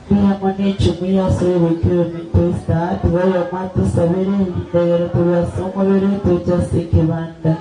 Mbuya mono echumuiya ase oyogoika oyominto Esther, tiga oyomo atosabere, erinde egere torwe ase omobere toche ase ekebanda.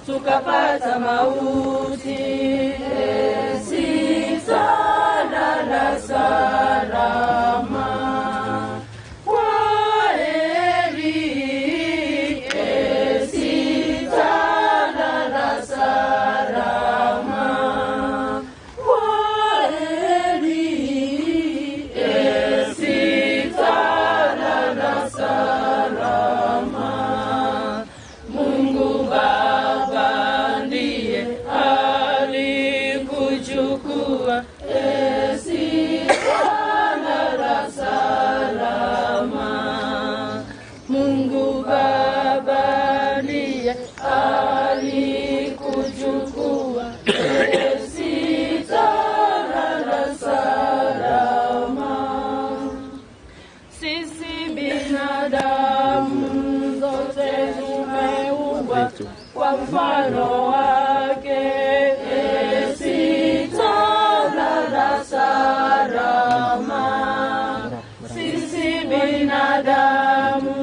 Tukapata mauti sitalala salama. Kwaheri, sitalala salama. Kwaheri, sitalala salama. Mungu Baba ndiye alikuchukua, sitalala salama. Mungu Baba ndiye alikuchukua, sitalala salama. Sisi binadamu zote tumeumbwa kwa mfano wake, sitalala salama. Sisi binadamu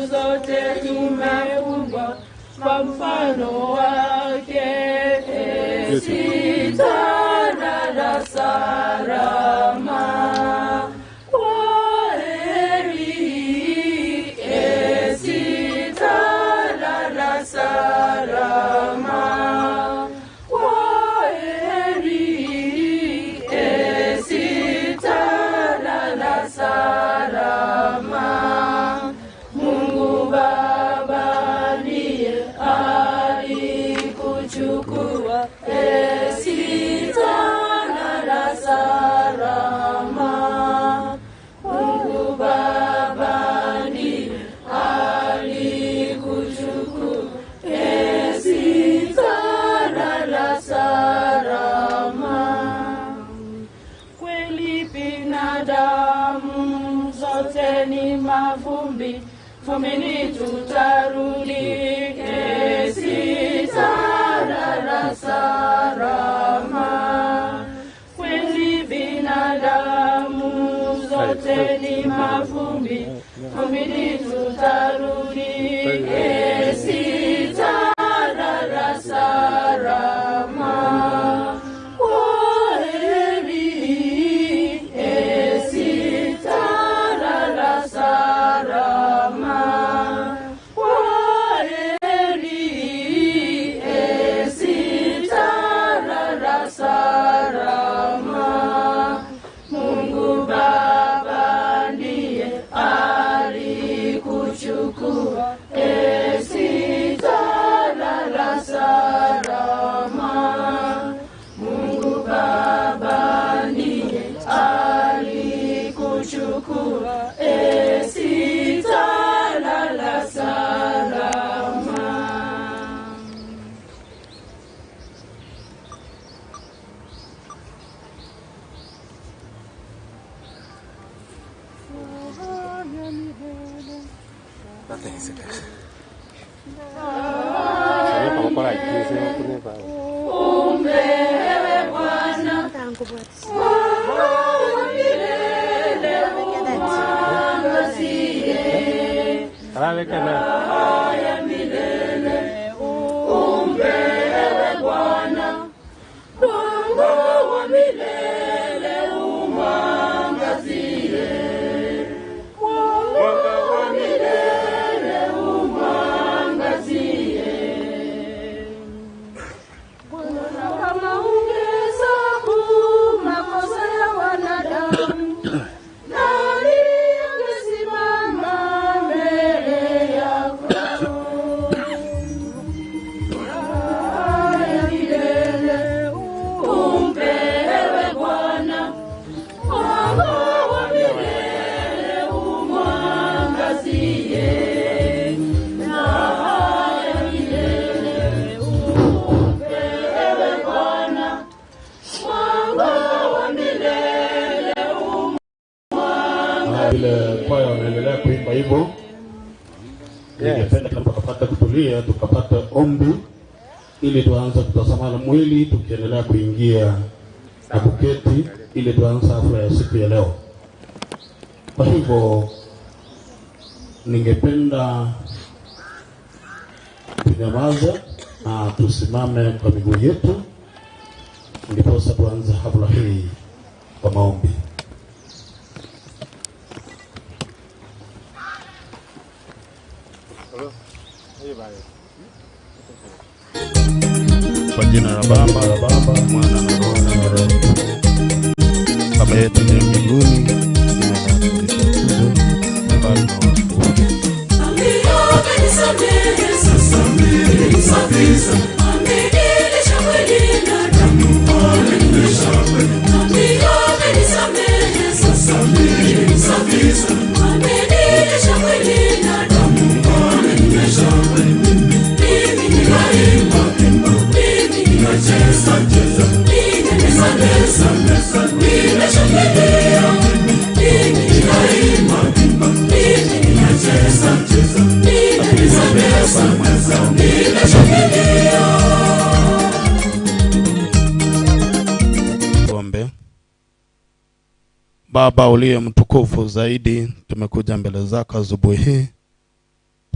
zote tumeumbwa kwa mfano wake, sitalala salama. Kwaheri, sitalala salama. Kwaheri, sitalala salama. Mungu Baba ndiye alikuchukua, sitalala salama. Mungu Baba ndiye alikuchukua, sitalala salama. Kweli binadamu zote ni mavumbi, vumbini tutarudi, sitalala salama. Kweli binadamu zote ni mavumbi, vumbini tutarudi, sitalala salama. Kwaheri, sitalala salama. Kwaheri, Esitalala salama. Kama ungehesabu makosa ya wanadamu, nani angesimama mbele yako? Raha ya milele umpewe Bwana, mwanga wa milele umwangazie. Raha ya milele umpewe Bwana, mwanga wa milele Na vile kwaya wanaendelea kuimba hivyo, ningependa kama tukapata kutulia, tukapata ombi ili tuanze kutazamana mwili tukiendelea kuingia na kuketi ili tuanze hafla ya siku ya leo. Kwa hivyo ningependa tunyamaze na tusimame kwa miguu yetu, ndiposa tuanze hafla hii kwa maombi. Kwa jina la Baba, la Mwana na Roho Mtakatifu. Baba yetu uliye mbinguni, jina lako litukuzwe, ufalme wako uje. Tuombe. Baba uliye mtukufu zaidi, tumekuja mbele zako asubuhi hii,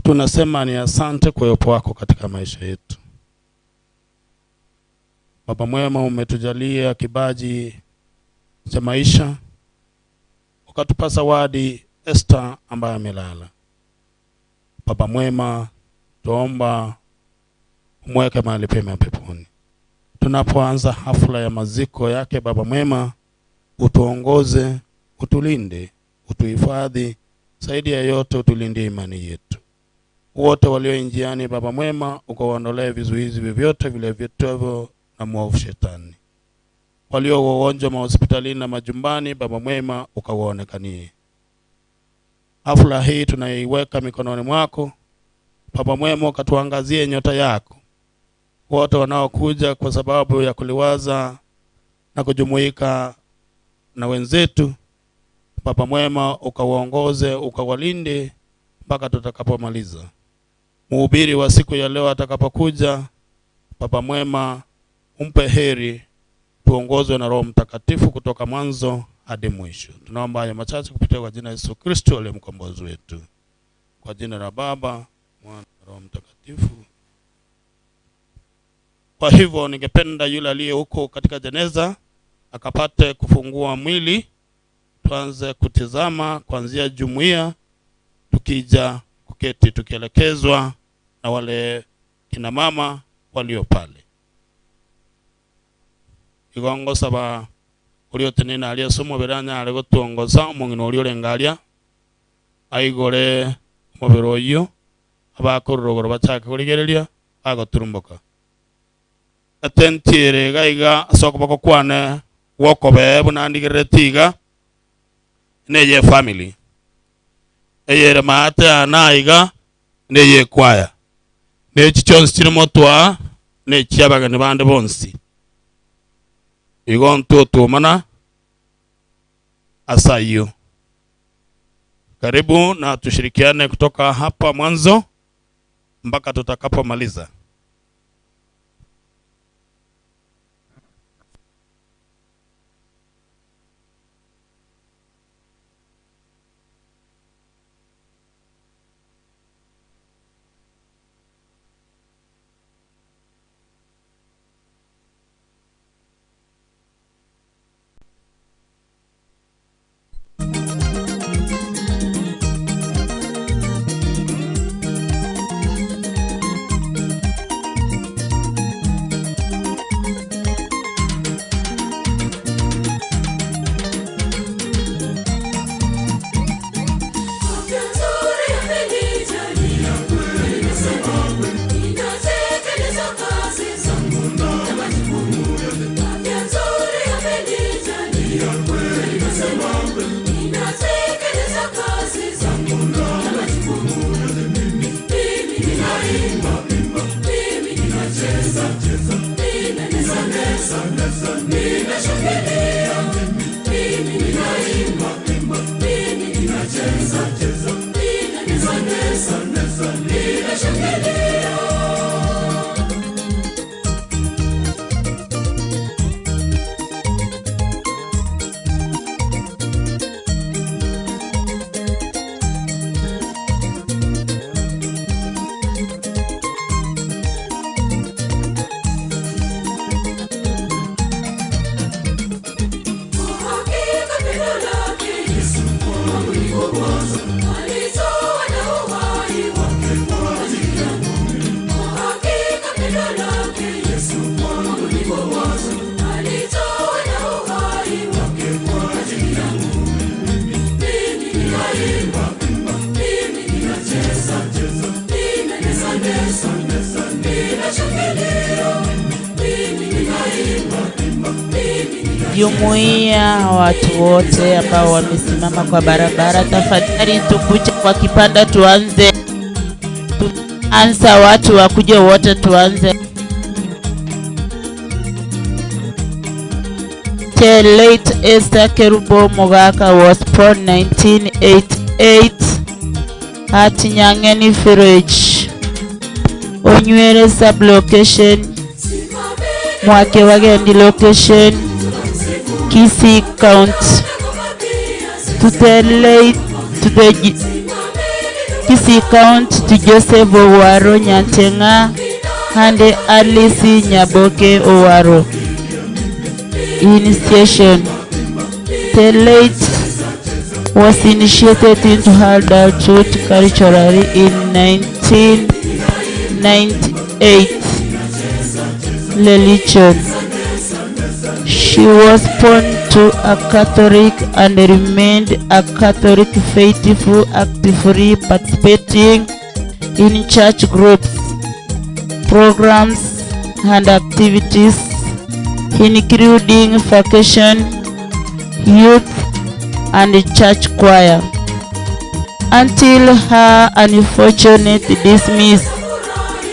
tunasema ni asante kwa uwepo wako katika maisha yetu. Baba mwema, umetujalia kibaji cha maisha, ukatupa zawadi Esther ambaye amelala. Baba mwema, tuomba umweke mahali pema peponi. Tunapoanza hafla ya maziko yake, Baba mwema, utuongoze, utulinde, utuhifadhi, zaidi ya yote utulindie imani yetu. Wote walio njiani, Baba mwema, ukawaondolee vizuizi vyovyote vile vitovyo na mwovu shetani. Walio wagonjwa mahospitalini na majumbani, Baba mwema, ukawaonekanie. Hafla hii tunaiweka mikononi mwako Baba mwema, ukatuangazie nyota yako. Wote wanaokuja kwa sababu ya kuliwaza na kujumuika na wenzetu, Baba mwema, ukawaongoze ukawalinde mpaka tutakapomaliza. Mhubiri wa siku ya leo atakapokuja, Baba mwema, umpe heri, tuongozwe na Roho Mtakatifu kutoka mwanzo hadi mwisho. Tunaomba hayo machache kupitia kwa jina la Yesu Kristo aliye mkombozi wetu. Kwa jina la Baba, Mwana na Roho Mtakatifu. Kwa hivyo ningependa yule aliye huko katika jeneza akapate kufungua mwili, tuanze kutizama kuanzia jumuiya, tukija kuketi tukielekezwa na wale kina mama walio pale. Igo ngosaba oria otenene aria ase omobere anyare gotuongoza omong'ina oria orenge aria, aigore omobere oyio, abakorora igoro bachake korigereria, bagoturumboka. Etenti ere iga iga ase okoboko kwane gw'okobee buna ndigerereti iga, neye efamily. Eyere maate aa na aiga, na eyekwaya, na echi chionsi chire motwe aa, na echi'abageni bande bonsi. Igo ntotwomana ase ayio. Karibu na tushirikiane kutoka hapa mwanzo mpaka tutakapomaliza. Jumuiya, watu wote ambao wamesimama kwa barabara, tafadhali tukuje kwa kipanda, tuanze tuanza, watu wakuje wote tuanze. The late Esther Kerubo Mogaka was born 1988 at Nyang'eni Village, Onywere sub-location, Mwake Wagendi location, Kisii County. To the late, to the Kisii County, to Joseph Owaro Nyantenga and Alice Nyaboke Owaro. Initiation. The late was initiated into adulthood culturally in 1998. Religion. She was born to a Catholic and remained a Catholic faithful, actively participating in church groups, programs, and activities, including vacation, youth, and church choir. Until her unfortunate dismiss,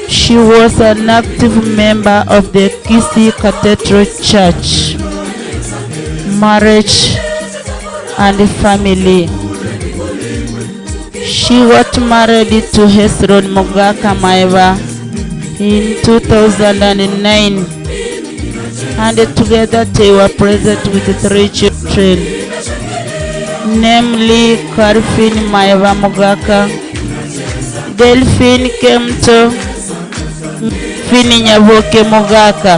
she was an active member of the Kisii Cathedral Church. Marriage and family. She got married to Hezron Mogaka Maeva in 2009, and together they were present with 3 children, namely Calvin Maeva Mogaka, Delphine Kemto, Fini Nyaboke Mogaka.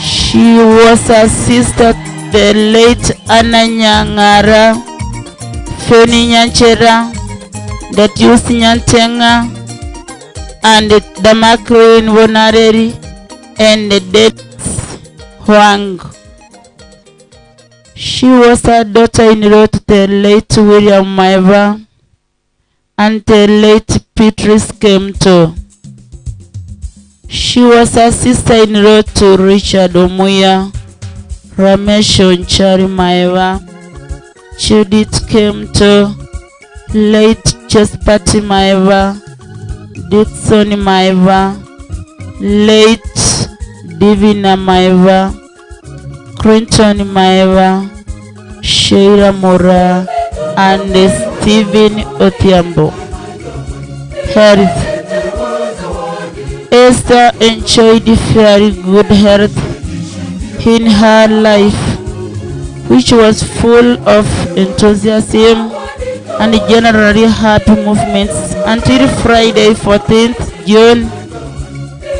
She was a sister to the late Anna Nyang'ara, Feni Nyanchera, Datius Nyantenga, and Damakrin Bonareri, and Dennis Huang. She was a daughter-in-law to the late William Maeva and the late Beatrice Kemto. She was a sister-in-law to Richard Omuya, Ramesh Onchari Maeva, Judith Kemto, Late Chespati Maeva, Dickson Maeva, late Divina Maeva, Clinton Maeva, Sheila Mura, and Stephen Odhiambo. Health. Esther enjoyed very good health in her life, which was full of enthusiasm and generally happy movements until Friday, 14th June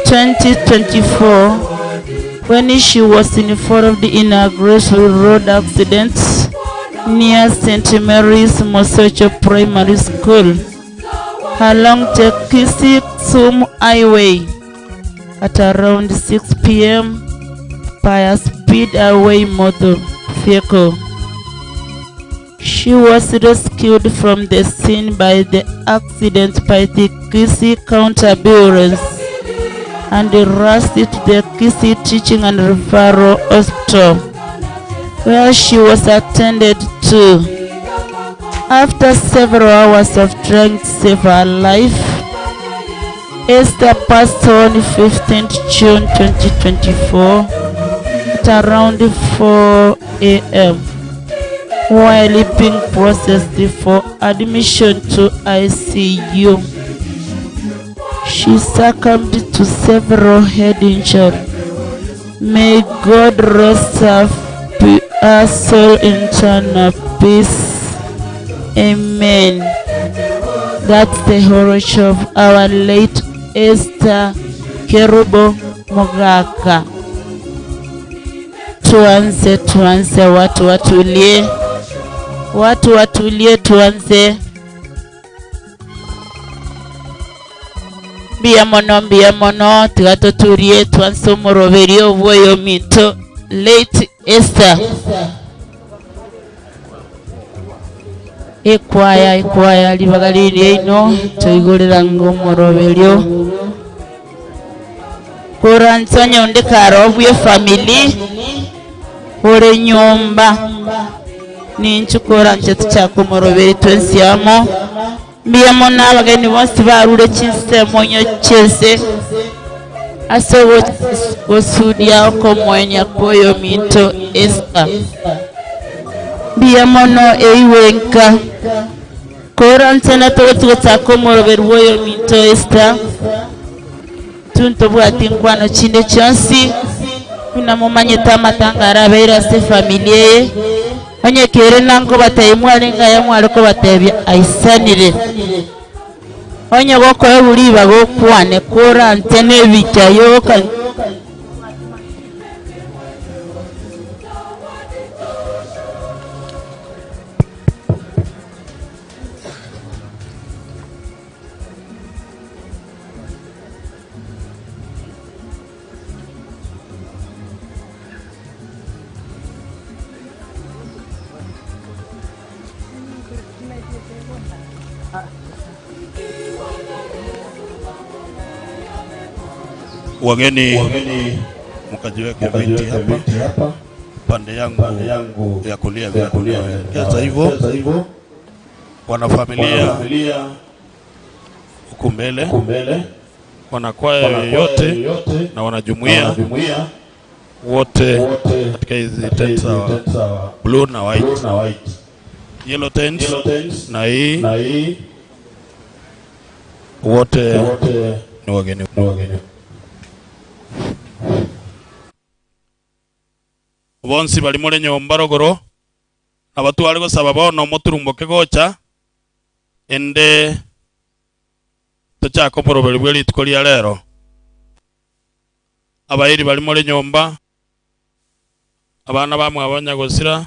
2024, when she was involved in a gruesome road accident near St. Mary's Mosocho Primary School along the Kisii-Kisumu Highway at around 6 p.m. by a speedway motor vehicle. She was rescued from the scene by the accident by the Kisii County Ambulance and rushed to the Kisii Teaching and Referral Hospital, where she was attended to. After several hours of trying to save her life, Esther passed on 15th June 2024 at around 4 a.m. while being processed for admission to ICU. She succumbed to several head injuries. May God rest her, her soul in eternal peace. Amen. That's the horror of our late Esther Kerubo Mogaka. Tuanze, tuanze, watu watulie, watu watulie, tuanze. Mbuya mono, mbuya mono, tiga toturie twanse omoroberio bw'oyominto late Esther. Ekwaya, ekwaya, ribaga riri riaino, toigorera ng'a omoroberio. Koranche onye onde kare obwe efamiri ore nyomba, ninche koranche tochake omoroberio twensi amo. Mbuya mono abageni bonsi barure chinsemo onye chi'ense ase ogosuria okomoenia kw'oyominto Esther. Mbuya mono eigwe nka. Koranche natogochi gochaka omoroberio bw'oyominto Esther. Intwe ntobwati nkwano chinde chionsi, buna momanyete amatanga arabeire ase efamiri eye. Onye kere nankobatebia mwarenge aya mware kobatebia aisanire. Onye gokoegwa ribaga okwane korante nebicha yoka. Wageni mkajiweke viti hapa pande yangu ya kulia vile tunaelekeza hivyo, wanafamilia huku mbele, wanakwaya yoyote na wanajumuia wote katika hizi tent za blue na white, yellow tent na hii, wote ni wageni. Bonsi bari more nyomba rogoro abatware gosaba bono moturumboke gocha ende tochaka omoroberi bwe rituko ria rero. Abairi bari more nyomba, abana bamwe abanyagosira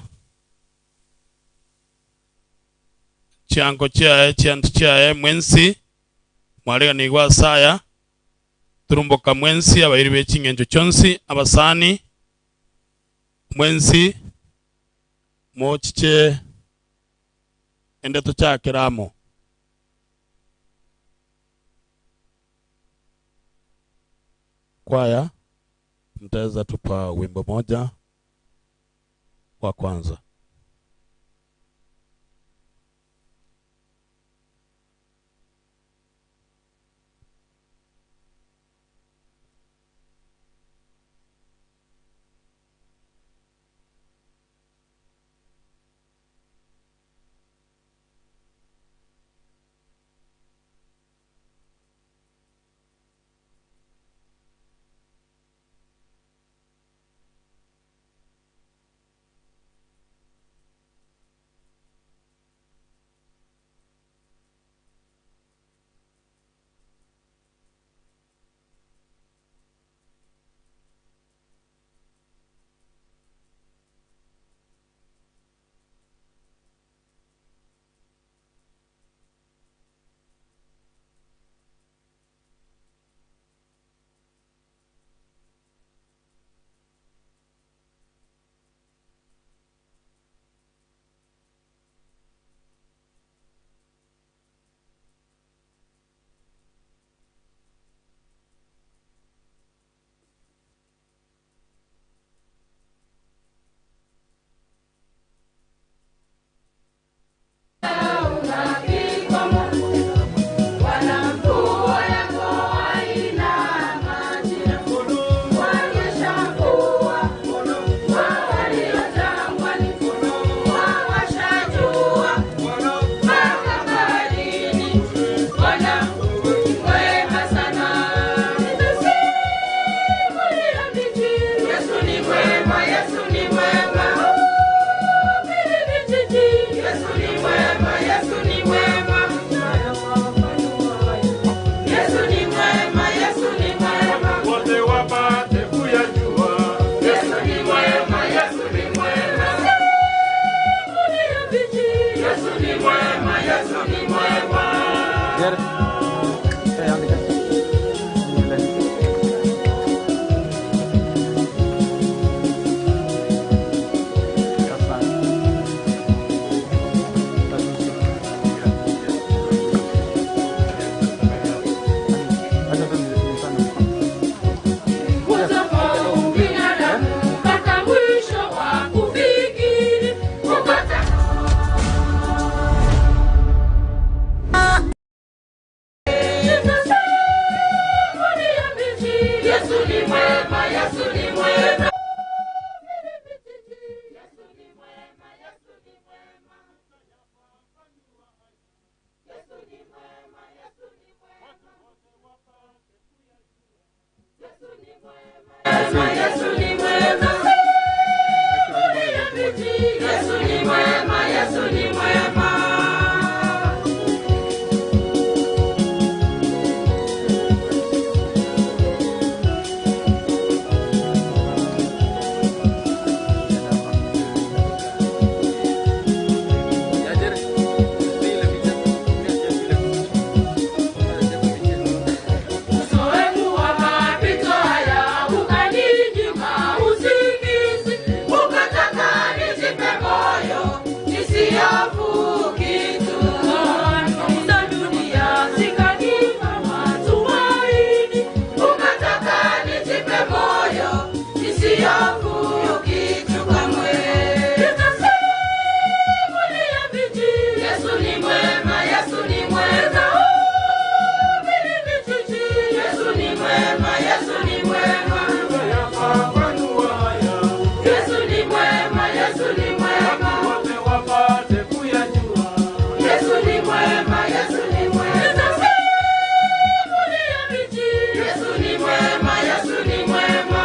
chianko chiaye chianto chiaye mwensi mwareganigwa asaya turumboka mwensi abairi be ching'encho chionsi abasani mwensi mochiche ende tochakiramo. Kwaya mtaweza tupa wimbo moja wa kwanza. Yesu ni mwema, Yesu ni mwema. Uzoefu wa mapito haya ukaninyima usingizi, ukataka nijipe moyo nisihofu kitu. Za dunia zikanipa matumaini, ukataka nijipe moyo nisihofu kitu kamwe. Nitasimulia bidii, Yesu ni mwema, Yesu ni mwema. Yesu ni mwema, Yesu ni mwema. Yesu ni mwema, Yesu ni mwema. Yesu ni mwema, Yesu ni mwema. Nitasimulia bidii. Yesu ni mwema, Yesu ni mwema.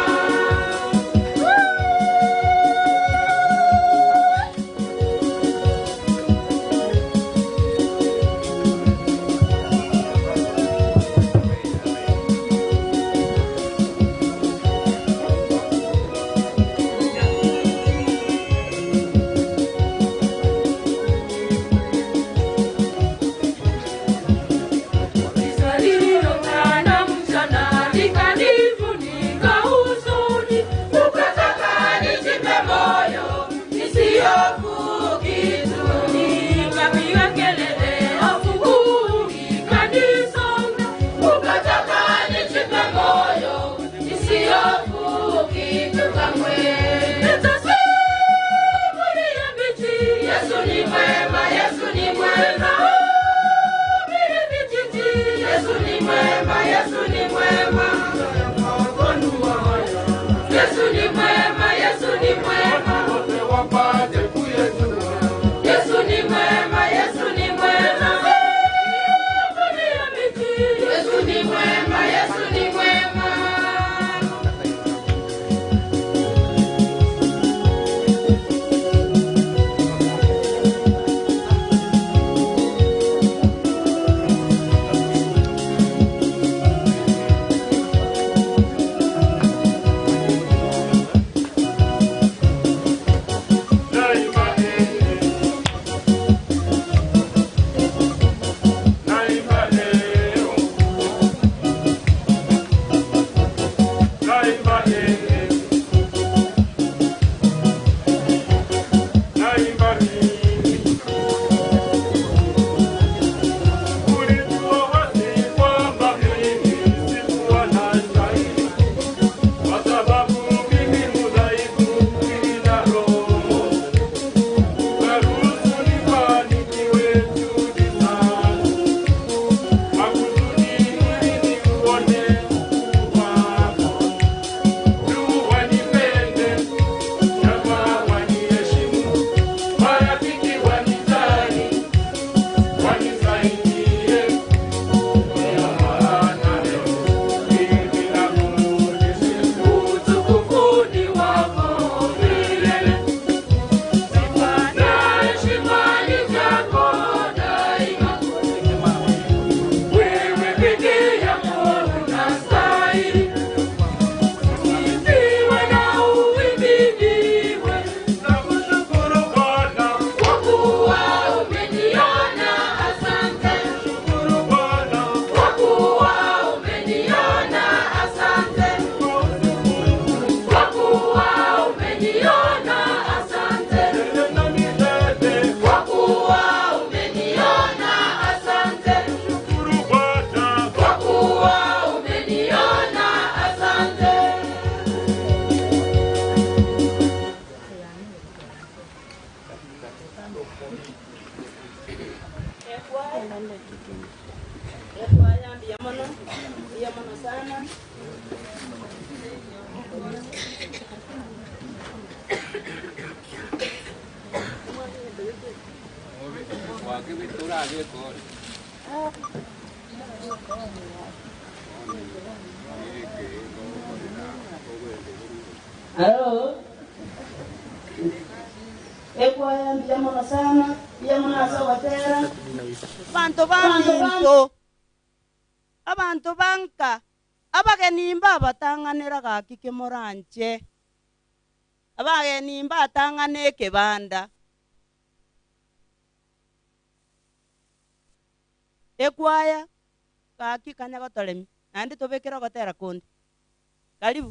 Giza lililotanda mchana likanifunika huzuni, ukataka nijipe moyo nisihofu kitu. Nikapiga kelele, hofu kuu ikanisonga, ukataka nijipe moyo nisihofu kitu kamwe. Nitasimulia bidii, Yesu ni mwema, Yesu ni mwema. Yesu ni mwema, Yesu ni mwema. Yesu ni mwema, Yesu ni mwema. Yesu ni mwema, Yesu ni mwema. Yesu ni mwema, Yesu ni mwema. Utukufuni wako milele, sifa na heshima ni vyako daima. Wewe peke yako unastahili, usifiwe na uhimidiwe, kwa kuwa umeniona. Asante kwa kuwa umeniona, asante kwa kuwa umeniona, asante. Kwa kuwa umeniona, asante. Kwa kuwa umeniona, asante. Mbuya mono sana. Alo. Ekwaya mbuya mono sana, mbuya mono ase ogotera. Abanto baminto, abanto ba nka, abageni mbabatang'anera gaki kemoranche, abageni mbatang'ana ekebanda. Ekwaya, gaki kanya gotoremia, naende tobekere ogotera konde. Karibu.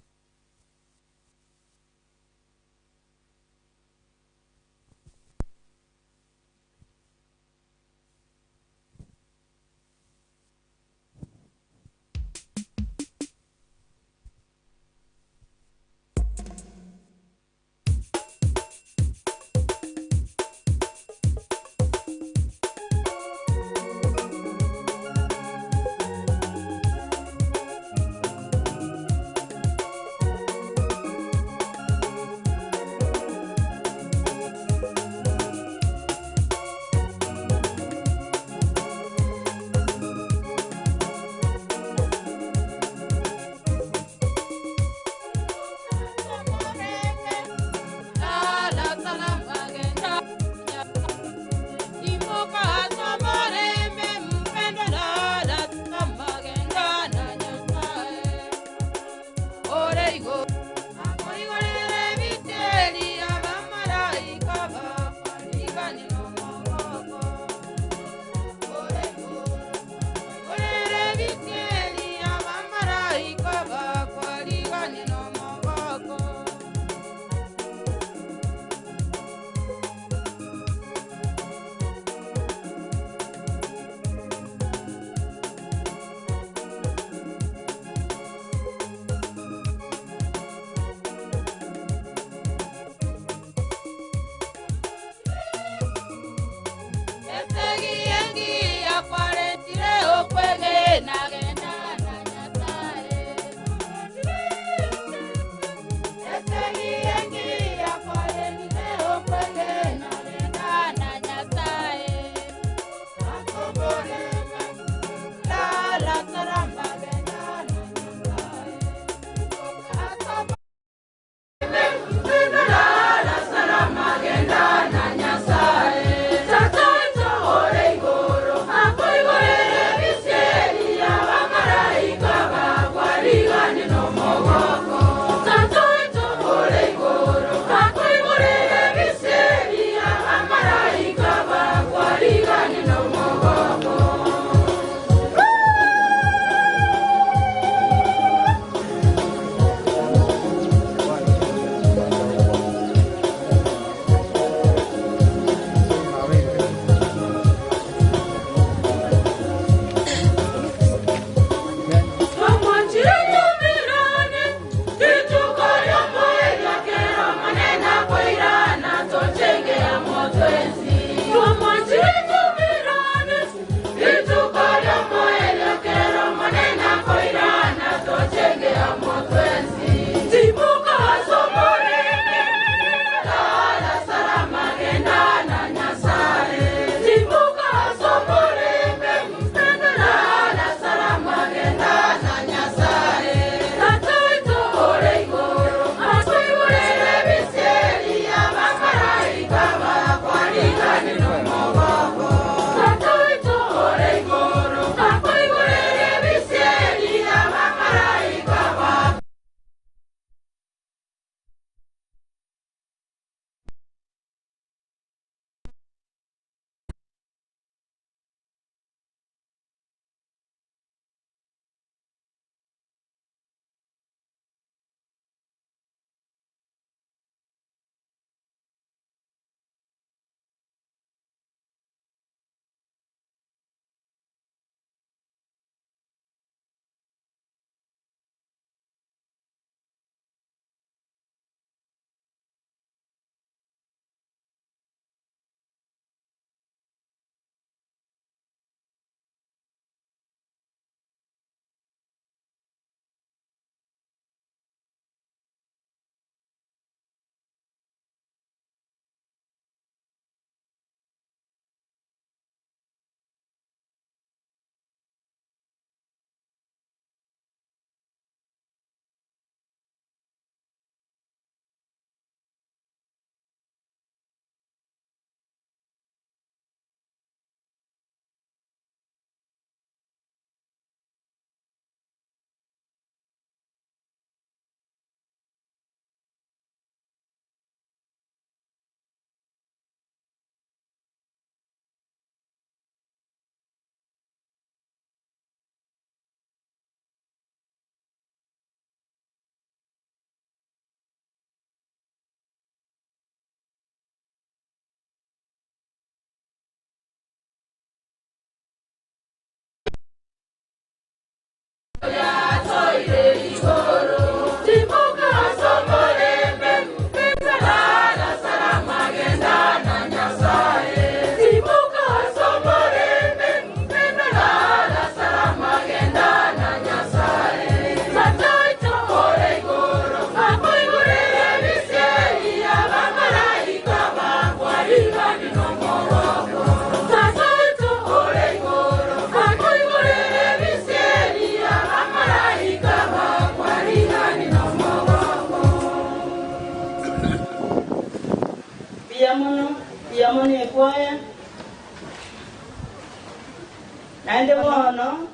Naende bono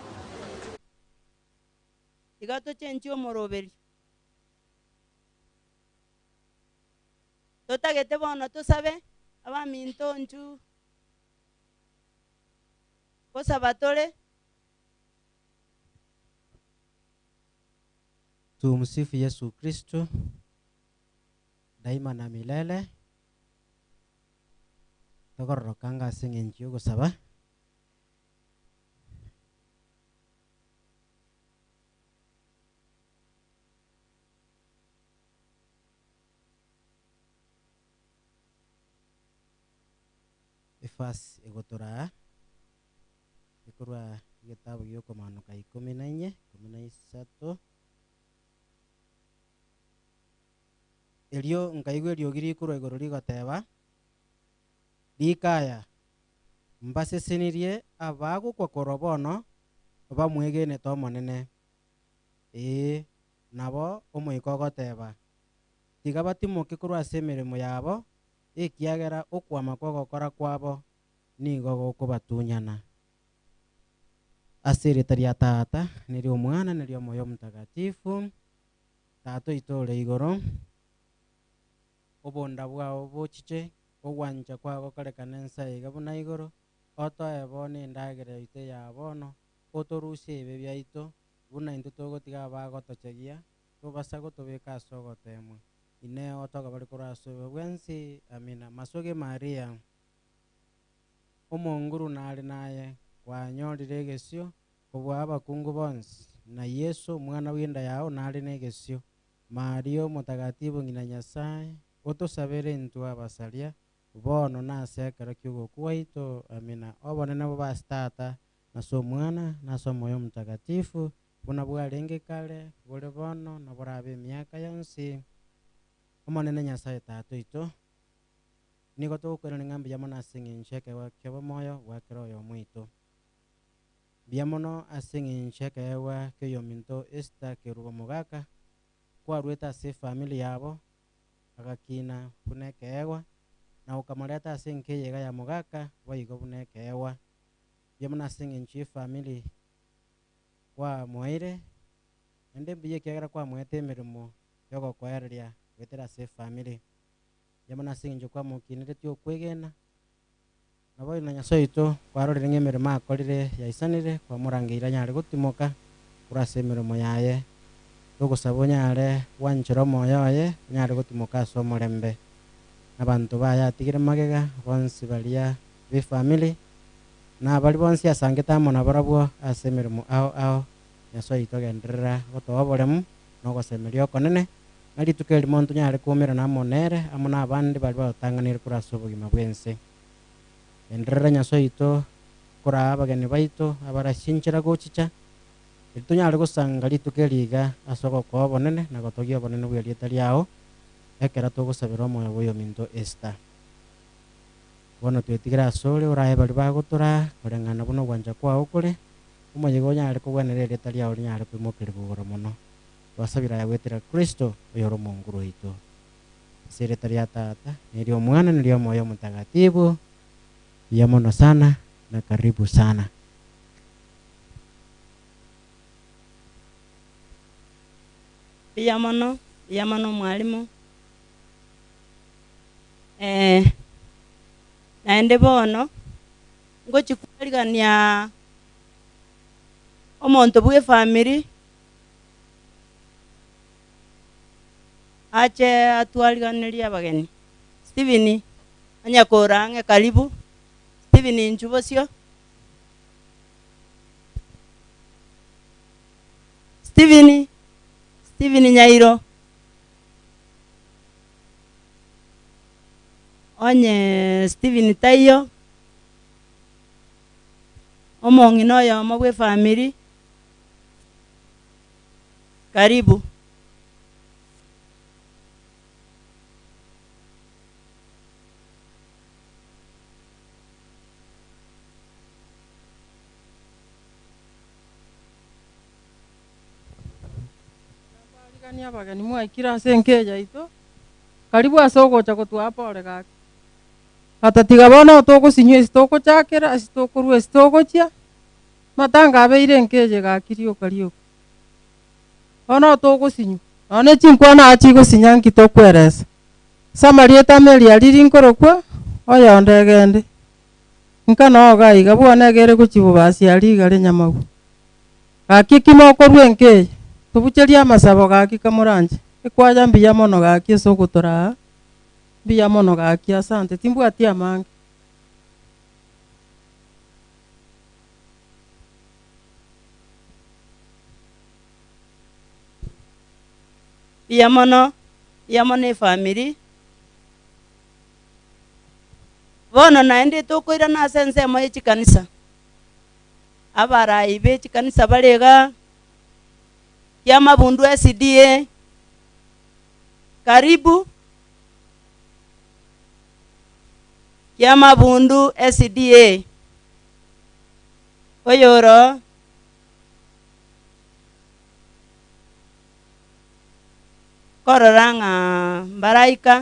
iga tochenchie omoroberio. Totagete bono tosabe abaminto inchu gosaba tore. Tumsifu Yesu Kristo daima na milele. Togororoka anga ase eng'encho y'ogosaba. Efasi egotoraa ekorwa egetabu gi'okomaanoka ikomi na inye, ikomi na isato. Erio nkaigwa eriogi rikorwa igoro rigoteba, Rika aya, mbasesenirie abagokwa korwa bono bamwegenete Omonene. Ee, nabo Omoika ogoteba, Tiga batimoke korwa ase emeremo yabo, ekiagera okwama kw'ogokora kwabo nigo gokobatunyana. Ase erieta ria Tata, na eri'Omwana, na eri'Omoyo Omotakatifu, Tata oito ore igoro, obonda bwao bochiche, ogwancha kwao gokorekane ense iga buna igoro, otoe bono endagera yaito eya bono, otorusie ebibe biaito, buna intwe togotiga abagotochegia, tobasa gotobeka ase ogoteemwa. Inee otogabare korwa ase obobe bwensi. Amina. Masoge Maria, Omonguru nare naye, kwanyorire egesio kobua abakungu bonsi, na Yeso omwana bw'enda yao nare negesio. Maria Omotagatifu ng'ina Nyasae, otosabere intwe abasaria, bono na ase ekero ki'ogokwa gwaito. Amina. Obonene bobe ase Tata, na ase Omwana, na ase Omoyo Omotakatifu, buna bwarenge kare, bore bono, na borabe emiaka yonsi. Omonene Nyasae Tata oito, Nigo togokwerania ng'a mbuya mono ase engencho y'ekeegwa ki'obomoyo bwa kera oyomo oito. Mbuya mono ase engencho y'ekeegwa ki'oyominto Esther Kerubo Mogaka, kwaruete ase efamiri yabo, agakina buna ekeegwa, na okamoreta ase enka eye iga ya Mogaka boigo buna ekeegwa. Mbuya mono ase engencho y'efamiri kwamoeire, naende mbuya ekiagera kwamoete emeremo y'ogokoereria goetera ase efamiri. Yamo nase engencho kwamokineretie okwegena, naboigo na Nyasae oito kwarorire ng'a emeremo akorire yaisanire, kwamorangeire anyare gotimoka korwa ase emeremo yaye. Togosaba onyare gwanchera omoyo oye onyare gotimoka ase omorembe, na abanto baye atigire magega bonsi baria b'efamiri, na baria bonsi asangete amo nabarabwo ase emeremo ao ao. Nyasae oito genderera gotoa oboremu na ogosemeria okonene, Ng'a rituko erimo ntonyare koumerana amo nere, amo nabande baria bagotang'aneire korwa ase obogima bw'ense. Genderera Nyasae oito koraa abageni baito abarachie inchera gochicha, erio tonyare gosanga rituko eri iga ase ogokoa obonene na gotogia obonene bw'erieta riao, ekero togosabera omoyo bw'oyominto Esther. Bono twetigere asore orae baria bagotoraa koreng'ana buna ogwancha kwao kore, omoyega onyare kogwenera erieta riao rinyare koimokerigwa igoro mono. Twasabire aya goetera Kristo, oyore Omonguru oito. Ase erieta ria Tata, na eri'Omwana, na eri'Omoyo Omotagatifu, mbuya mono sana na karibu sana. Mbuya mono, mbuya mono omwalimu. Eh, naende bono, ngochia kwarigania omonto bwa efamiri. Ache atwariganerie abageni. Stephen, onye kore ang'e karibu. Stephen inchu bosio. Stephen, Stephen Nyairo. Onye Stephen taiyo, omong'ina oyomo bw'efamiri. Karibu. Nabariganie abageni mwaikire ase enka eye yaito, karibu ase ogocha gotwaa pore gaki. Tata tiga bono togosinywa ase togochakera, ase tokorwa ase togochia. Matanga abeire enka eye gaki rioka rioka. Bono togosinywa, nonya ne chinkwana aa chigosinya nki tokweresa. Ase amarieta Mary ariri nkorokwa, oyonde egende. Nka noo iga iga, bwono egere gochia bobasi aria igare nyamagwa. Gaki ki mokorua enka eye? Tobucherie amasabo gaki kamoranche. Ekwaya mbuya mono gaki ase ogotoraa, mbuya mono gaki asante, timbwati amange. Mbuya mono, mbuya mono efamiri. Bono naende tokoirana ase ensemo ye chikanisa, abarai be chikanisa bare igaa, Kiamabundu SDA, karibu, Kiamabundu SDA, oyoro korora ng'a mbaraika.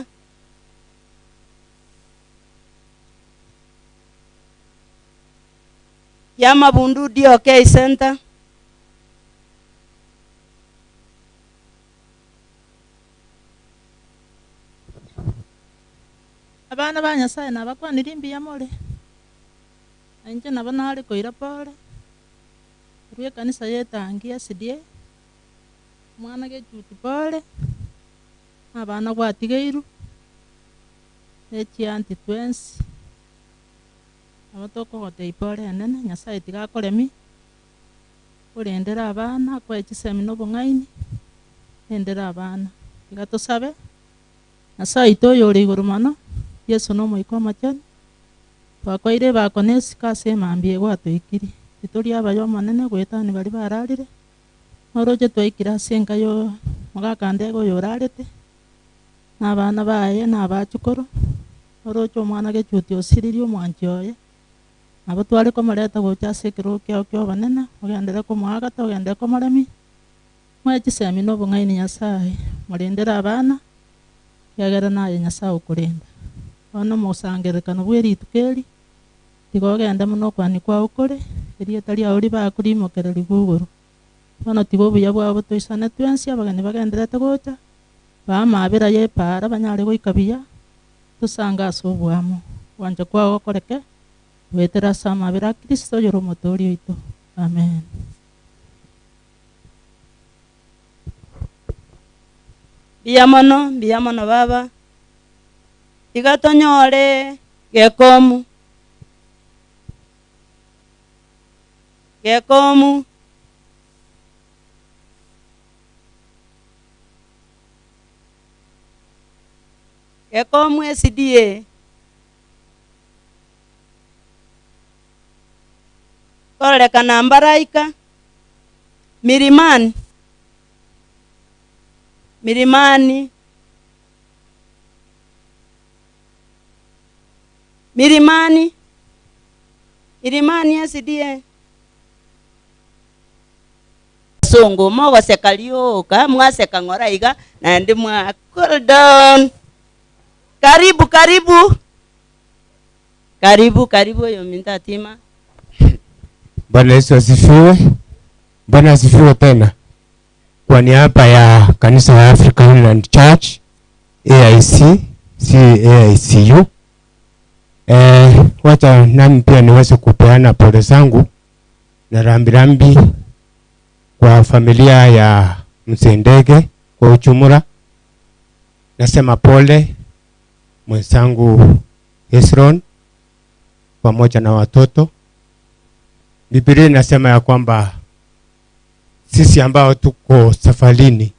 Kiamabundu DOK Centre. Abana ba Nyasae nabakwanirie mbuya more, na inche nabo nare koira pore korwa ekanisa y'etangi SDA, omwana gechuti pore, na abana gwatigeirwe, ne chianti twensi, nabo tokogotebia pore enene, Nyasae tiga akoremie, orendere abana, akoe chisemi na obong'aini, orendere abana. Tiga tosabe. Nyasae oito oyore igoro mono, Yeso na Omoika Omochenu, twakoeire ebako na esiko ase emambia eye gwatoikirie. Titori abaya Omonene goetania baria bararire, noroche twaikire ase enka ya omogaka Ndege oyo orarete, na abana baye na abachukoro, noroche omwana Gechuti osiririe omwanchi oye, nabo tware komoreta gocha ase ekerogo kiao kia obonene, ogenderere komoagata, ogenderere komoremia. Moe chisemi na obong'aini Nyasae, morendere abana, ekiagera naye Nyasae okorenda. Bono omosangererekano bwe rituko eri, tiga ogende buna okwania kwao kore, erieta riao ribaakwe rimokererigwe igoro. Bono tiga obuya bwao botoisane twensi abageni bagendererete gocha, baa amabera y'epaara banyare goika buya, tosange ase oboamo. Ogwancha kwao gokoreke, goetera ase amabera a Kristo oyore Omotooria oito. Amen. Mbuya mono, mbuya mono baba, tiga tonyore gekomu, gekomu. Gekomu SDA. Kororekana mbaraika. Milimani, Milimani, Milimani, Milimani SDA. Songo mogoseka rioka mwaseka ng'ora iga naende mwa cool down. Karibu karibu karibu karibu oyominto atima. Bwana Yesu asifiwe. Bwana asifiwe tena. Kwa niaba ya kanisa ya African Inland Church AIC, si AICU, wacha nami pia niweze kupeana pole zangu na rambirambi kwa familia ya Mzee Ndege kwa ujumla. Nasema pole mwenzangu Hezron pamoja na watoto. Biblia inasema ya kwamba sisi ambao tuko safarini,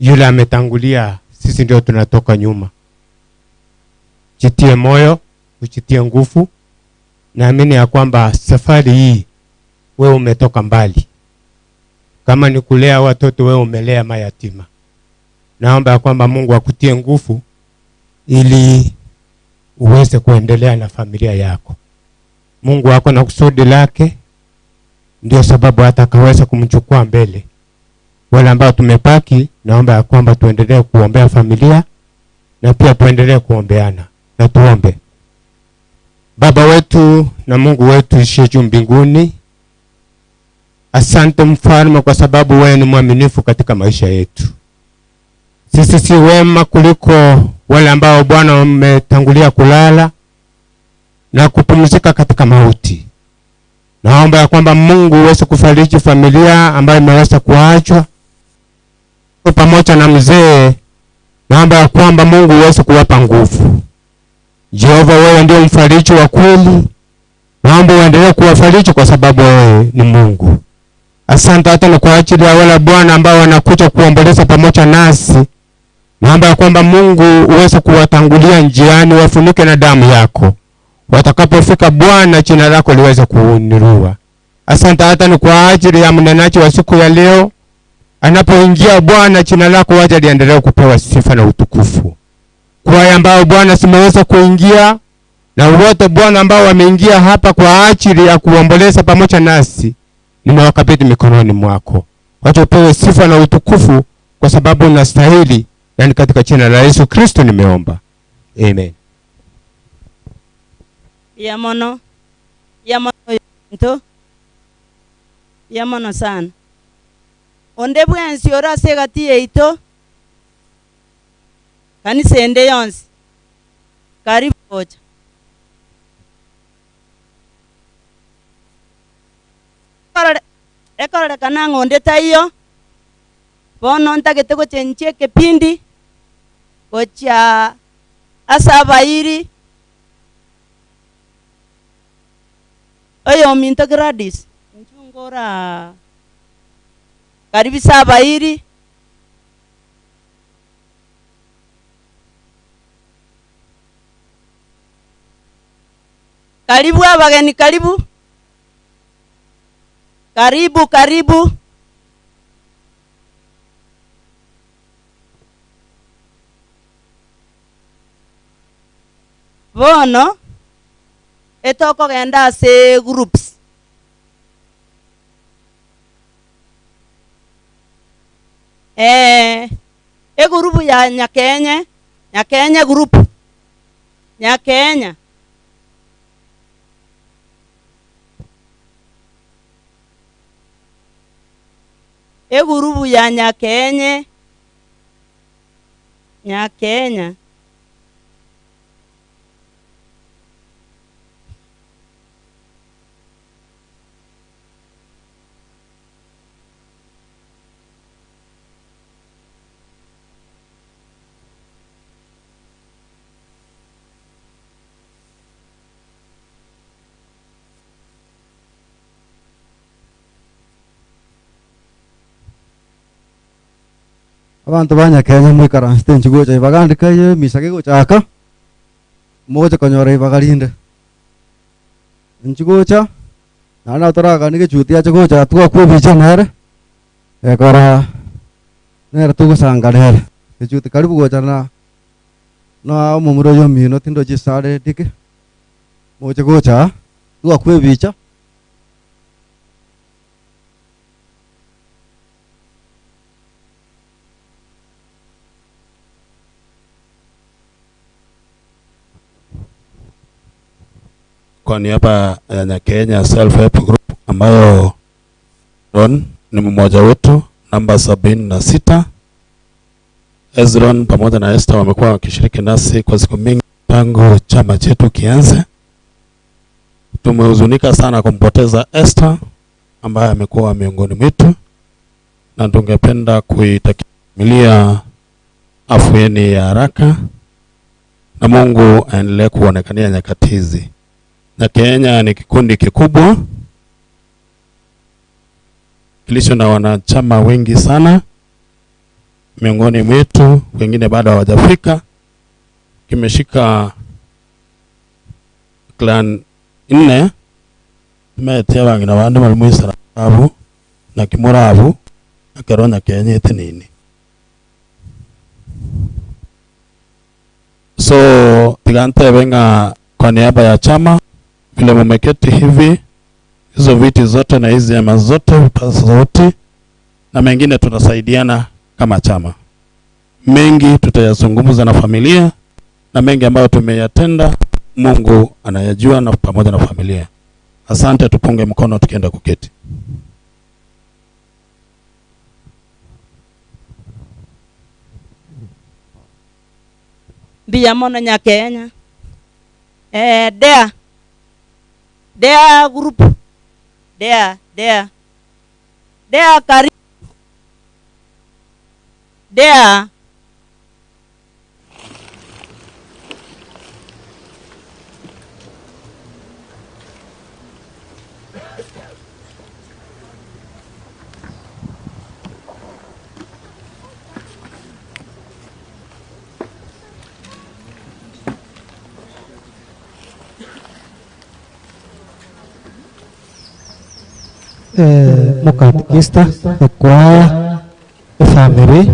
yule ametangulia, sisi ndio tunatoka nyuma. Jitie moyo, ujitie nguvu. Naamini ya kwamba safari hii wewe umetoka mbali. Kama ni kulea watoto, wewe umelea mayatima. Naomba ya kwamba Mungu akutie nguvu ili uweze kuendelea na familia yako. Mungu ako na kusudi lake, ndio sababu hata akaweza kumchukua mbele. Wale ambao tumebaki, naomba ya kwamba tuendelee kuombea familia na pia tuendelee kuombeana. Na tuombe. Baba wetu na Mungu wetu ishiye juu mbinguni, Asante Mfalme, kwa sababu wewe ni mwaminifu katika maisha yetu. Sisi si wema kuliko wale ambao Bwana wametangulia kulala na kupumzika katika mauti. Naomba ya kwamba Mungu uweze kufariji familia ambayo imeweza kuachwa pamoja na mzee. Naomba ya kwamba Mungu uweze kuwapa nguvu. Jehova, wewe ndio mfariji wa kweli. Naomba uendelee kuwafariji kwa sababu wewe ni Mungu. Asante hata na kwa ajili ya wale Bwana ambao wanakuja kuomboleza pamoja nasi. Naomba ya kwamba Mungu uweze kuwatangulia njiani, wafunike na damu yako. Watakapofika Bwana, jina lako liweze kuinuliwa. Asante hata ni kwa ajili ya mnenaji wa siku ya leo. Anapoingia Bwana, jina lako wacha liendelee kupewa sifa na utukufu. Kwa wale ambao Bwana simeweza kuingia na wote Bwana ambao wameingia hapa kwa ajili ya kuomboleza pamoja nasi, nimewakabidhi mikononi mwako. Wacha upewe sifa na utukufu kwa sababu unastahili, na ni katika jina la Yesu Kristo nimeomba. Amen. Mbuya mono, mbuya mono oyominto, mbuya mono sana. Onde bwensi ore ase egati yaito, kanisa ende yonsi, karibu gocha. Ekororekana ng'a onde taiyo, bono ntagete gochenchia ekepindi gochia ase abairi, oyominto Gladys, inchuo ngoraa karibisa abairi. Karibu abageni, karibu. Karibu, karibu. Bono etokogenda ase groups. Eh, egurubu ya Nyakenye, Nyakenye group. Nyakenya. Egurubu ya Nyakenye, Nyakenya. Abanto ba Nyakenya moikaransete inche gocha ibaga ande kaye emisa kegochaka, mogocha konyora ibaga rinde. Inche gocha, naende nabo toraganie gechuti ache gocha twakwa ebicha nere, ekora nere togosanga nere. Gechuti karibu gocha na na omomura oyo omino tindochi esare dike, moche gocha twakwa ebicha. Kwa niaba ya Nyakenya Self Help Group ambayo Ron ni mmoja wetu, namba 76. Ezron pamoja na Esther wamekuwa wakishiriki nasi kwa siku mingi tangu chama chetu kianze. Tumehuzunika sana kumpoteza Esther ambaye amekuwa miongoni mwetu, na tungependa kuitakia familia afueni ya haraka, na Mungu aendelee kuonekania nyakati hizi. Nyakenya ni kikundi kikubwa kilicho na wanachama wengi sana miongoni mwetu, wengine bado hawajafika. Kimeshika clan 4 tumetia wangina bandu bari muisarabu na kimurabu akero Nyakenya etenini. So tigantebe ng'a kwa niaba ya chama vile mumeketi hivi, hizo viti zote na hizi hema zote vipaza sauti na mengine tutasaidiana kama chama. Mengi tutayazungumza na familia na mengi ambayo tumeyatenda Mungu anayajua na pamoja na familia. Asante, tupunge mkono tukienda kuketi. Mbuya mono Nyakenya. Eh, dea. Dea group. Dea, dea. Dea karibu. Dea. Mokatekista, ekwaya, efamiri,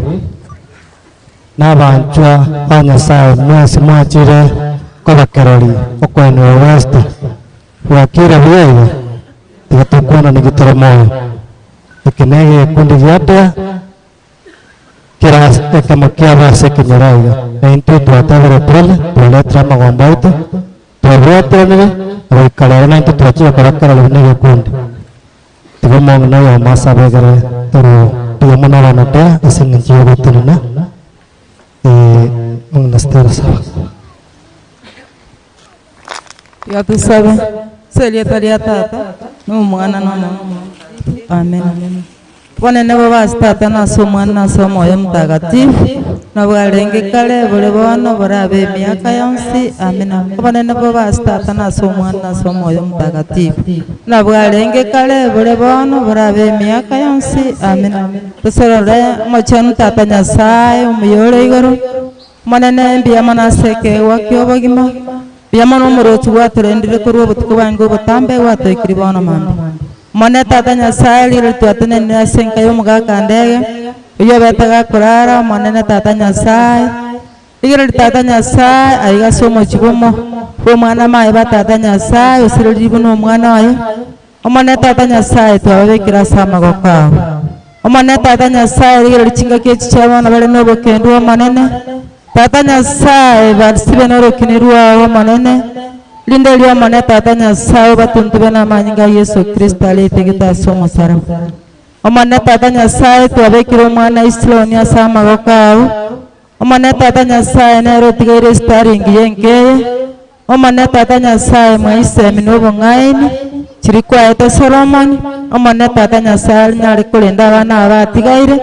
na abanchwa ba Nyasae mwensi mwachire koba kerori okoenigwa gwa Esther. Bwakire buya iga? Tiga tokwanani gitore moyo. Eke negekundi gia Dea kera ekemo kiabo ase ekenyoro aiga. Na intwe twatebire pole, twaretire amagombo aito, twabwateranire, na goika rero naintwe twachire kora kerori buna egekundi. Tiga omong'ina oyomo asabe egere torue mbuya mono abana Dea ase eng'encho y'ogotenena. Omong'ina Stella saba. Tiga tosabe, ase erieta ria Tata, na Omwana, na Omoika Omochenu. Amina. Obonene bobe ase Tata, na ase Omwana, na ase Omoyo Omotagatifu, buna bwarenge kare, bore bono, borabe emiaka yonsi. Amina. Obonene bobe ase Tata, na ase Omwana, na ase Omoyo Omotagatifu, buna bwarenge kare, bore bono, borabe emiaka yonsi. Amina. Tosorore Omochenu Tata Nyasae, omuya ore igoro, Omonene, mbuya mono ase ekeegwa ki'obogima, mbuya mono omorochi gwatorendire korwa obotuko bwange obotambe gwatoikirie bono mambia. Omonene Tata Nyasae, rirorio twatenenire ase enka y'omogaka ndege, oyio obete gakorara, Omonene Tata Nyasae, rigereria Tata Nyasae, aiga ase omochie bw'omo bw'omwana maye ba Tata Nyasae, osireririe buna omwana oye, Omonene Tata Nyasae, twababekire ase amagoko ao. Omonene Tata Nyasae, rigereria chingaki echi chia bono bare nobokendu Omonene. Tata Nyasae, basibe norokini rwao Omonene, rinde erio Omonene Tata Nyasae obatuntube namanyinga a Yeso Kristo aretegete ase omosaraba. Omonene Tata Nyasae, twabekire omwana Isiloni ase amagoko ao. Omonene Tata Nyasae nere otigaire esitari engiya enka eye. Omonene Tata Nyasae mwaisemi na obong'aini, chiri kwaete Solomoni, Omonene Tata Nyasae arinyare korenda abana aba batigaire,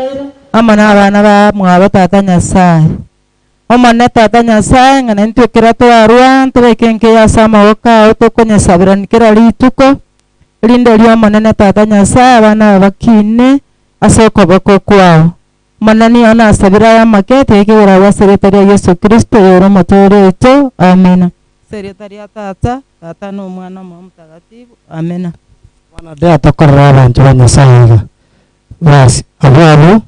amo nabana bamwabo Tata Nyasae. Omonene Tata Nyasae, ng'a naintwe ekero twarwa, ntobeke enka eye ase amaboko ao tokonyesaberania kera rituko, erinde ri'Omonene Tata Nyasae abana aba bakine ase okoboko kwao. Omonene nigo nasabire aya amake, tiga agwo ase erieta ria Yeso Kristo, oyore Omotoori oito. Amina. Ase erieta ria Tata, Tata na Omwana Omoyo Omotagatifu. Amina. Bono Dea tokorera abanto ba Nyasae iga. Basi, abwo abwo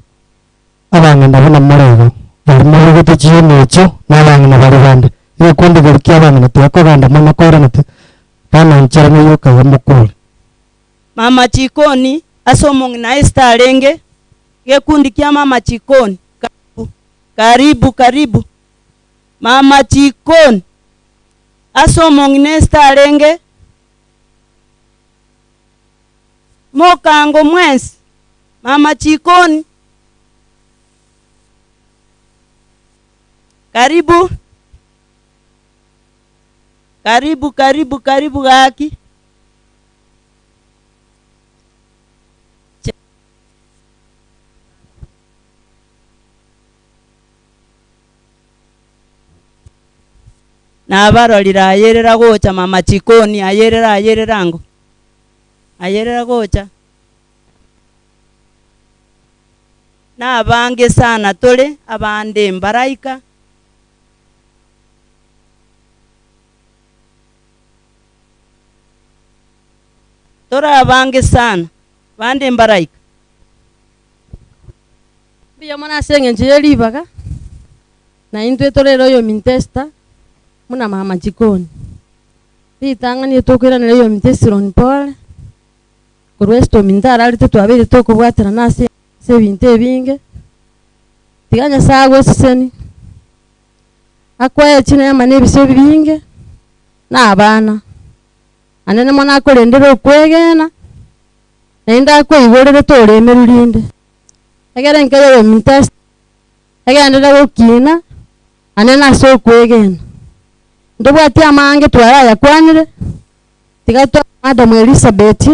abang'ina buna more igo, baria mobegete chiuni echio, na abang'ina baria bande, egekundi keria ki'abang'ina tigakogenda mono koirana ti, bono inchera noyoka iga mokore. Mama chikoni ase omong'ina Esther arenge, gekundi kia mama chikoni, karibu, karibu, karibu. Mama chikoni ase omong'ina Esther arenge, mokango mwensi, mama chikoni, karibu, karibu, karibu, karibu gaki. Nabarorire ayerera gocha mama chikoni ayerera ayerera ango ayerera gocha. Nabange sana tore abande mbaraika. Tore abange sana, bande mbaraika. Mbuya mono ase engencho ye ribaga, na intwe torere oyominto Esther buna mama chikoni. Ritang'ani etokoiranera oyominto Esironi pole, korwa Esther ominto ararete twabeire tokobwaterana ase ase ebinto ebinge, tiga Nyasaye agoseseni, akoe chineema na ebisio ebinge, na abana. Naende mono akorendere okwegena, naende akoigorere toremerwe rinde. Egere enka y'oyominto ase egenderere gokina, Ane nase okwegena. Ntobwati amaange twarayakwanire, tiga toe Madam Elizabeth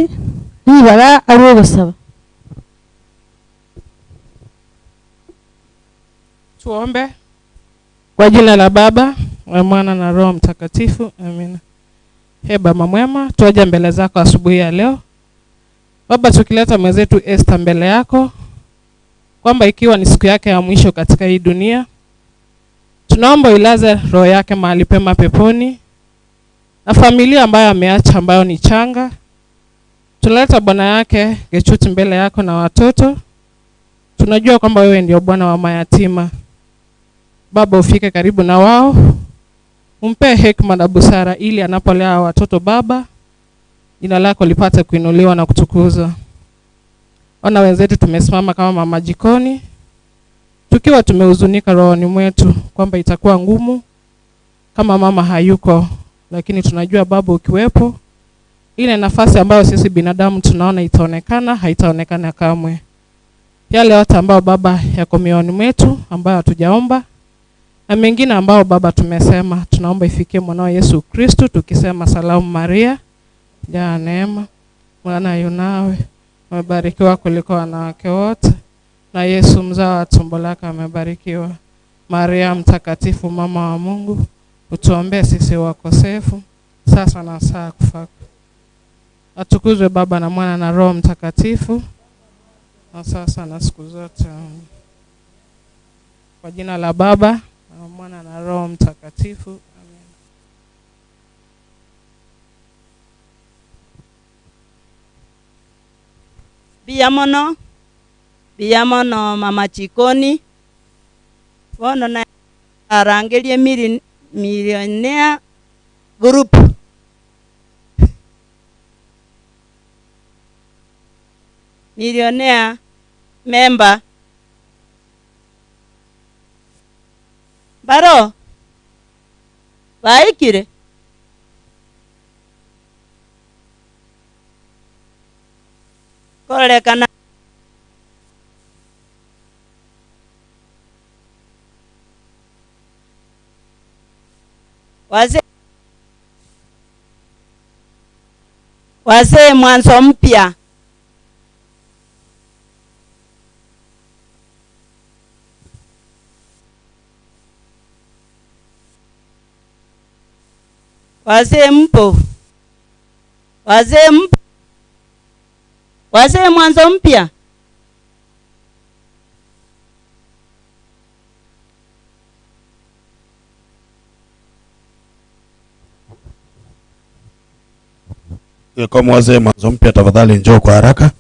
ribaga arue ogosaba. Tuombe. Kwa jina la Baba na Mwana na Roho Mtakatifu, amina. He Baba mwema, twaja mbele zako asubuhi ya leo Baba, tukileta mwenzetu Esther mbele yako, kwamba ikiwa ni siku yake ya mwisho katika hii dunia, tunaomba uilaze roho yake mahali pema peponi, na familia ambayo ameacha ambayo ni changa, tunaleta bwana yake Gechuti mbele yako na watoto. Tunajua kwamba wewe ndio Bwana wa mayatima. Baba, ufike karibu na wao, umpe hekima na busara ili anapolea watoto Baba, jina lako lipate kuinuliwa na kutukuzwa. Ona wenzetu tumesimama kama mama jikoni tukiwa tumehuzunika rohoni mwetu kwamba itakuwa ngumu kama mama hayuko, lakini tunajua Baba ukiwepo, ile nafasi ambayo sisi binadamu tunaona itaonekana haitaonekana kamwe. Yale yote ambayo Baba yako mioyoni mwetu ambayo hatujaomba na mengine ambayo Baba tumesema, tunaomba ifikie mwanao Yesu Kristu, tukisema salamu Maria, jaa neema, Bwana yu nawe, umebarikiwa kuliko wanawake wote, na Yesu mzao wa tumbo lako amebarikiwa. Maria mtakatifu, mama wa Mungu, utuombee sisi wakosefu, sasa na saa ya kufa. Atukuzwe Baba na Mwana na Roho Mtakatifu, na sasa na siku zote. Kwa jina la Baba na Mwana na Roho Mtakatifu. Amen. Mbuya mono, mbuya mono mama Chikoni. Bono narangerie miri millionaire group. Millionaire member. Mbaro baikire? Kororekana wazee wazee mwanzo mpya. Wazee mpo? Wazee mpo? Wazee mwanzo mpya? Kama wazee mwanzo mpya, tafadhali njoo kwa haraka.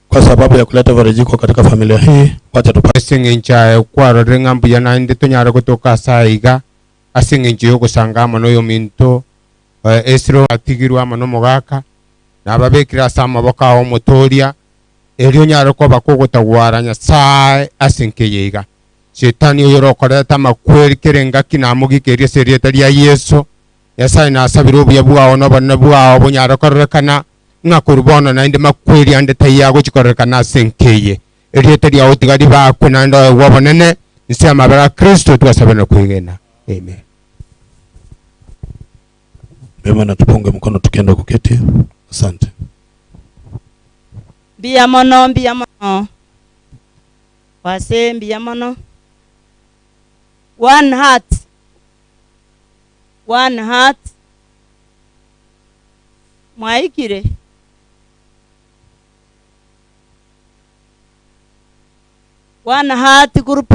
Kwa sababu ya kuleta varijiko katika familia hii, wacha tupate Ase eng'encho aye kwarorire ng'a mbuya naende tonyare gotoka ase aiga, ase eng'encho y'ogosanga amo na oyominto Esiro atigirwe amo nomogaka, nababekire ase amaboko ao omotoria, erio onyare koba kogotagwara Nyasae ase enka eye iga. Shetani oyore okoreta amakweri kera engaki namogikerie ase erieta ria Yeso. Nyasae nasabire obuya bwao na obonene bwao bonyare kororekana, ng'a korwa bono naende makweri ande taiyo agochia kororekana ase enka eye. Erieta riao tiga ribakwe naende oegwe obonene, inse y'amabera a Kristo twasabe na kwegena. Amen. Vyema, na tupunge mkono tukienda kuketi. Asante. Mbuya mono, mbuya mono. Wase mbuya mono. One heart. One heart. Mwaikire? One heart group.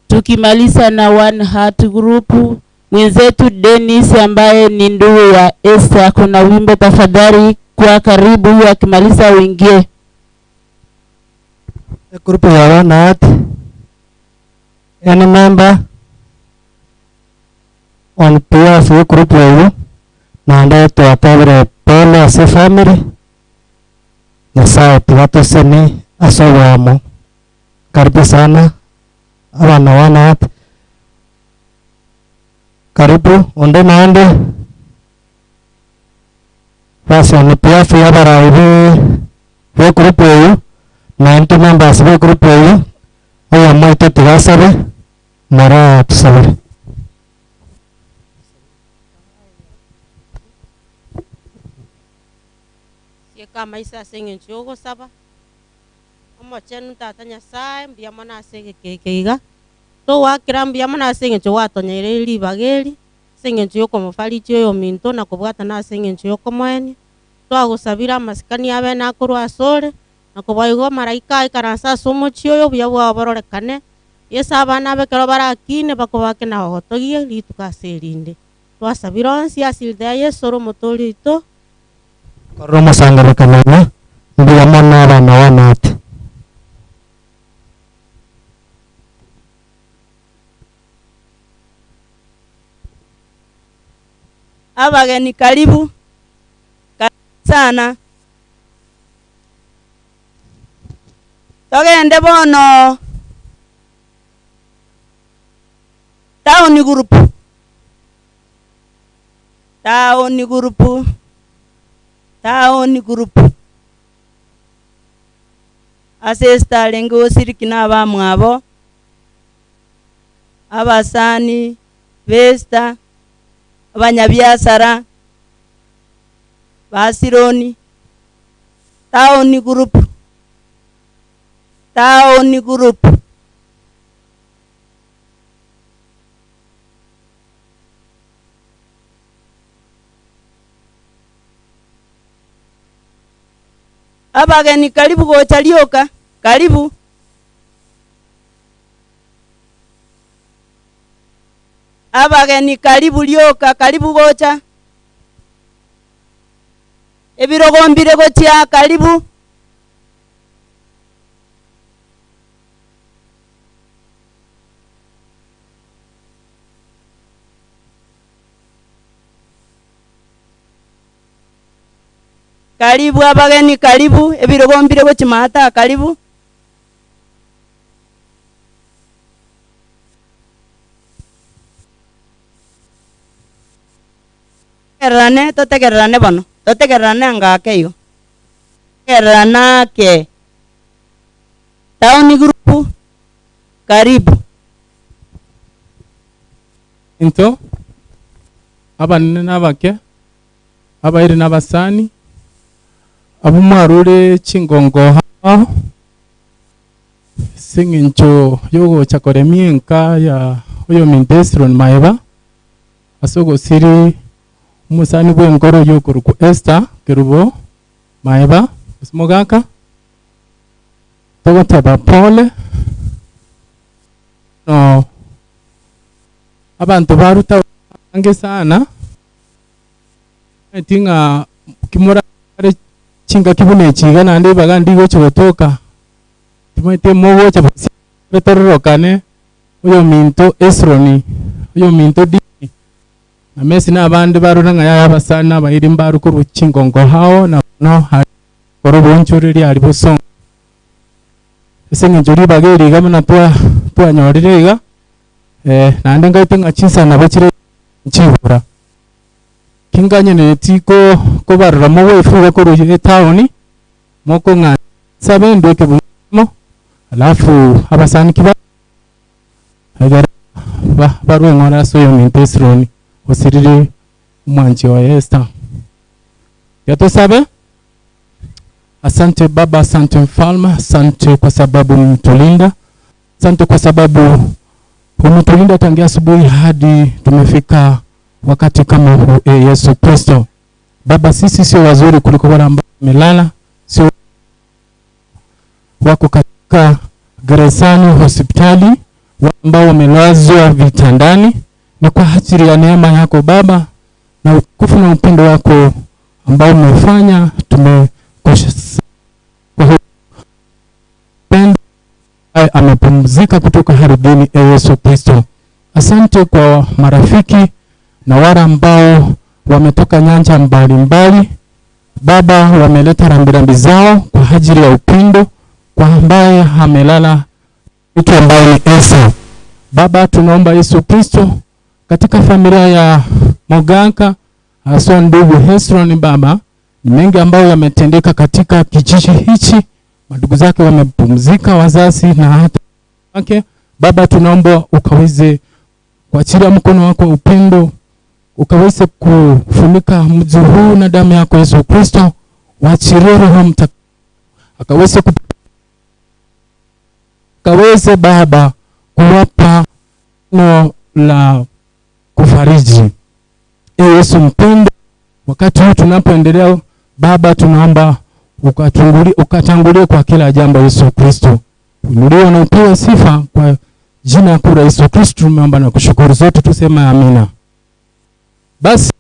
Tukimaliza na One Heart Group, mwenzetu Dennis ambaye ni ndugu wa Esther, kuna wimbo tafadhali kwa karibu, huyo akimaliza uingie. Group ya One Heart, any member on behalf ya group eyo, naende twatebire pole ase family, Nyasaye tiga tosemi ase oboamo. Karibu sana. Abana wanawake. Karibu onde naende. Basi on behalf ya abarai be be group eyio, na intwe members be group eyio, oyomo oito tiga asabe, nere atusabere. Sieka amaiso ase eng'encho y'ogosaba. Omochenu Tata Nyasae, mbuya mono ase egeka eke iga. Togoakera mbuya mono ase eng'encho gwatonyereire ribaga eri, ase eng'encho y'okomofariji oyominto na kobwatana ase eng'encho y'okomoenia. Twagosabire amasikani abe nakorwa asore, na koboigwa amaraika aikaranse ase omochie oyo obuya bwao bororekane. Yeso abana abe ekero barakine bakobake na gogotogia rituko ase erinde. Twasabire onsi ase erita ya Yeso ore Omotoori oito. Korora omosangererekano oyo, mbuya mono abana wanate. Abageni karibu, karibu sana. Togende bono town group, town group, town group. Ase Esther arenge gosiriki na abamwabo, abasani b'Esther, abanyabiasara ba Sironi, town group, town group. Abageni karibu gocha rioka, karibu. Abageni karibu rioka, karibu gocha. Ebirogo mbire gochia, karibu. Karibu abageni karibu, ebirogo mbire gochia maate aa karibu. Totegererane, totegererane bono, totegererane anga ake igo, totegererane ake. Town group, karibu. Into, abanene na abake, abairi na abasani, abwo mwarure chingongo ao, ase eng'encho y'ogocha koremia enka ya oyominto Hezron Maeba, ase ogosiri omosani bw'enkoro oyio okorokwa Esther Kerubo Maeba, gose mogaka, togoteba pole, no abanto baruta abange sana, Timanyeti ng'a kimorare chingaki buna echi iga naende ribaga ndigochia gotoka, timanyeti mogocha bosio tororokane, oyominto Hezroni, oyominto Dini, na Messi na abande barore ng'a yaya abasani na abairi mbarwe korwa chingongo ao na bono aria kore oboonchoreria aria bosongo. Ase eng'encho ribaga eri iga buna twa twanyorire iga, naende ngaete ng'a chinsa nabo chire nchibura. Kinganyenereti kobarora mogwefuga korwa etaoni, mokong'a nsabe ndweke buna alafu abasani ki egere barwe eng'ora ase oyominto Hezroni, osirire omwanchi oye Esther. Tiga tosabe. Asante Baba, asante Mfalme, asante kwa sababu umetulinda, asante kwa sababu umetulinda tangia asubuhi hadi tumefika wakati kama huu, e Yesu Kristo. Baba, sisi sio wazuri kuliko wale ambao wamelala, sio wako katika gerezani, hospitali, wale ambao wamelazwa vitandani. Ni kwa ajili ya neema yako Baba na utukufu na upendo wako ambao umefanya tumekosha kwa upendo amepumzika kutoka ardhini, e Yesu Kristo. Asante kwa marafiki na wale ambao wametoka nyanja mbalimbali Baba, wameleta rambirambi zao kwa ajili ya upendo kwa ambaye amelala, mtu ambaye ni Esau. Baba, tunaomba Yesu Kristo katika familia ya Mogaka haswa ndugu Hesron Baba, ni mengi ambayo yametendeka katika kijiji hichi, mandugu zake wamepumzika, wazazi na hata wake. Baba, tunaomba ukaweze kuachilia mkono wako wa upendo, ukaweze kufunika mji huu na damu yako Yesu Kristo, waachilie Roho Mtakatifu akaweze ku akaweze Baba kuwapa neno la kufariji. Ee Yesu mpendo, wakati huu tunapoendelea Baba, tunaomba ukatangulie, ukatangulie kwa kila jambo Yesu Kristo. Uinuliwe na upewe sifa kwa jina kuu la Yesu Kristo tumeomba na kushukuru zote, tuseme amina. Basi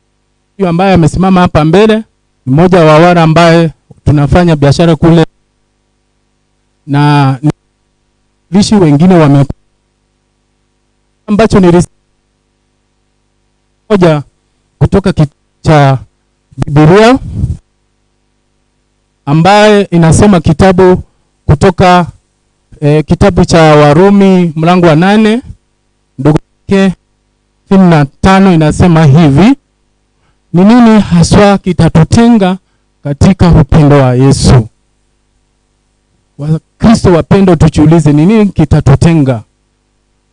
huyu ambaye amesimama hapa mbele ni mmoja wa wale ambaye tunafanya biashara kule na vishi wengine wame ambacho ni moja kutoka kitabu cha Biblia ambaye inasema kitabu kutoka kitabu cha Warumi mlango wa 8 ndugu yake 35 inasema hivi: ni nini haswa kitatutenga katika upendo wa Yesu? Wakristo wapendwa, tujiulize ni nini kitatutenga.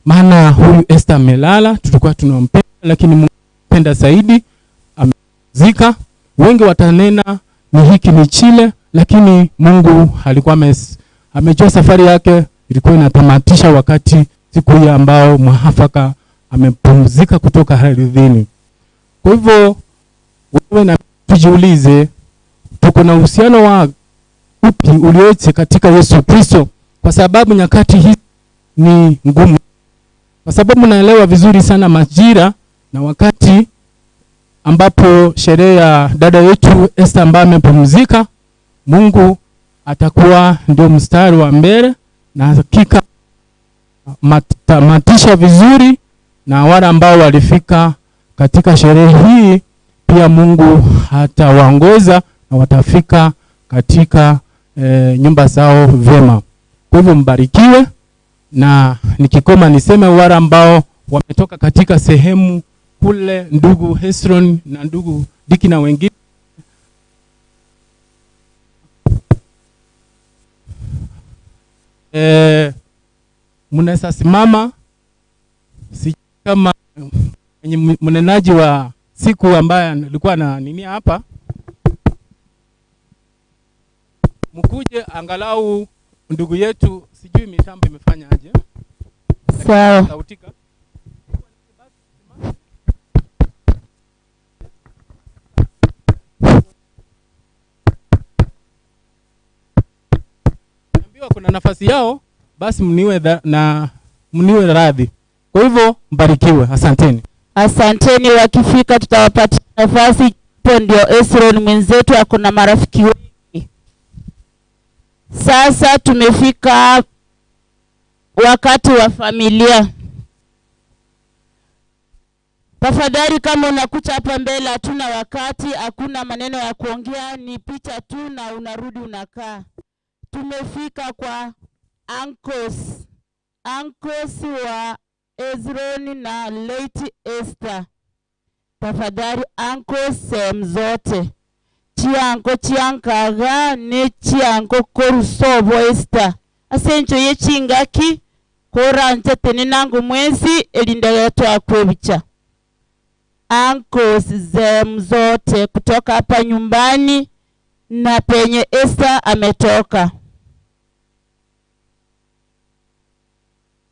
Maana huyu Esther amelala, tulikuwa tunampenda, lakini Mungu anapenda zaidi, amezika. Wengi watanena ni hiki ni chile, lakini Mungu alikuwa amejua safari yake ilikuwa inatamatisha wakati siku hii ambao mwafaka amepumzika kutoka ardhini. Kwa hivyo wewe na tujiulize, tuko na uhusiano wa upi ulioje katika Yesu Kristo? Kwa sababu nyakati hizi ni ngumu. Kwa sababu naelewa vizuri sana majira na wakati ambapo sherehe ya dada yetu Esther ambaye amepumzika, Mungu atakuwa ndio mstari wa mbele na hakika matamatisha vizuri, na wale ambao walifika katika sherehe hii pia Mungu atawaongoza na watafika katika nyumba zao vyema. Kwa hivyo mbarikiwe, na nikikoma niseme wale ambao wametoka katika sehemu kule, ndugu Hesron na ndugu Diki na wengine, mnaweza simama. Si kama mwenye mnenaji wa siku ambaye alikuwa na nini hapa, mkuje angalau ndugu yetu, sijui mitambo imefanya aje. Sawa. Sautika. Ambiwa kuna nafasi yao, basi mniwe na mniwe radhi. Kwa hivyo mbarikiwe, asanteni. Asanteni, wakifika tutawapatia nafasi. Hapo ndio Esron mwenzetu ako na marafiki wengi. Sasa tumefika wakati wa familia. Tafadhali kama unakuja hapa mbele, hatuna wakati, hakuna maneno ya kuongea, ni picha tu na unarudi unakaa. Tumefika kwa uncles, uncles wa Ezron na late Esther. Tafadhali uncles sehemu zote, chianko chiankaga ne chianko korusobo Esther asencho ye chingaki koranje tene nangu mwezi elinda twakwebicha. Uncles sehemu zote kutoka hapa nyumbani na penye Esther ametoka.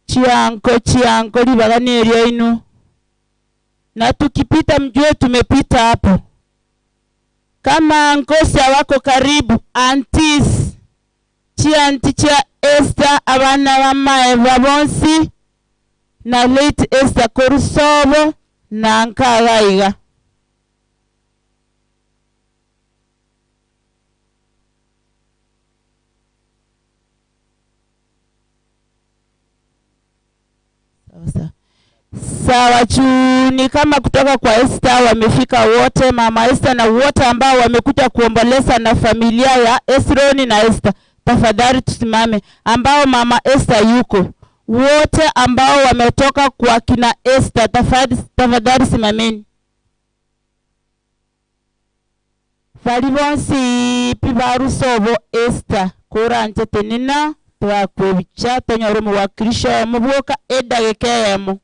Chianko chianko libagani inu, na tukipita mjue tumepita hapo. Kama uncles wako karibu, aunties, chianti chia Esther abana bamae babonsi na late Esther korusobo na nkagaiga. Sawa, chuni kama kutoka kwa Esther wamefika wote, mama Esther na wote ambao wamekuja kuomboleza na familia ya Esroni na Esther. Tafadhali tusimame, ambao mama Esther yuko. Wote ambao wametoka kwa kina Esther, tafadhali, tafadhali simameni. Bali bonsi pi barusobo Esther koranje tenena twakwebicha tonyore omowakilisha omo bwoka edageka eyemo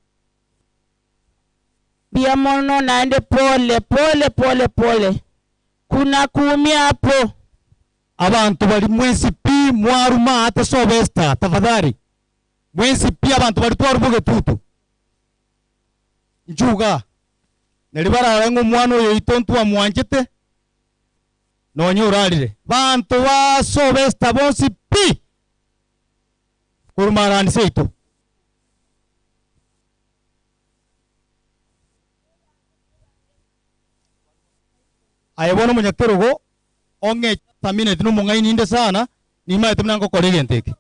mbia mono naende pole pole pole pole kuna kuumia hapo Abantu bari mwensi pi mwaruma ate sobe Esther tafadhali mwensi pi abantu bari twarubuge tutu njuga neri barara ng'o omwana oyo ito ntwamwanchete nonye orarire bantu ba sobe Esther bonsi pi kurumarani seito aye bono omonyakerogo ong'e tamineti nomong'aini inde sana nimaete buna ngokora egento eke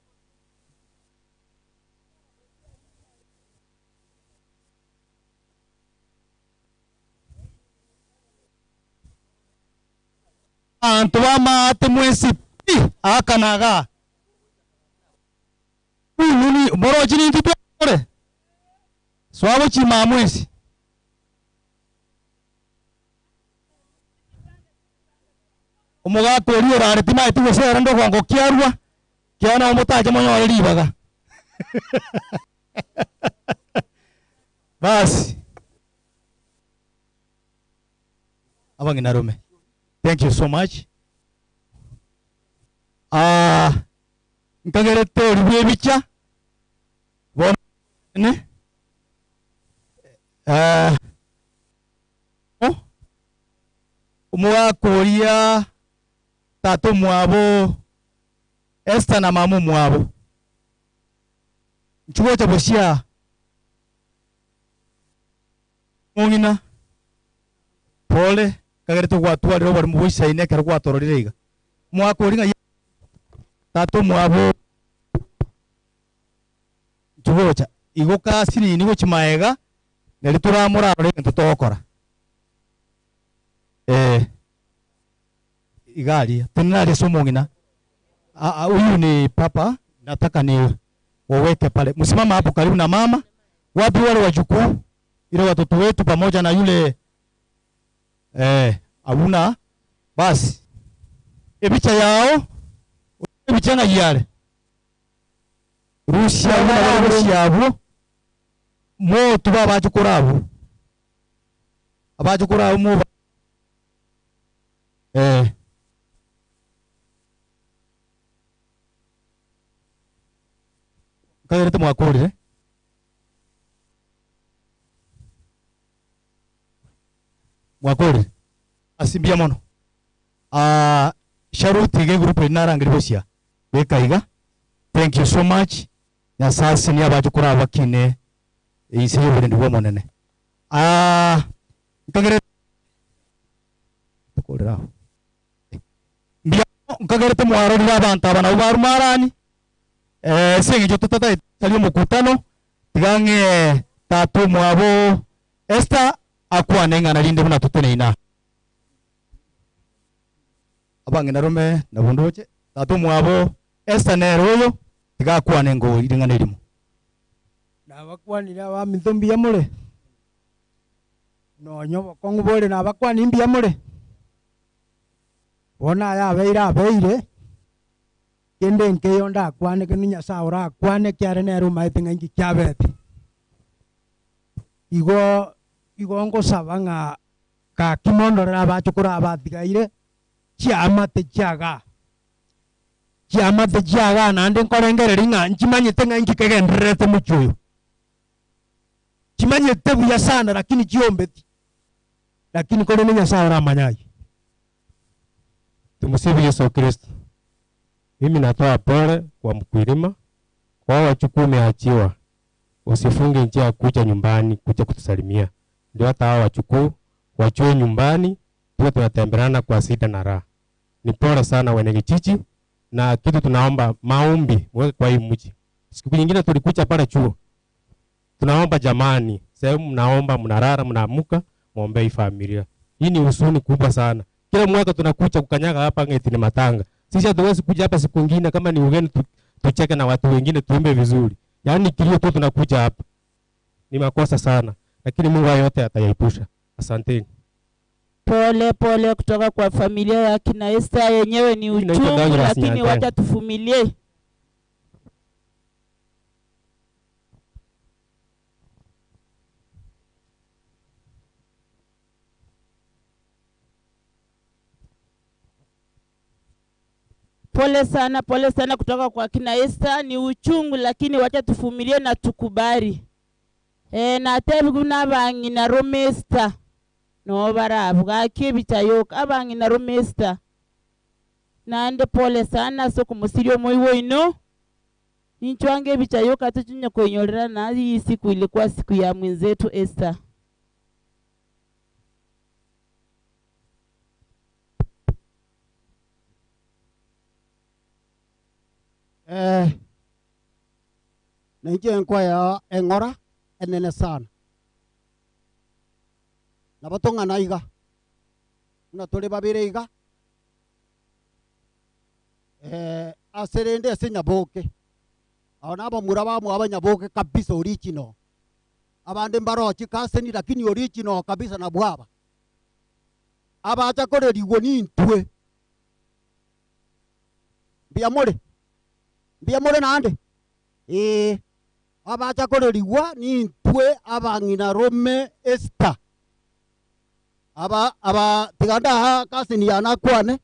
bantu bamaate mwensi pi akanaga nini morochi nintu twakore swabo chima mwensi omogaka oria orare timaeti gosera ndogongo kiarwa kiana omotache monyore ribaga basi abang'inarume thank you so much. Ah, nkagerete ori bwa ebicha bono ne eh oh omogaka oria tata omwabo Esther na mama omwabo nchigocha bosia mong'ina pole kagerete gwatwarire obori muboisaine ekero gwatororire iga omwaka ori ng'a tata omwabo nchigocha igo kasinini gochimaega neri toramorarore egento togokora eh igaria tena ase omong'ina. Huyu ni papa, nataka ni waweke pale, msimama hapo karibu na mama. Wapi wale wajukuu, ile watoto wetu pamoja na yule abuna basi ebicha yao ebicha nga yale rusha buna rusha abo mo tuba abachukura abo abachukura abo mo kagerete mwakorire mwakorire asimbia mono ah sharuti ge group narangiri bosia bekaiga thank you so much. Nyasasi ni abachukura abakine ise yoburendi bwa monene ah nkagere tukorera mbia nkagerete mwarorira abantu aba nabo barumarani sengejo tutata tali omukutano tigange tatu mwabo Esther akwane ng'ana rinde buna tuteneina abang'ina rume nabundoche tatu mwabo Esther nero oyo tigakwane ngo iring'ana erimo nabakwanire abaminto mbuya more nonye obokong'u bore nabakwani mbuya more bono aya abeire abeire kende nkeyo ndakwane kende Nyasaye orakwane kiare nere omaete ng'a inki kiabete igo igo ngosaba ng'a gaki mondorere abachukuru abatigaire chiamate chiaga chiamate chiaga naende nkorengereri ng'a nchimanyete ng'a inki kegendererete mochi oyo chimanyete buya sana lakini chiombeti lakini kore ni Nyasaye oramanyaye. Tumsifu Yesu Kristo. Mimi natoa pole kwa mkulima, kwa wachukuu umeachiwa. Usifunge njia ya kuja nyumbani kuja kutusalimia. Ndio hata hao wachukuu wachue nyumbani, tuwe tunatembeana kwa sida na raha. Ni pole sana wenye kijiji, na kitu tunaomba maombi mweke kwa hii mji. Siku nyingine tulikuja pale chuo. Tunaomba jamani, sehemu mnaomba, mnalala, mnaamuka, muombe hii familia. Hii ni huzuni kubwa sana. Kila mwaka tunakuja kukanyaga hapa ngeti ni matanga. Sisi hatuwezi kuja hapa siku nyingine kama ni ugeni tucheke na watu wengine tuimbe vizuri. Yaani kilio tu tunakuja hapa ni makosa sana, lakini Mungu hayo yote atayaepusha. Asanteni. Pole pole kutoka kwa familia ya kina Esther, yenyewe ni Mimi naitwa uchungu, Douglas lakini Nyantenga. wacha tuvumilie. Pole sana, pole sana kutoka kwa kina Esther, ni uchungu lakini wacha tuvumilie na tukubali. E, natebi buna abang'ina Romesta no barabu gaki ebichayoka abang'ina Romesta nande pole sana ase okumusiria omoibo oino ninchwange ebichayoka tuchinye kuinyorera na hii siku ilikuwa siku ya mwenzetu Esther. Eh, ninche nkwaya eng'ora enene sana nabo tong'ana iga buna tore babere iga eh, ase rende ase nyaboke abo na abamura bamwe abanyaboke kabisa original abande mbarochi kaseni lakini original kabisa nabwo aba abacha korerigwo nintwe mbuya more mbuya more naende ee abacha korerigwa nintwe abang'ina rome Esther aba aba tiga ndaha kasini yana akwane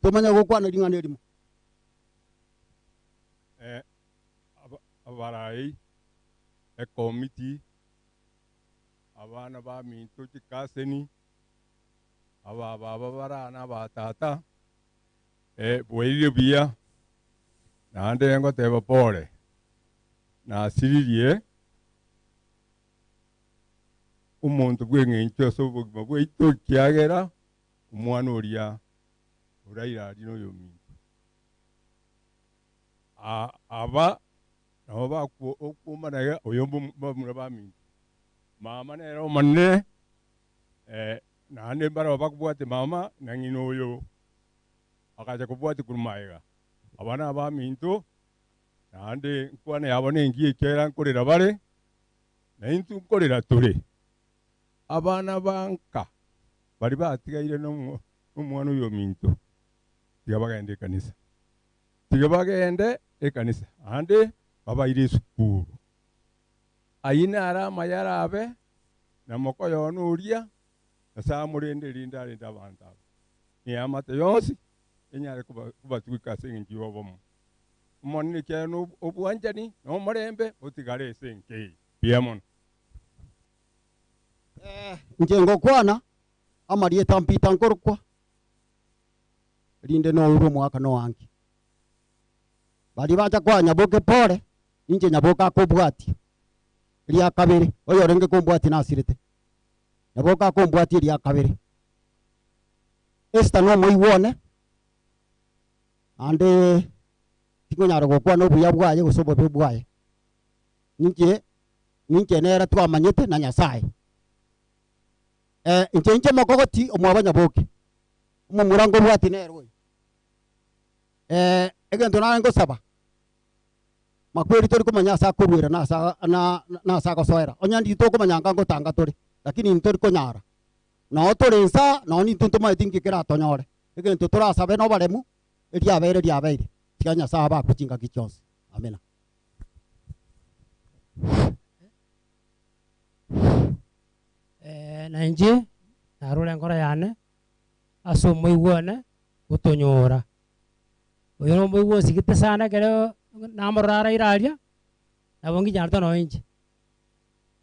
tomanye gokwana ring'ana erimo. Eh, abarai ekomiti abana ba minto chikaseni aba baba barana abatata eh, bwairire buya naende ngoteba pole nasiririe omonto bwa eng'encho ase obogima bwaito kiagera omwana oria oraira aria na oyo ominto. Aba nabo bakwo okwomanaga oyo bamura baminto mama nere omonene eh, naende mbaro bakobwate mama na ng'ina oyo akacha kobwati korwa maega aba na abaminto naende nkwana yabo na engiya ekiagera nkorera bare na intwe nkorera tore abana banka bari batigaire na omwana oyo ominto tiga bagende ekanisa tiga bagende ekanisa ande babaire esukuru ayio nare amaya arabe na mokoyo one oria nyasaye amorende rinde arende abanto aba eamate yonsi enyare kobatwika ase eng'encho ya obomo omonene ekiagera na obwanchani na omorembe otigare ase enka eye mbuya mono. Inche ngokwana amarieta mpita nkorokwa rinde nourwe omwaka nowange bari bacha kwa nyaboke pole inche nyaboke akobwatia ria kabere oyo orenge kombwatia nasirete nyaboke akombwatia ria kabere Esther no omoigwa one ande tingonyara gokwana obuya bwaye gose obobe bwaye ninche ninche nere twamanyete na Nyasaye eh, inche inche mokogoti omwaba nyaboke omomura ngobwati nere oyo eh, egento nare ngosaba makweri tori komanya ase akorwera na ase na na ase agosoera onya ndito okomanya nka ngotanga tore lakini ntori konyara noo tore nsa noo nintwe ntomaeti nki keratonyore egento torasabe na oboremu eriabeire riabeire tiga Nyasaye abakwe chingaki chionsi amina. Eh, na inche narure enkoro yane ase omoigwa one gotonyora oyo na omoigwa osigete sana ekero namorora araire aria nabo nginyanete nonye inche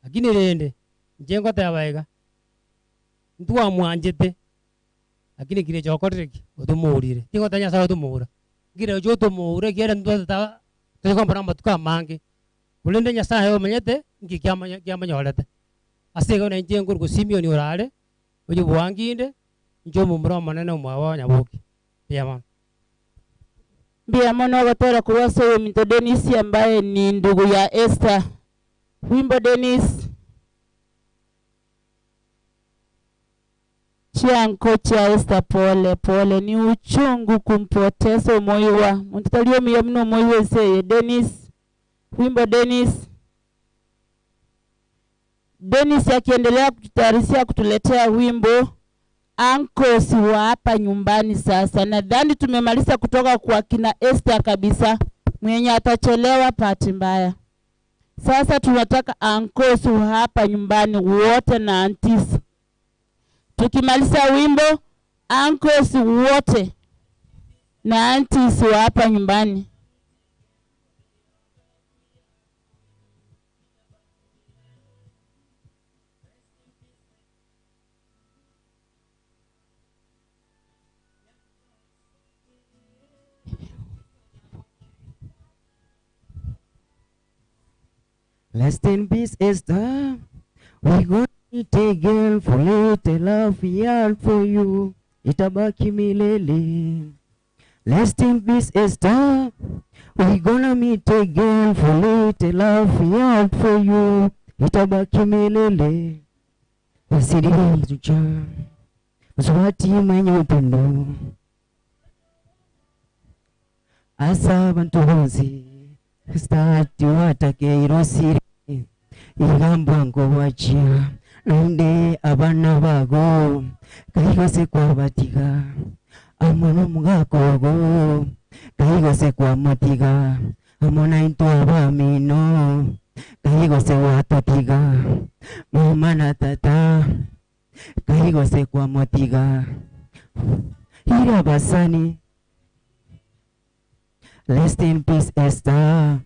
lakini rende inche ngoteba iga ntwamwanchete lakini kirecho okorire ki otomourire tingoteba nyasaye otomoura nkirecho otomoura ekiagera ntwatete toikombora amatuko amange korende nyasaye omanyete nki kiamanya kiamonyorete ase igo na inche nkorwa Simeon orare oyo bwanginde inche omomura omonene omwabo wa nyaboke mbuya mono. Mbuya mono ogotera korwa ase oyominto Dennis ambaye ni ndugu ya Esther. Wimbo Dennis. Chianko chia Esther pole pole ni uchungu kumpoteza omoiwa muntu tari omuya muno omoiwa ense eye Dennis. Wimbo Dennis. Dennis akiendelea kututayarishia kutuletea wimbo Uncles wa hapa nyumbani sasa. Nadhani tumemaliza kutoka kwa kina Esther kabisa. Mwenye atachelewa bahati mbaya. Sasa tunataka uncles wa hapa nyumbani wote na aunties. Tukimaliza wimbo uncles wote na aunties wa hapa nyumbani. Rest in peace, Esther. We gonna meet again for little love we had for you. Itabaki milele. Rest in peace, Esther. We gonna meet again for little love we had for you. Itabaki milele. Wasiri mzucha. Mswati mwenye upendo. Asa bantu bonsi. Stati watake irosiri. Igambwa ngo wachia nande abana bago kaigose kwa batiga amono mugakogo kaigose kwa matiga amona into abamino kaigose watotiga mama na tata kaigose kwa matiga ira basani. Rest in peace, Esther.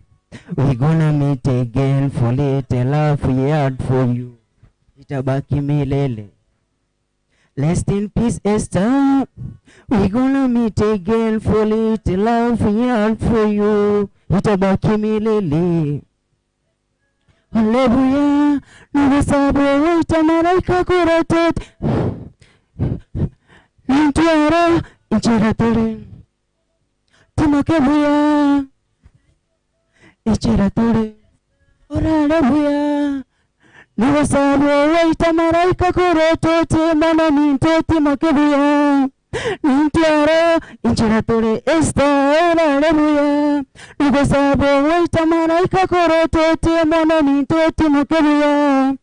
We gonna meet again for little love we had for you. Itabaki milele. Rest in peace, Esther. We gonna meet again for little love we had for you. Itabaki milele. Hallelujah. Nubusabe ita malaika kurotet. Ntuara incheratore. Timokebuya. Icheratore. Oralebuya. Nubusabe ita malaika kurotet. Mana ninte timokebuya. Ntuara incheratore. Esther oralebuya. Nubusabe ita malaika kurotet. Mana ninte timokebuya.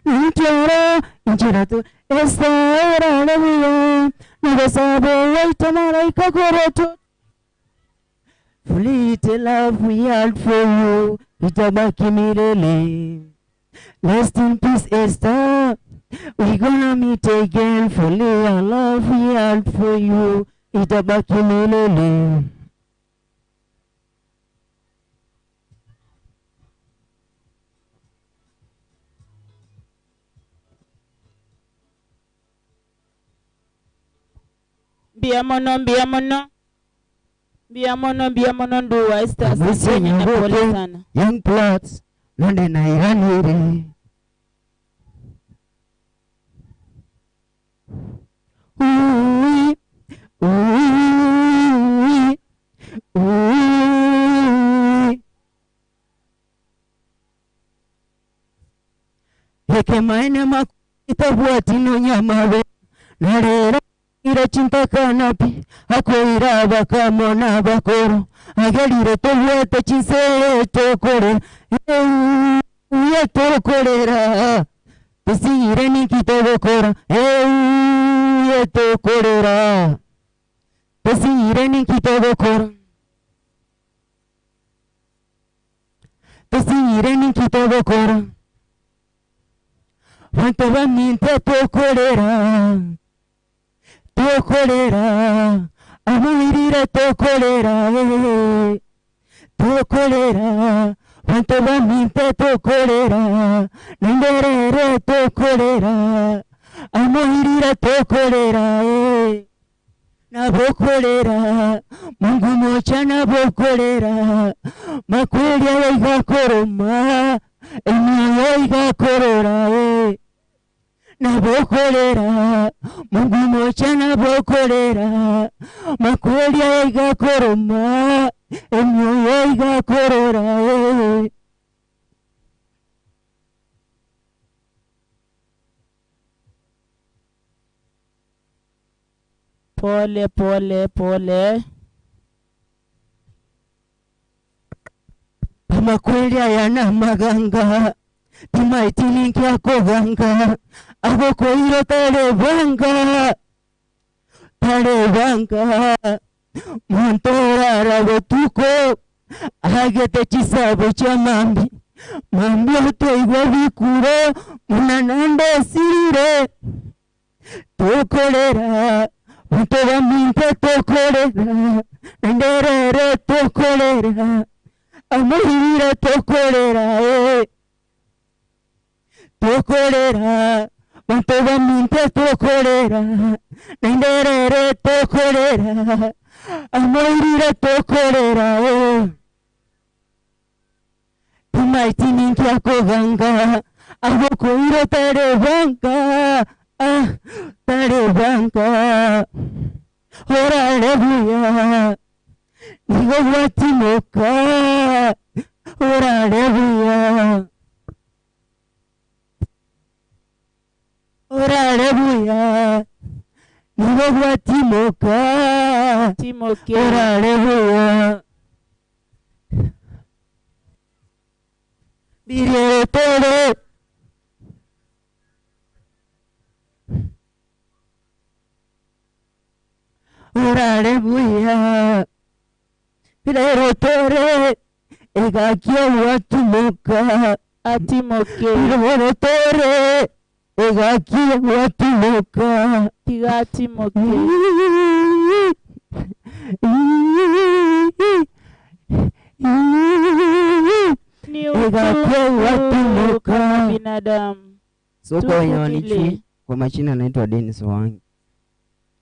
Ntuara incheratore. Esther oralebuya. Nubusabe ita malaika kurotet. Little love we had for you, itabaki milele. Rest in peace, Esther. We gonna meet again for little love we had for you, itabaki milele. Mbia mono, mbia mono. Mbia mono, mbia mono nduwa Esther. Mwisi Asanteni na pole Nyangoke, sana. Young Plots, London na Iranire. Ui, ui, ui. Hekemaine makuitabwatino nyamabe. Narera ira chintakanapi akoira bakamona bakoro agerire tobwate chinsere tokore uye tokorera tusire nikitobokora uye tokorera tusire nikitobokora tusire nikitobokora bantu baminte tokorera tokorera amuirira tokorera tokorera bantu baminte tokorera nenderere tokorera amuirira tokorera nabokorera Mungu mocha nabokorera makweli igakoroma emioyo igakorora nabokorera Mungu mocha nabokorera makweli igakoroma emioyo igakorora Pole pole pole. Amakweri aya namaganga, timaeti ninki akoganga, agokoira otarebanga, tarebanga. Monto orara botuko, agete chisabo chia mambia, mambia otoigwa bikuro, buna naende osirire. Tokorera, banto baminto tokorera, naende rero tokorera, amoirire tokorera eh. Tokorera, banto baminto tokorera, naende rero tokorera, amoirire tokorera eh. Timaeti ninki akoganga, agokoira otarebanga, ah, tarebanga. Orare buya, nigo gwatimoka, orare buya. Orare buya, nigo gwatimoka, Timoke. orare buya. Birietore. Orare buya, birerotore, egakia gwatimoka. Atimoke. Birerotore, egakia gwatimoka. Tiga atimoke. Ni Egakia uchungu gwatimoka. kama binadamu. So kwa wenye Tuvumilie. wanijui, kwa majina naitwa Dennis Wangi.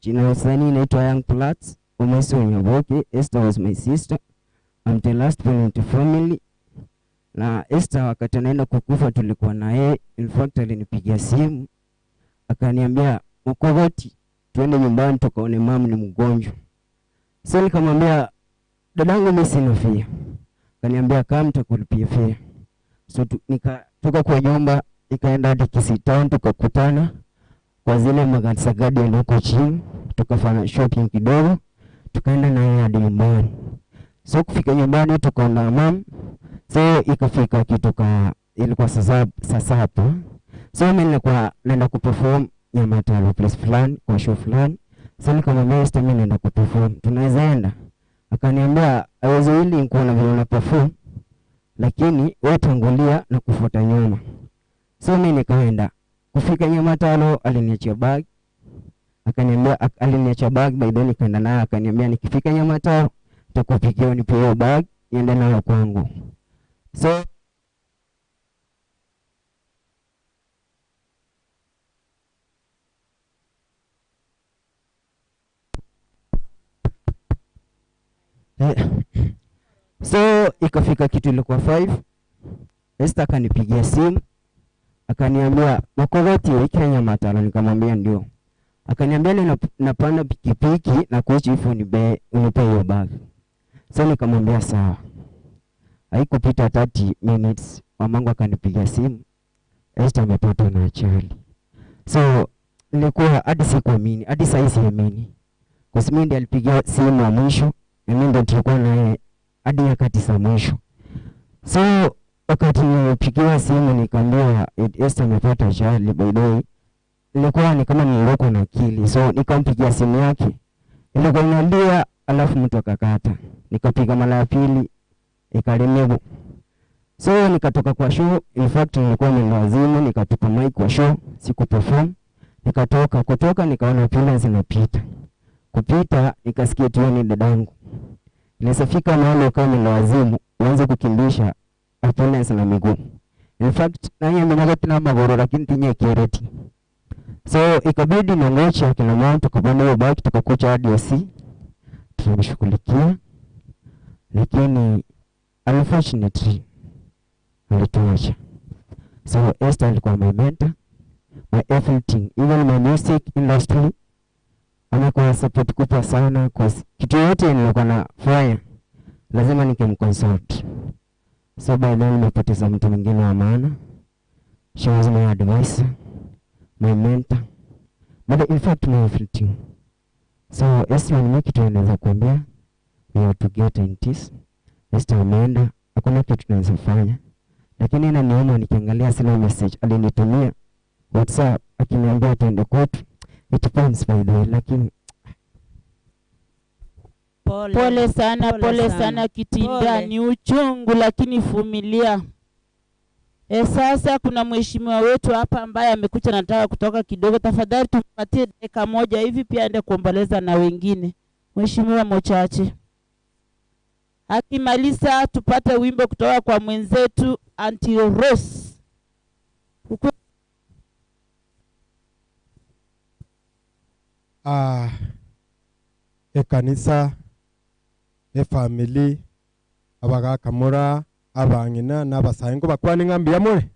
Jina la usanii naitwa Young Plats, Omesi Onyaboke. Esther was my sister. I'm the last born in the family. Na Esther wakati anaenda kukufa tulikuwa na yeye. In fact alinipigia simu akaniambia, Mkogoti, tuende nyumbani tukaone mama ni mgonjwa. So nikamwambia dadangu, mimi sina fare. Akaniambia kama nitakulipia fare. So nikatoka kwa nyumba nikaenda hadi Kisii Town tukakutana kwa zile Magansa Garden huko chini, tukafanya shopping kidogo, tukaenda naye hadi nyumbani. So kufika nyumbani tukaona mam, so ikafika kitu ka ilikuwa saa saba. So mimi nilikuwa naenda kuperform Nyamataro place fulani kwa show fulani. So nikamwambia Esther, mimi naenda kuperform, tunaweza enda? Akaniambia I was willing kuona vile una perform, lakini wewe tangulia na kufuata nyuma. So mimi nikaenda. Kufika Nyamataro aliniachia bag. Akaniambia aliniachia bag by then nikaenda nayo, akaniambia nikifika Nyamataro nitakupikia unipe hiyo bag niende nayo kwangu. So So ikafika kitu ilikuwa 5. Esther akanipigia simu akaniambia Mokogoti wiki Nyamataro, nikamwambia ndio. Akaniambia napanda pikipiki na kuishi hivyo unipe hiyo bag. So nikamwambia sawa. Haikupita 30 minutes mamangu akanipigia simu, Esther amepatwa na ajali. So nilikuwa hadi sikuamini, hadi saa hii siamini. Kwa sababu mimi ndiye alipigia simu ya mwisho na mimi ndiye tulikuwa naye hadi nyakati za mwisho. So wakati nilipigiwa simu nikaambiwa Esther amepata ajali, by the way, nilikuwa ni kama nilirukwa na akili. So nikampigia simu yake, ilikuwa inalia, alafu mtu akakata. Nikapiga mara ya pili ikarimibu. So nikatoka kwa show, in fact nilikuwa nimewazimu, nikatupa mic kwa show, sikuperform. Nikatoka, kutoka nikaona ambulance inapita. Kupita nikasikia tu ni dadangu. Nilisafika mahali kama nimewazimu, uanze kukimbisha ambulance na miguu. In fact nani amenaga tena magoro lakini tinye kereti. So ikabidi niongoche kina mama, tukapanda hiyo bike tukakucha hadi OC. Tulimshughulikia, lakini unfortunately alituacha. So Esther alikuwa my mentor, my everything, even my music industry amekuwa support kubwa sana kwa kitu yote nilikuwa nafanya lazima nikimconsult. So by then nimepoteza mtu mwingine wa maana. She was my advisor, my mentor, but in fact my everything. So Esther, ni kitu naweza kuambia, we are together in this. Esther ameenda, Hakuna kitu tunaweza fanya, lakini inaniuma nikiangalia zile message alinitumia WhatsApp akiniambia tuende kwetu. It pains by the way, lakini Pole sana, pole sana Kitinda, Pole. ni uchungu lakini vumilia. E, sasa kuna mheshimiwa wetu hapa ambaye amekuja nataka kutoka kidogo, tafadhali tumpatie dakika moja hivi pia aende kuomboleza na wengine. Mheshimiwa Mochache akimaliza tupate wimbo kutoka kwa mwenzetu Auntie Rose. Ukwe Ah, ekanisa efamily abagakamura abang'ina na abasae nkobakwana ng'a mbuya more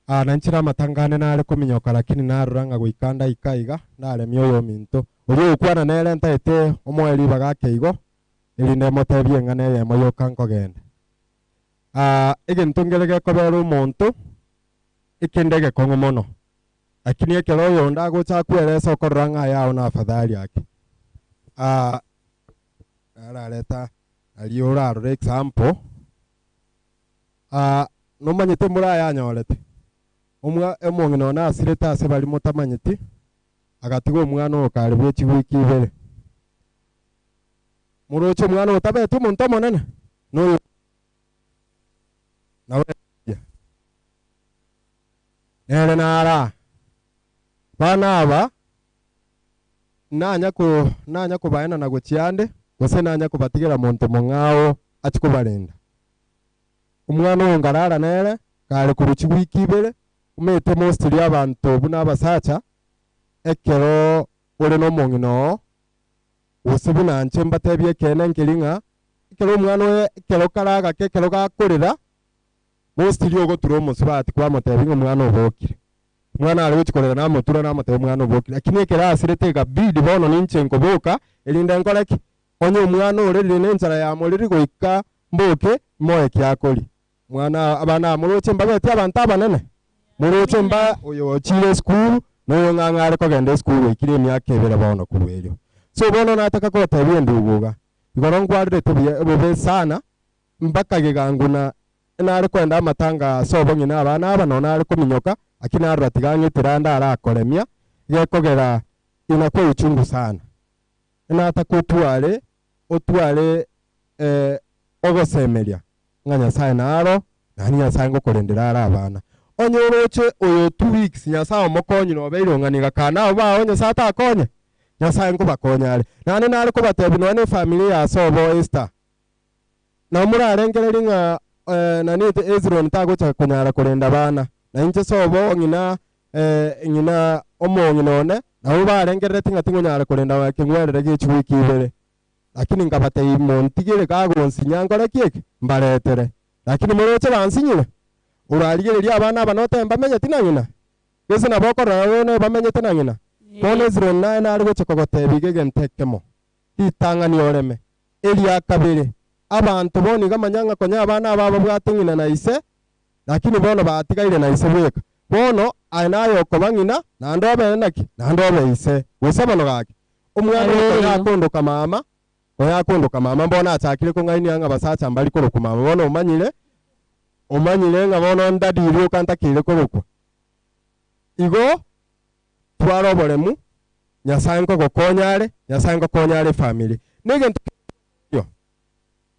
Ah, nanchire amatangane nare kominyoka lakini narora ng'a goika ndaika iga naremia oyo ominto oria ogokwana nere ntaete omoe ribaga ake igo erinde motebie ng'a neye eyemo yoka nkogenda. Ah, egento nkere gekobera omonto ekende egekong'u mono lakini ekero oyonde agocha akweresa okorora ng'a ayao na afadhali ake. Ah, narareta aria orarora example ah, nomanyete mborayanyorete omwa omong'ina one asirete ase baria motamanyeti agatiga omwana oyo kare bwa echiwiki ibere. Moroche omwana oyo tabete omonto omonene noyo nawe nere nara bana aba nanya ko nanya kobaena na gochia ande gose nanya kobatigera monto mong'ao achi kobarenda. Omwana oyo ngarara nere kare korwa chiwiki ibere omanyete mostly abanto buna abasacha ekero ore na omong'ina oo gose buna inche mbatebie ekeene nkeri ng'a ekero omwana oye ekero kare agake ekero gakorera mostly ogotura omosubati kwamotebia ng'a omwana obokire. Omwana are gochi korera namotura namotebia omwana obokire lakini ekero asirete ekabidi bono ninche nkoboka erinde nkore ki? Onye omwana orerire na enchara yamoriri goika mboke moe kiakoria. Mwana abana aba moroche mbabeti abanto abanene moroche mba oyo ochire esukuru na oyo ng'a are kogenda esukuru goikire emiaka ebere bono korwa erio. So bono nataka kogotebia endugu iga, igoro nkwarerete buya bobe sana mpaka gegangu na nare koenda amatanga ase obong'ina abana aba nonye nare kominyoka lakini narora tiga ng'etera ande arakoremia gekogera inakwa uchungu sana. Nataka otware otware ogosemeria ng'a Nyasaye naro naende Nyasaye ngokorendera are abana. Onye oroche oyo 2 weeks Nyasaye omokonyire obeire ong'ani iga kaa nabo bao Nyasaye atakonye? Nyasaye nkobakonya are. Naende nare kobatebia nonya na efamiri ya ase obo Esther, nabo morarengereria ng'a nani Hezron tagocha konyara korenda abana, na inche sobo ng'ina ng'ina omong'ina one nabo barengerereti ng'a tingonyara korenda keng'werere gia echiwiki ibere. Lakini nkabatebia montigere kagonsinya nkore ki eke? Mbaretere. Lakini moroche bansinyire? Orarigereria abana aba notebe mbamenyeti na ng'ina? Gese nabo okorora bono bamenyete na ng'ina? Bono Hezron naye nare gocha kogotebia iga egento ekemo, ritang'ani oreme, eria kabere, abanto bono iga manya ng'a konya abana aba babwate ng'ina na ise, lakini bono batigaire na ise bweka. Bono aye naye okoba ng'ina naende obe naki? Naende obe ise. Gose bono gaki, omwana oyo konya akondoka mama, konya akondoka mama mbono achakire kong'ainia ng'a basacha mbari korokwa mama. Bono omanyire, omanyire ng'a bono daddy rioka ntakeire korokwa. Igo tware oboremu, Nyasaye nkogokonya are, Nyasaye nkokonya are efamiri. Na egento kio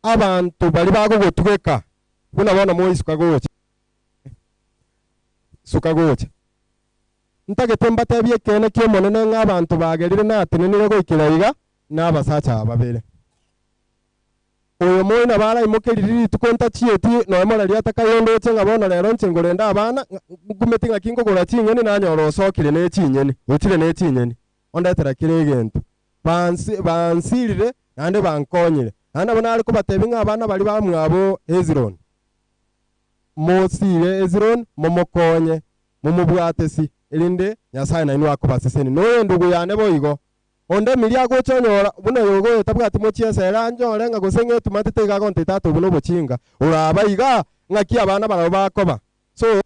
abanto baria bagogotugeka buna bono moisuka gocha, suka gocha. Ntagete mbatebie ekeene kia Omonene ng'a abanto bagerire natenenire goikera iga na abasacha aba babere. Oyo moi nabo araimokeriri rituko ntachieti nonya morari atakayondoche ng'a bono rero inche ngorenda abana, nkumeti ng'aki nkogora ching'eni nanyora osokire ne chinyeni, ochire ne chinyeni, ondetera kera egento. Bansi bansirire naende bankonyire. Naende nabo nare kobatebia ng'a abana baria bamwabo Hezron, mosire Hezron momokonye, momobwate si, erinde Nyasaye nainwe akobaseseni. Na oyo endugu yane boigo, onde emiria agocha onyora buna oyo oyo tabwati mochiesa ere anjore ng'a gose ng'etumatete iga agontebia tata obwo nobochinga, oraba iga ng'aki abana barabwo bakoba. So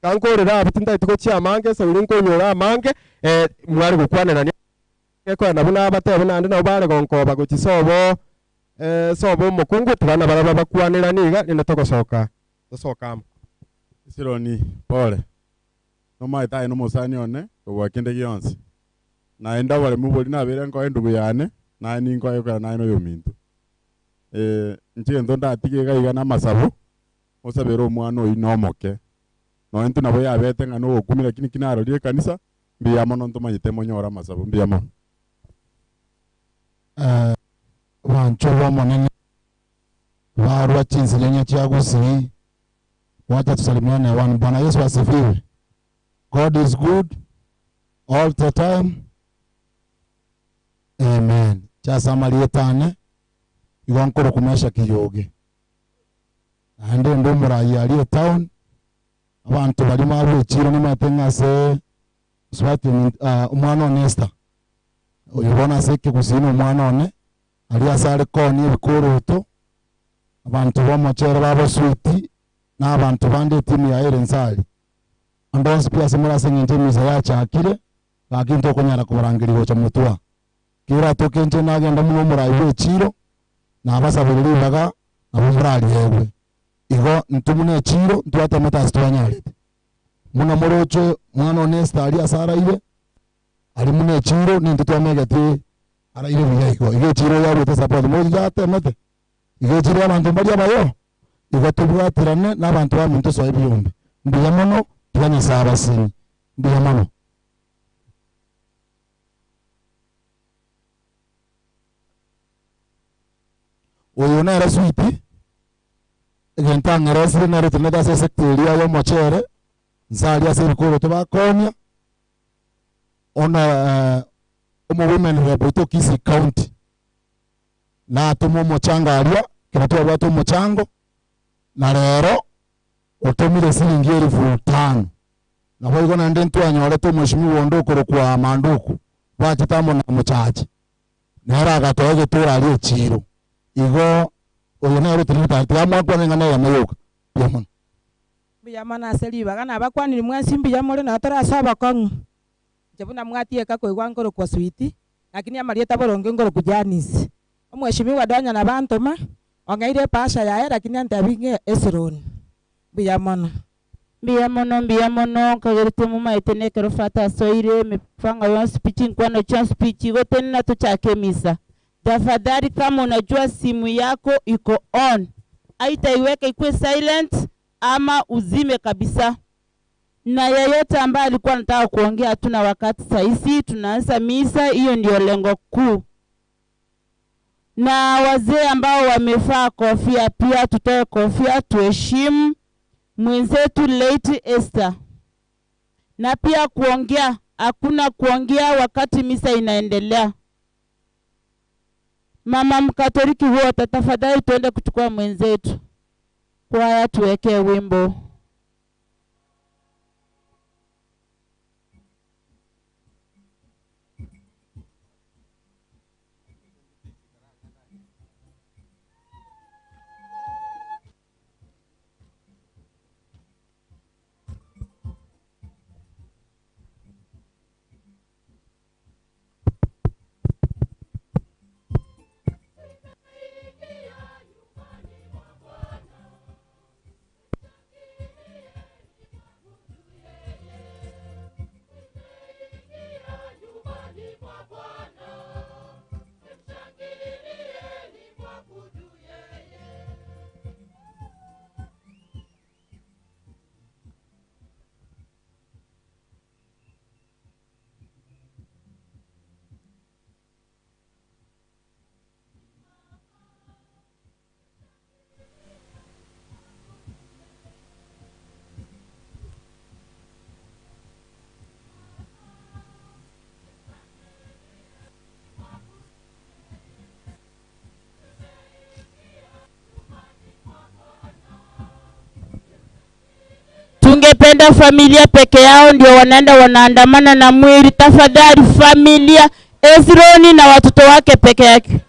kankorera abwo tintageti gochia amange esauri nkonyora amange mware gokwanerania gekogera nabwo nabatebia naende nabo bare gonkoba gochia sobo. Sobo omokungu tiga nabarabwo bakwanerane iga rende togosoka tosoke amo. Esironi, pole. Nomaete aye nomosani one kobua kende gionsi. Naende oboremu boria nabeire nkoa endugu yane, naye ninkoe ekero naye noyominto. Inche egento ndatige iga iga namasabo, osabere omwana oyio nomoke. Nonya intwe nabo yabete ng'a nogokumia lakini ki narorire ekanisa, mbuya mono ntomanyete monyore amasabo, mbuya mono. Abanchwa b'Omonene barwa chinsinyo chia Gusii, wacha tusalimiane hewani. Bwana Yesu asifiwe. God is good all the time. Amen. Chasa amarieta ane igo nkorokwa Meshaki Yoge. Naende inde omoraia aria etown, abanto baria marwa echiro nimanyete ng'a ase mosubati omwana one Esther, oyo bono ase ekegusii na omwana one, aria ase are koonia ebikoroto, abanto b'omochere baboswiti, na abanto bande etimu yaye ere inse aria. Ande onsi pi ase more ase eng'encho emisa yachakire, gaki ntokonyara kobarangeria gocha motwe aa. Keratoke inche nagenda buna omorai bw'echiiro, nabasabire ribaga, nabo morariegwe. Igo intwe buna echiiro ntwatemete ase twanyarete. Buna moroche mwana one Esther aria ase araire, aria buna echiiro nintwe twamegetie araire buya igo. Igo echiiro yaruete support, moroche yatemete? Igo echiiro abanto mbaria abayo? Igo tobwaterane na abanto baminto soe ebiombe. Mbuya mono, tiga Nyasae abasenie. Mbuya mono. Oyo nere switi, egento ang'eresire nere otenenete ase esector eria ya omochere, nse aria ase ebikoroto bakoonia, ona omo women rep oito Kisii county, natoma omochango aria, ekero twabwate omochango, na rero otomire siringi elifu tano. Naboigo naende ntwanyorete omweshimiwa onde okorokwa Manduku, bwachete amo na Mochache, nere agatoa egeturo aria echiiro. Igo oyo nere otenenete aria, tiga mwakwane eng'ana eyemo yoka. Mbuya mono. Mbuya mono ase ribaga nabakwanire mwensi mbuya more nabo tore ase obokong'u. Inche buna mwatieka koigwa nkorokwa Sweet, lakini amarieta boronge nkorokwa Janice. Omweshimiwa Donya nabantoma, ong'eire epasha yaye lakini antebi ng'a esironi. Mbuya mono. Mbuya mono, mbuya mono, nkagerete momaete nekero Fata asoire, emepanga yonsi pi, chinkwano chionsi pi chigotenena tochake emisa. Tafadhali kama unajua simu yako iko on, aidha iweke ikuwe silent ama uzime kabisa. Na yeyote ambaye alikuwa anataka kuongea, hatuna wakati sahizi, tunaanza misa, hiyo ndio lengo kuu. Na wazee ambao wamevaa kofia pia tutoe kofia, tuheshimu mwenzetu Lady Esther. Na pia kuongea, hakuna kuongea wakati misa inaendelea. Mama Mkatoliki wote, tafadhali tuende kuchukua mwenzetu. Kwaya tuwekee wimbo. Tungependa familia peke yao ndio wanaenda wanaandamana na mwili. Tafadhali familia, Ezroni na watoto wake peke yake.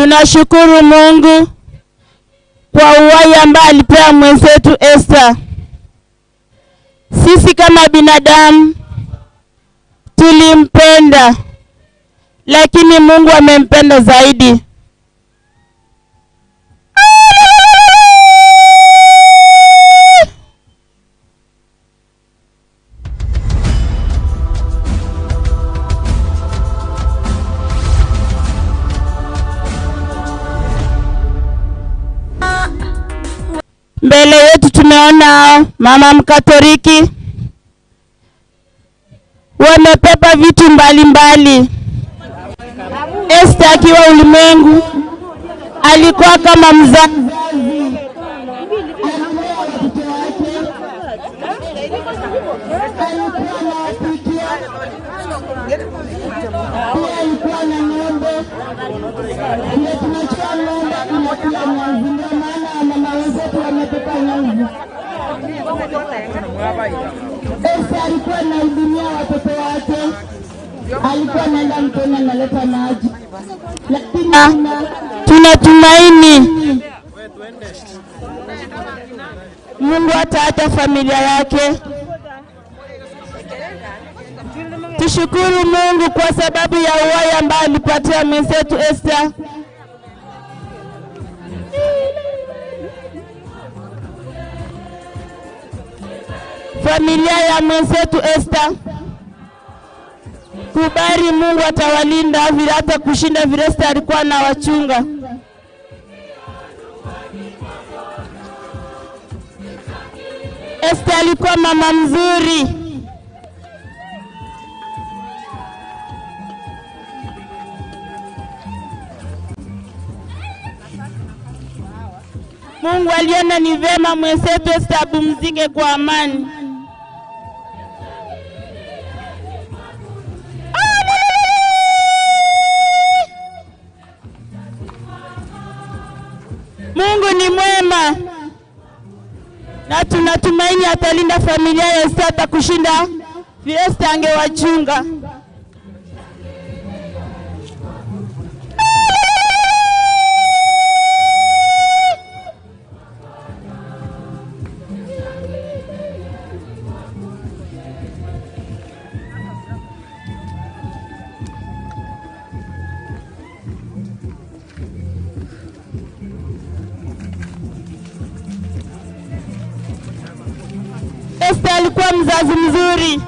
Tunashukuru Mungu kwa uhai ambaye alipea mwenzetu Esther. Sisi kama binadamu tulimpenda, lakini Mungu amempenda zaidi. Mbele yetu tumeona mama Mkatoliki wamebeba vitu mbalimbali. Esther akiwa ulimwengu alikuwa kama mzazi. Esther alikuwa anahudumia watoto wake, alikuwa anaenda mtoni analeta maji, lakini Tunatumaini Mungu ataacha familia yake. Tushukuru Mungu kwa sababu ya uhai ambao alipatia mwenzetu Esther. Familia ya mwenzetu Esther, kubali Mungu atawalinda vile hata kushinda vile Esther alikuwa anawachunga. Esther alikuwa mama mzuri. Mungu aliona ni vema mwenzetu Esther apumzike kwa amani. Mungu ni mwema na tunatumaini atalinda familia ya Esther hata kushinda vile Esther angewachunga. Esther alikuwa mzazi mzuri.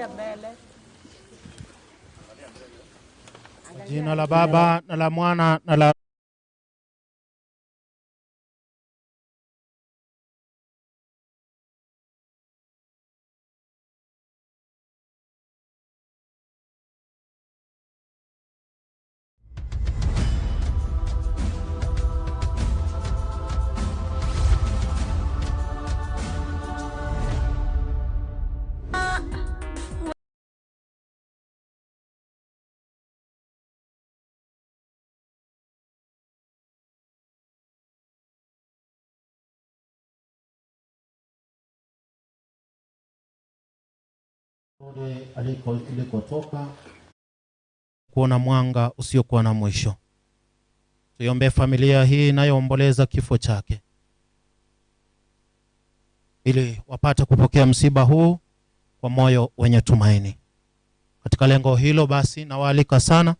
Angalia mbele. Kwa jina la Baba na la Mwana na la Rudi aliko ilikotoka kuona mwanga usiokuwa na mwisho. Tuiombee familia hii inayoomboleza kifo chake, ili wapate kupokea msiba huu kwa moyo wenye tumaini. Katika lengo hilo basi, nawaalika sana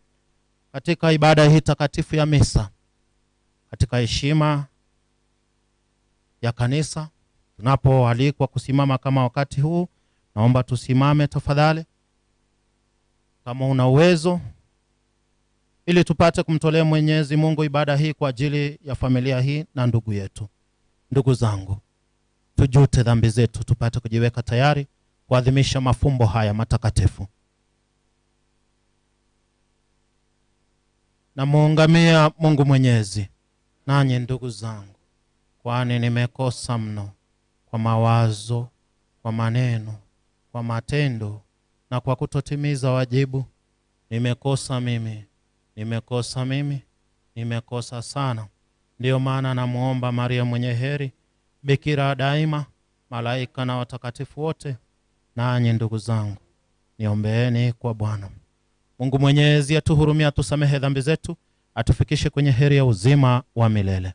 katika ibada hii takatifu ya misa, katika heshima ya kanisa, tunapoalikwa kusimama kama wakati huu, naomba tusimame tafadhali, kama una uwezo, ili tupate kumtolea Mwenyezi Mungu ibada hii kwa ajili ya familia hii na ndugu yetu. Ndugu zangu, tujute dhambi zetu, tupate kujiweka tayari kuadhimisha mafumbo haya matakatifu. Namuungamia Mungu Mwenyezi, nanyi ndugu zangu, kwani nimekosa mno kwa mawazo, kwa maneno, kwa matendo na kwa kutotimiza wajibu. Nimekosa mimi, nimekosa mimi, nimekosa sana. Ndiyo maana namuomba Maria mwenye heri, bikira daima, malaika na watakatifu wote, nanyi ndugu zangu, niombeeni kwa Bwana. Mungu Mwenyezi atuhurumie, atusamehe dhambi zetu, atufikishe kwenye heri ya uzima wa milele.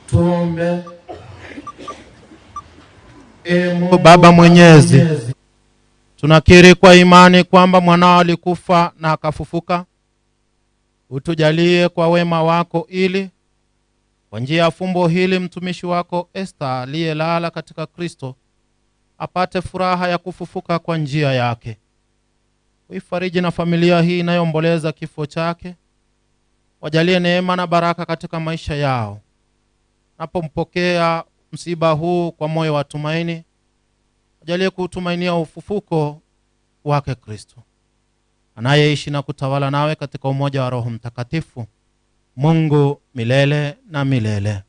Tuombe. Ee Mungu Baba Mwenyezi, tunakiri kwa imani kwamba mwanao alikufa na akafufuka. Utujalie kwa wema wako ili kwa njia ya fumbo hili mtumishi wako Esther aliyelala katika Kristo apate furaha ya kufufuka kwa njia yake. Uifariji na familia hii inayoomboleza kifo chake, wajalie neema na baraka katika maisha yao. Napompokea msiba huu kwa moyo wa tumaini, wajalie kuutumainia ufufuko wake Kristo, anayeishi na kutawala nawe katika umoja wa Roho Mtakatifu, Mungu milele na milele.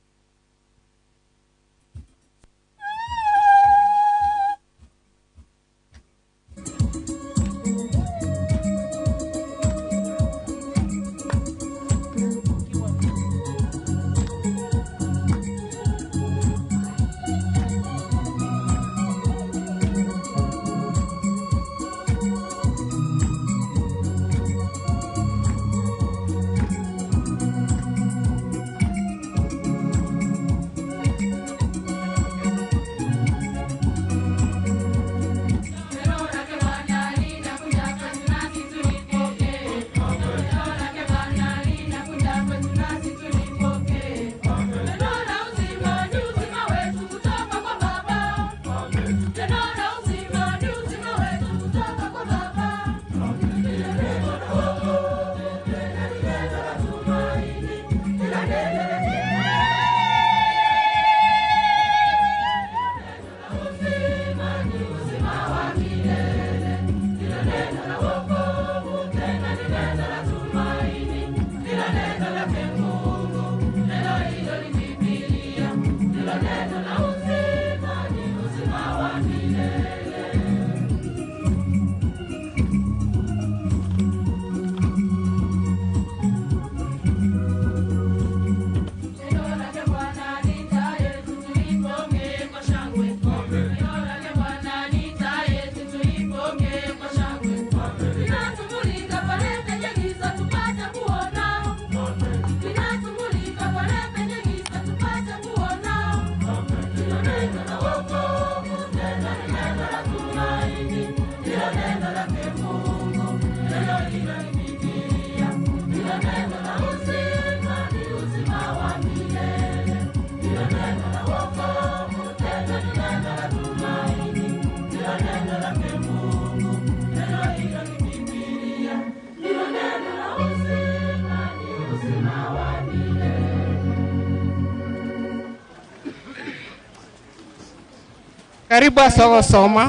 Karibu ase ogosoma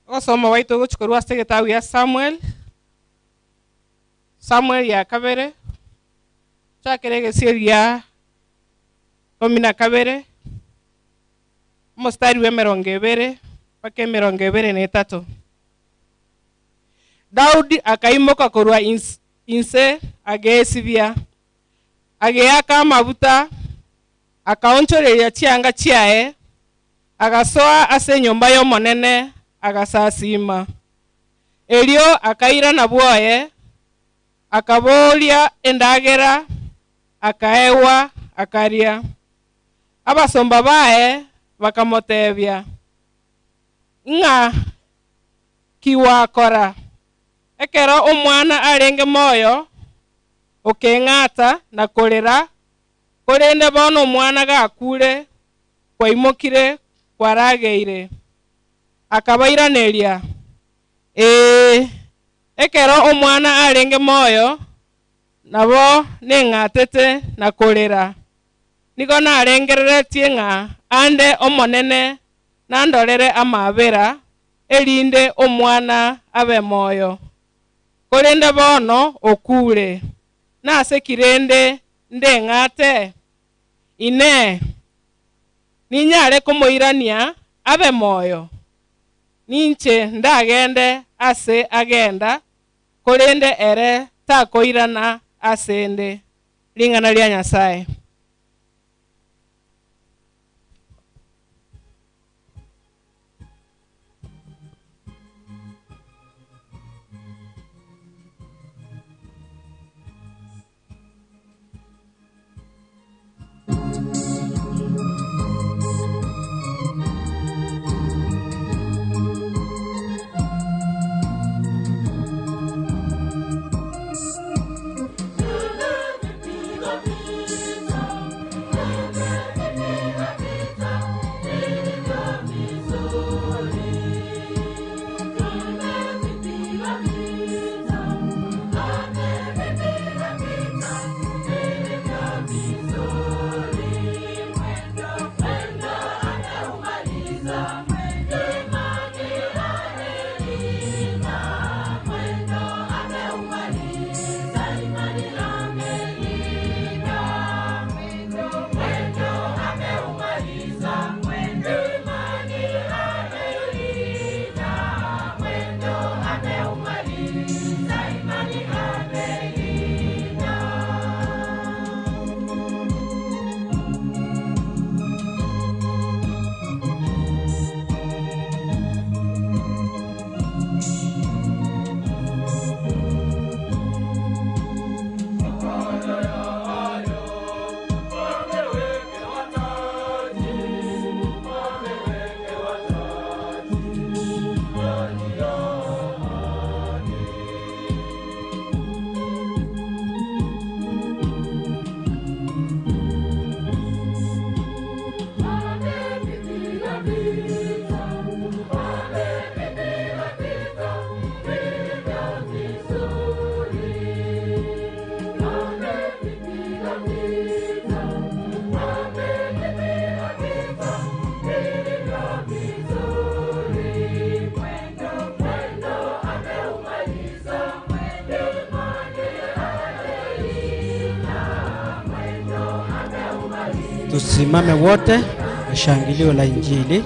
ogosoma gwaito gochikorwa ase egetabu ya Samuel, Samuel ya kabere, chakere egesieri gia 12, omostari wa 23 mpaka 23. Daudi akaimoka korwa inse ageesibia, ageaka amabuta, akaonchoreria chianga chiaye, Agasoa ase enyomba y'Omonene, agasasiima. Erio akairana bwoye, akaboria endagera, akaegwa, akaria. Abasomba baye bakamotebia, Ng'a ki gwakora? Ekero omwana arenge moyo, okeng'ata na korera, korende bono omwana gakure, kwaimokire kwarageire. Akabairaneria, Ee, ekero omwana arenge moyo, nabo neng'atete na korera. Nigo narengereretie ng'a ande Omonene nandorere amaabera, erinde omwana abe moyo. Korende bono okure. Nase ki rende ndeng'ate? Inee! Ninyare komoirania abe moyo? Ninche ndagende ase agenda, korende ere takoirana ase 'nde. Ring'ana ria Nyasae. Tusimame wote kwa shangilio la Injili.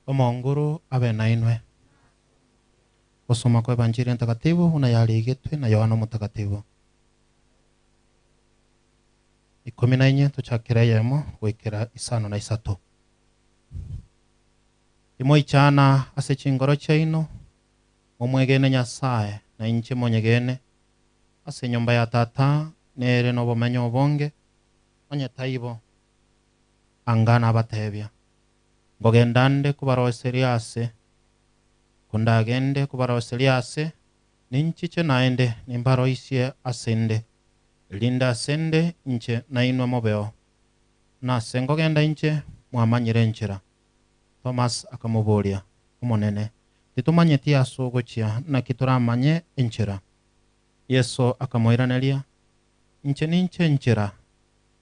Omonguru abe nainwe. Gosoma kwa Evanjili Entakatifu buna yarigetwe na Yohana Omotakatifu. Ikomi na inye tochakere eyemo goikera isano na isato. Timoichana ase chingoro chiaino, momwegene Nyasaye na inche monyegene ase enyomba ya Tata nere nobomenyo obonge, onye taibo anga nabatebia. Nkogenda nde kobaroseria ase, Kondagende kobaroseria ase, ninchiche naende nimbaroisie ase nde, erinde ase nde inche nainwe mobeo. Nase nkogenda inche, mwamanyire enchera. Thomas akamoboria, Omonene, titomanyeti ase ogochia, naki toramanye enchera? Yeso akamoiraneria, Inche ninche enchera,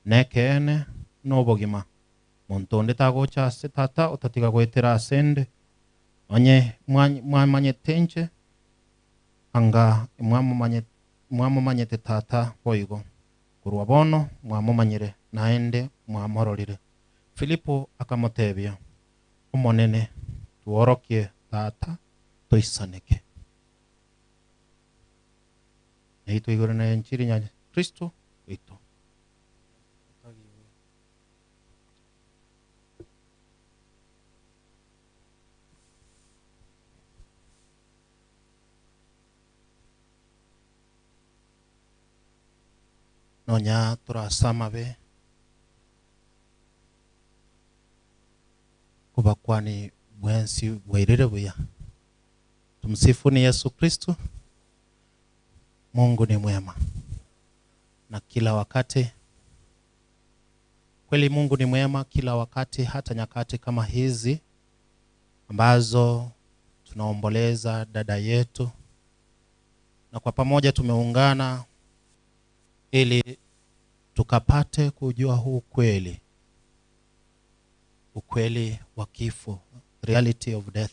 na ekeene, na obogima. Monto onde tagocha ase Tata otatiga goetera ase 'nde. Onye mwamanyete inche, anga mwamomanyete Tata boigo. Korwa bono mwamomanyire, naende mwamororire. Filipo akamotebia, Omonene, tworokie Tata, toisaneke. Naitwe igoro na enchiri ya Kristo oito. Nonya torase amabe, kobakwani bwensi bwairire buya. Tumsifuni Yesu Kristo. Mungu ni mwema na kila wakati. Kweli Mungu ni mwema kila wakati, hata nyakati kama hizi ambazo tunaomboleza dada yetu, na kwa pamoja tumeungana ili tukapate kujua huu kweli, ukweli wa kifo, reality of death.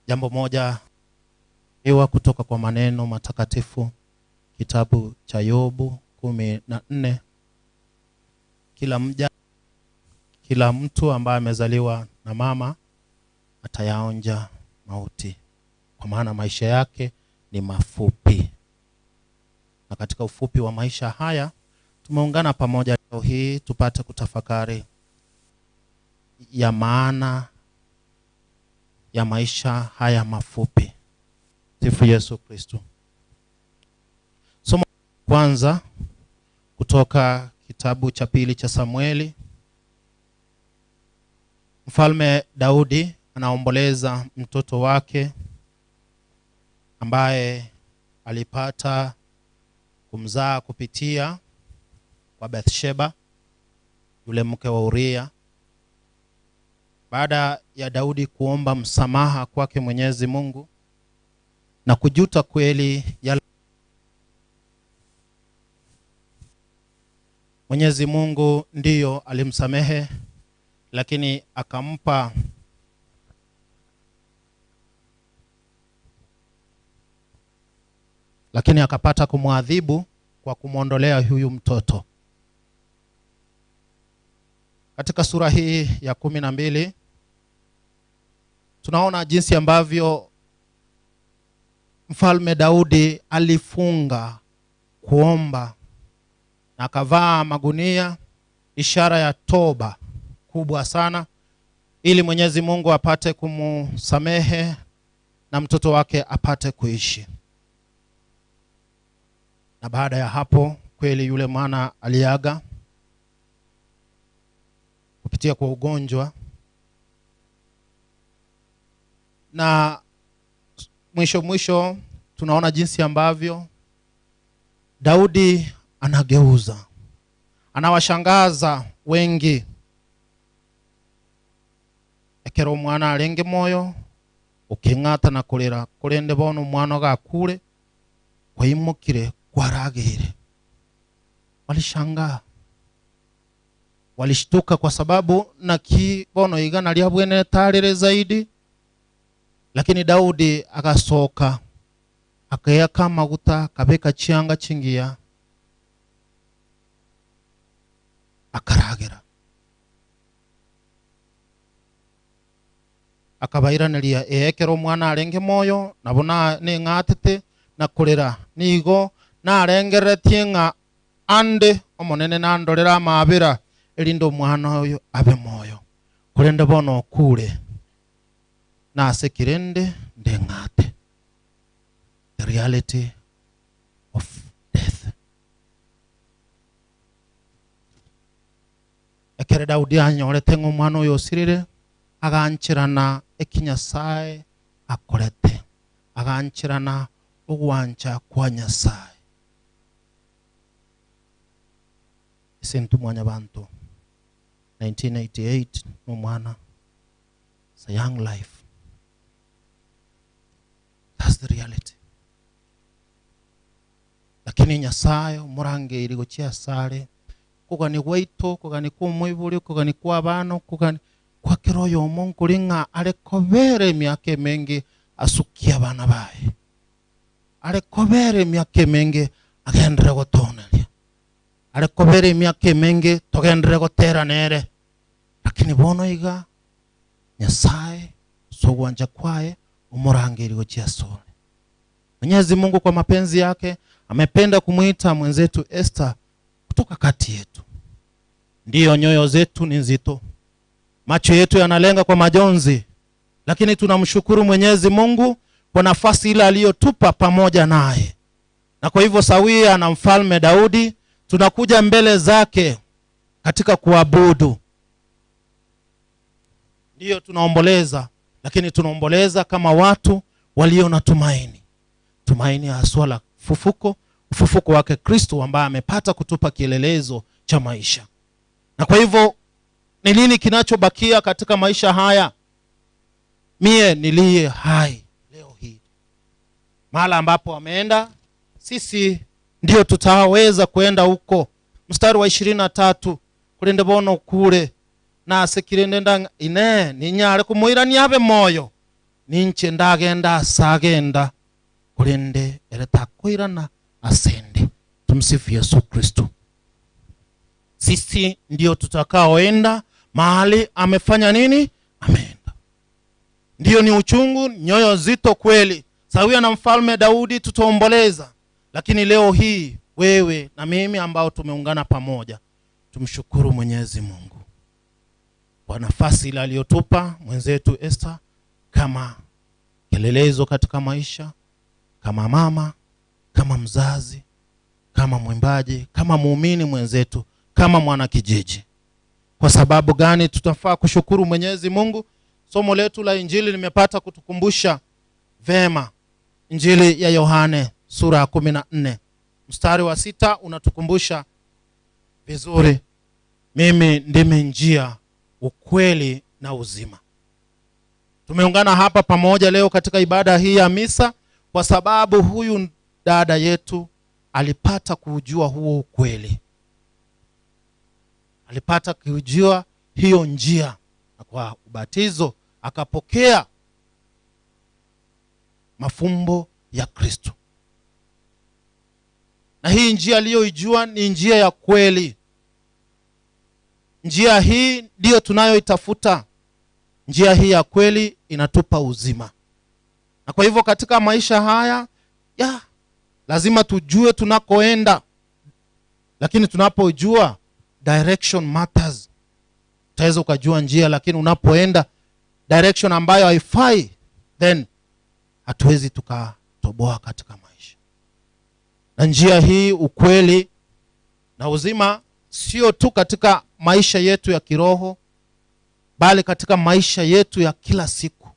Jambo moja iwa kutoka kwa maneno matakatifu, kitabu cha Yobu 14. Kila mja, kila mtu ambaye amezaliwa na mama atayaonja mauti, kwa maana maisha yake ni mafupi. Na katika ufupi wa maisha haya tumeungana pamoja leo hii tupate kutafakari ya maana ya maisha haya mafupi. Sifu Yesu Kristo. Somo kwanza kutoka kitabu cha pili cha Samueli. Mfalme Daudi anaomboleza mtoto wake ambaye alipata kumzaa kupitia kwa Bathsheba, yule mke wa Uria. Baada ya Daudi kuomba msamaha kwake Mwenyezi Mungu na kujuta kweli yale, Mwenyezi Mungu ndiyo alimsamehe, lakini akampa lakini akapata kumwadhibu kwa kumwondolea huyu mtoto. Katika sura hii ya 12 tunaona jinsi ambavyo Mfalme Daudi alifunga kuomba na akavaa magunia, ishara ya toba kubwa sana, ili Mwenyezi Mungu apate kumusamehe na mtoto wake apate kuishi. Na baada ya hapo kweli yule mwana aliaga kupitia kwa ugonjwa. Na mwisho mwisho tunaona jinsi ambavyo Daudi anageuza, anawashangaza wengi. Ekero omwana arenge moyo uking'ata na kurira kurende bono omwana ogakure kwaimokire kwaragire. Walishangaa, walishtuka kwa sababu naki bono igana ria bwene tarire zaidi. Lakini Daudi agasoka akayaka maguta akabeka chianga chingiya akaragira akabairaneria eekero omwana arenge moyo nabo neng'atete na kurira nigo narengeretie ng'a ande omonene nandorera amabera erinde omwana oyo abe moyo kurende bono okure nase kirende ndeng'ate. The reality of death. Ekere Daudi anyorete ng'a omwana oyo osirire, agancherana eki Nyasae akorete, agancherana ogwancha kwa Nyasae. Ase intwe mwanyabanto, 1988 nomwana, it's a young life. That's the reality. Lakini Nyasae omorangeiri gochia asare, okogania gwaito, okogania kwa omoibori, okogania kwa abana, okogania kwa kera oyomo nkori ng'a are kobera emiaka emenge asukie abana baye. Are kobera emiaka emenge agenderere gotooneria. Are kobera emiaka emenge togenderere gotera nere. Lakini bono iga Nyasae ase ogwancha kwaye omorangeiri gochia asore. Mwenyezi Mungu kwa mapenzi yake amependa kumwita mwenzetu Esther kutoka kati yetu. Ndiyo, nyoyo zetu ni nzito, macho yetu yanalenga kwa majonzi, lakini tunamshukuru Mwenyezi Mungu kwa nafasi ile aliyotupa pamoja naye. Na kwa hivyo sawia na mfalme Daudi tunakuja mbele zake katika kuabudu. Ndiyo tunaomboleza, lakini tunaomboleza kama watu walio na tumaini, tumaini haswa la fufuko, ufufuko wake Kristo ambaye amepata kutupa kielelezo cha maisha. Na kwa hivyo ni nini kinachobakia katika maisha haya? Mie niliye hai leo hii, mahala ambapo ameenda, sisi ndio tutaweza kwenda huko. Mstari wa 23, kulinde bono kule nasekire nda ine ninyare kumuira niabe moyo ninche ndagenda asagenda kulinde eretakoirana asende. Tumsifu Yesu Kristo. Sisi ndio tutakaoenda mahali amefanya nini? Ameenda. Ndio ni uchungu, nyoyo zito kweli. Sawia na mfalme Daudi tutaomboleza, lakini leo hii wewe na mimi ambao tumeungana pamoja tumshukuru Mwenyezi Mungu kwa nafasi ile aliyotupa mwenzetu Esther kama kielelezo katika maisha, kama mama, kama mzazi, kama mwimbaji, kama muumini mwenzetu, kama mwanakijiji. Kwa sababu gani tutafaa kushukuru Mwenyezi Mungu? Somo letu la Injili limepata kutukumbusha vema. Injili ya Yohane sura ya 14 mstari wa 6 unatukumbusha vizuri, mimi ndimi njia, ukweli na uzima. Tumeungana hapa pamoja leo katika ibada hii ya misa kwa sababu huyu dada yetu alipata kujua huo ukweli, alipata kujua hiyo njia, na kwa ubatizo akapokea mafumbo ya Kristo. Na hii njia aliyoijua ni njia ya kweli. Njia hii ndiyo tunayoitafuta. Njia hii ya kweli inatupa uzima. Na kwa hivyo katika maisha haya lazima tujue tunakoenda. Lakini tunapojua direction matters. Utaweza ukajua njia, lakini unapoenda direction ambayo haifai, then hatuwezi tukatoboa katika maisha. Na njia hii, ukweli na uzima, sio tu katika maisha yetu ya kiroho, bali katika maisha yetu ya kila siku.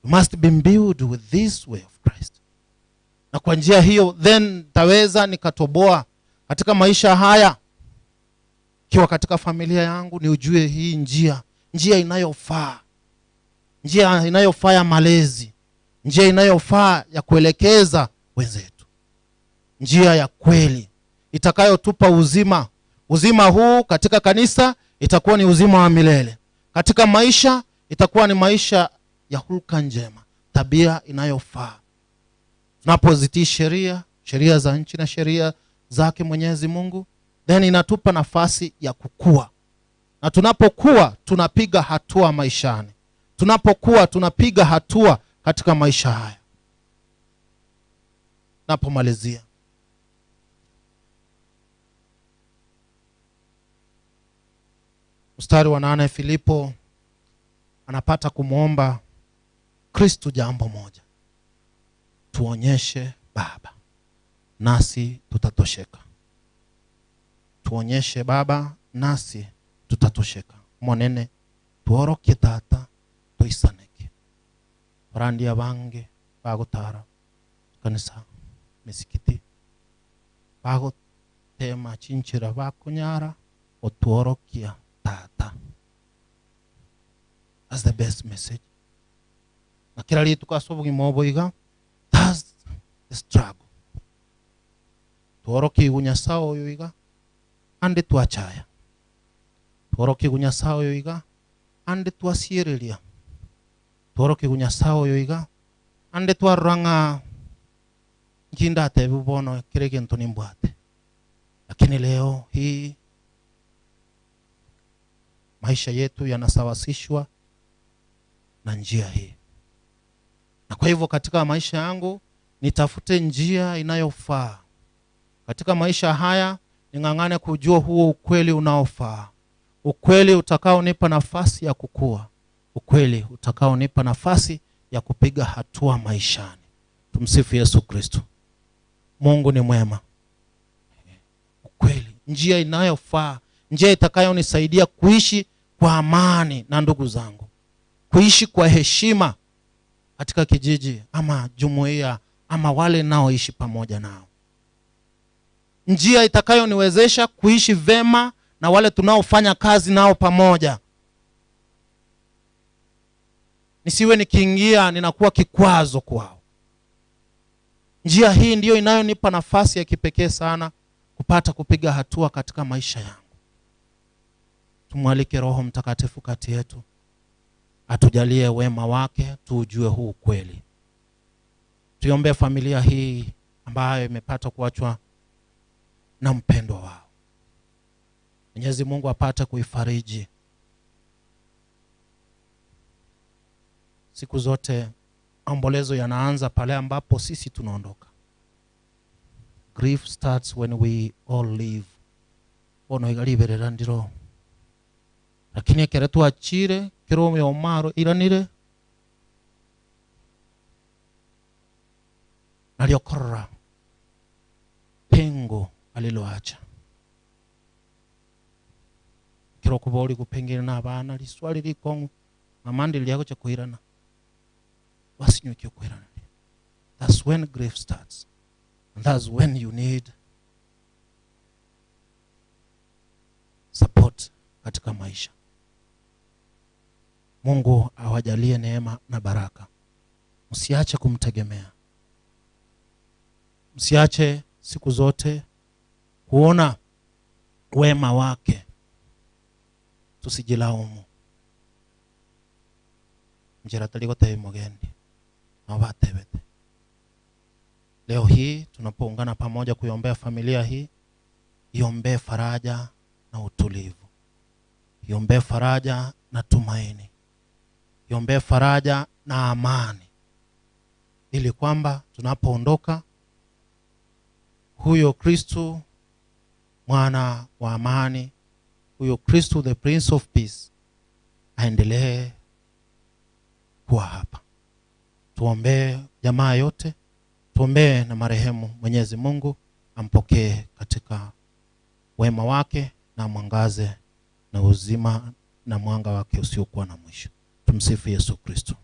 You must be imbued with this way of Christ. Na kwa njia hiyo then taweza nikatoboa katika maisha haya. Kiwa katika familia yangu niujue hii njia, njia inayofaa, njia inayofaa ya malezi, njia inayofaa ya kuelekeza wenzetu, njia ya kweli itakayotupa uzima. Uzima huu katika kanisa itakuwa ni uzima wa milele. Katika maisha itakuwa ni maisha ya hulka njema, tabia inayofaa. Tunapozitii sheria, sheria za nchi na sheria zake Mwenyezi Mungu, then inatupa nafasi ya kukua. Na tunapokuwa tunapiga hatua maishani. Tunapokuwa tunapiga hatua katika maisha haya. Napomalizia, mstari wa 8, Filipo anapata kumuomba Kristo jambo moja: tuonyeshe Baba nasi tutatosheka. Tuonyeshe Baba, nasi tutatosheka. Monene tworokie tata toisaneke. Barandia bange bagotara kanisa misikiti bagotema chinchera bakonyara otworokia tata. That's the best message. Na kila rituko ase obogima obo iga, that's the struggle. Tworokiigwe Nyasaye oyo iga ande twachaya, tworokiigwe Nyasaye oyo iga ande twasiereria, tworokiigwe Nyasaye oyo iga ande twarora ng'a nki ndatebiwe bono kere egento nimbwate. Lakini leo hii maisha yetu yanasawasishwa na njia hii. Na kwa hivyo katika maisha yangu nitafute njia inayofaa. Katika maisha haya ning'ang'ane kujua huo ukweli unaofaa, ukweli utakaonipa nafasi ya kukua, ukweli utakaonipa nafasi ya kupiga hatua maishani. Tumsifu Yesu Kristo. Mungu ni mwema. Ukweli, njia inayofaa, njia itakayonisaidia kuishi kwa amani na ndugu zangu, kuishi kwa heshima katika kijiji ama jumuiya ama wale naoishi pamoja nao, njia itakayoniwezesha kuishi vema na wale tunaofanya kazi nao pamoja. Nisiwe nikiingia ninakuwa kikwazo kwao. Njia hii ndiyo inayonipa nafasi ya kipekee sana kupata kupiga hatua katika maisha yangu. Tumwalike Roho Mtakatifu kati yetu, atujalie wema wake, tuujue huu ukweli. Tuiombee familia hii ambayo imepata kuachwa na mpendwa wao. Mwenyezi Mungu apate kuifariji. Siku zote maombolezo yanaanza pale ambapo sisi tunaondoka. Grief starts when we all leave. Bono igaliberera ndiro. Lakini ekere twachire, kero omaro iranire, naliokorora pengo aliloacha. Kero kubori kupengere na abana liswali likongu mamandi liago cha kuirana wasinywe kuirana. That's when grief starts, and that's when you need support katika maisha. Mungu awajalie neema na baraka. Msiache kumtegemea, msiache siku zote kuona wema wake. Tusijilaumu. Njera taliko mogendi na batebete. Leo hii tunapoungana pamoja kuiombea familia hii, iombee faraja na utulivu, iombee faraja na tumaini, iombee faraja na amani, ili kwamba tunapoondoka huyo Kristo mwana wa amani, huyo Kristo the Prince of Peace aendelee kuwa hapa. Tuombee jamaa yote, tuombee na marehemu. Mwenyezi Mungu ampokee katika wema wake na mwangaze na uzima na mwanga wake usiokuwa na mwisho. Tumsifu Yesu Kristo.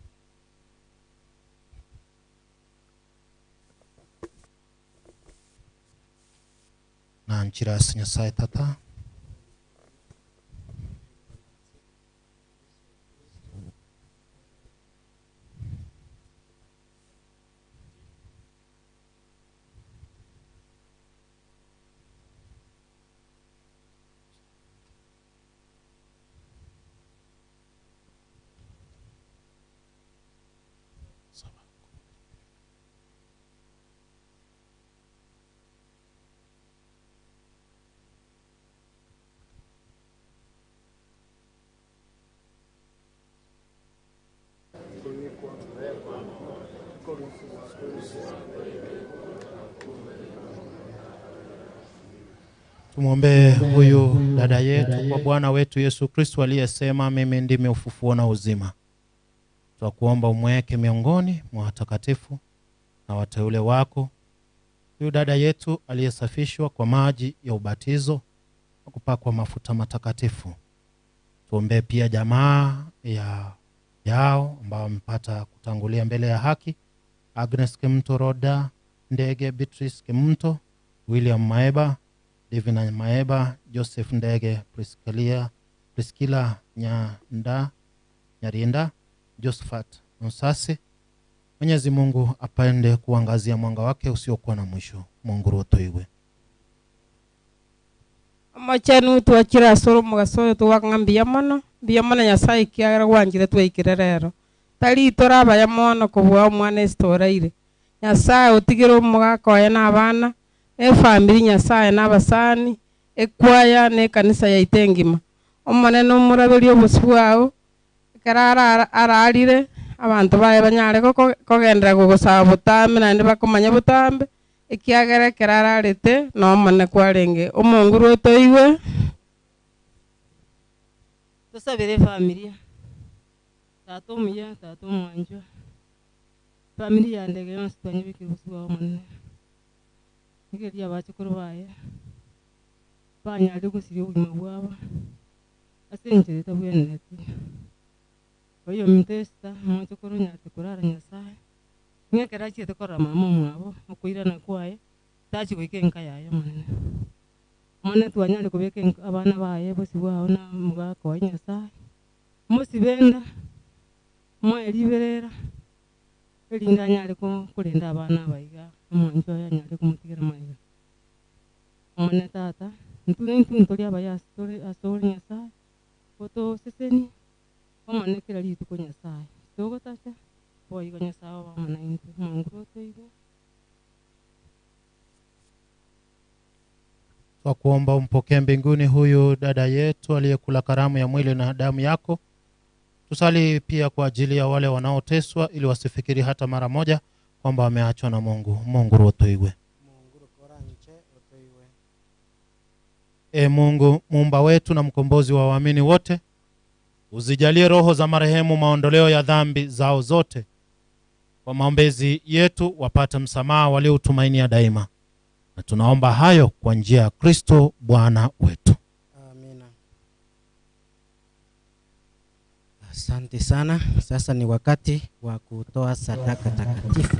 Na nchira Nyasaye Tata, Tumwombee huyu dada yetu kwa Bwana wetu Yesu Kristo aliyesema, mimi ndimi ufufuo na uzima. Twakuomba umweke miongoni mwa watakatifu na wateule wako huyu dada yetu aliyesafishwa kwa maji ya ubatizo kupakwa mafuta matakatifu. Tuombee pia jamaa ya yao ambao wamepata kutangulia mbele ya haki: Agnes Kimto, Roda Ndege, Beatrice Kimto, William Maeba, Divina Maeba, Joseph Ndege, Priscilla, Priscilla Nyanda, Nyarinda, Josephat Nsasi. Mwenyezi Mungu apende kuangazia mwanga wake usiokuwa na mwisho. Mungu rotoiwe. Omochenu twakire ase omogaso oyo togwakang'a mbuya mono, mbuya mono Nyasaye ekiagera gwanchire twaikire rero. Tari torabaya mono kobua omwana ase toraire. Nyasaye otigire omogaka oye na abana, na efamiri Nyasaye na abasani, ekwaya na ekanisa yaito engima. Omonene omoraberi obosi bwao, ekero ararire, abanto baye banyare kogendera gogosaba botambe naende bakomanya botambe, ekiagera ekero ararete na omonene kwarenge. Omonguru otoiwe. Tosabere efamilia. Tata omuya, tata omwanchwa. Family ya ndege yonsi twanyebekire obosi bwao omonene. Nigeria abachukuru baye, banyarire gosiria obogima bwabo, ase enchera etabwenereti. Oyo ominto Esther, omochokoro onyarete korara Nyasaye, ng'a ekero achiete korora mama omwabo, okoirana kwaye, tachi goika enka yaye omonene. Omonene twanyare kobeka abana baye bosi bwao na omogaka oye Nyasaye, mosibenda, moe riberera, erinde anyare korenda abana abaiga, omwancho oye anyare komotigera maiga. Omonene tata, intwe intwe ntori abaya ase tore ase ore Nyasaye, otosesenie, omonene kera rituko Nyasaye. Togotacha, boigo Nyasaye obe amo naintwe, Mungu otoigwe. Twakuomba umpokee mbinguni huyu dada yetu aliyekula karamu ya mwili na damu yako. Tusali pia kwa ajili ya wale wanaoteswa ili wasifikiri hata mara moja kwamba wameachwa na Mungu. Mungu otoigwe. E Mungu muumba wetu na mkombozi wa waamini wote, uzijalie roho za marehemu maondoleo ya dhambi zao zote. Kwa maombezi yetu wapate msamaha walioutumainia daima. Na tunaomba hayo kwa njia ya Kristo Bwana wetu. Amina. Asante sana. Sasa ni wakati wa kutoa sadaka takatifu.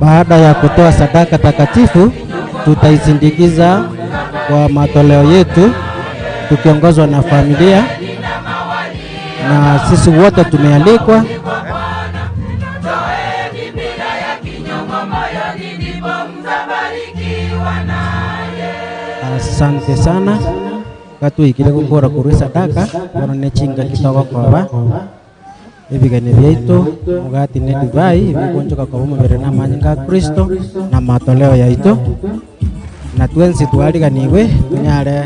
Baada ya kutoa sadaka takatifu, tutaisindikiza kwa matoleo yetu tukiongozwa na familia, na sisi wote tumealikwa. Asante sana gatuikire gukora korwa esadaka bono ne chingaki togokoba ebigeni biaito omogati na edivai ebigonchoka koba omobere na amanyinga a Kristo na amatoleo yaito na twensi twariganigwe tonyare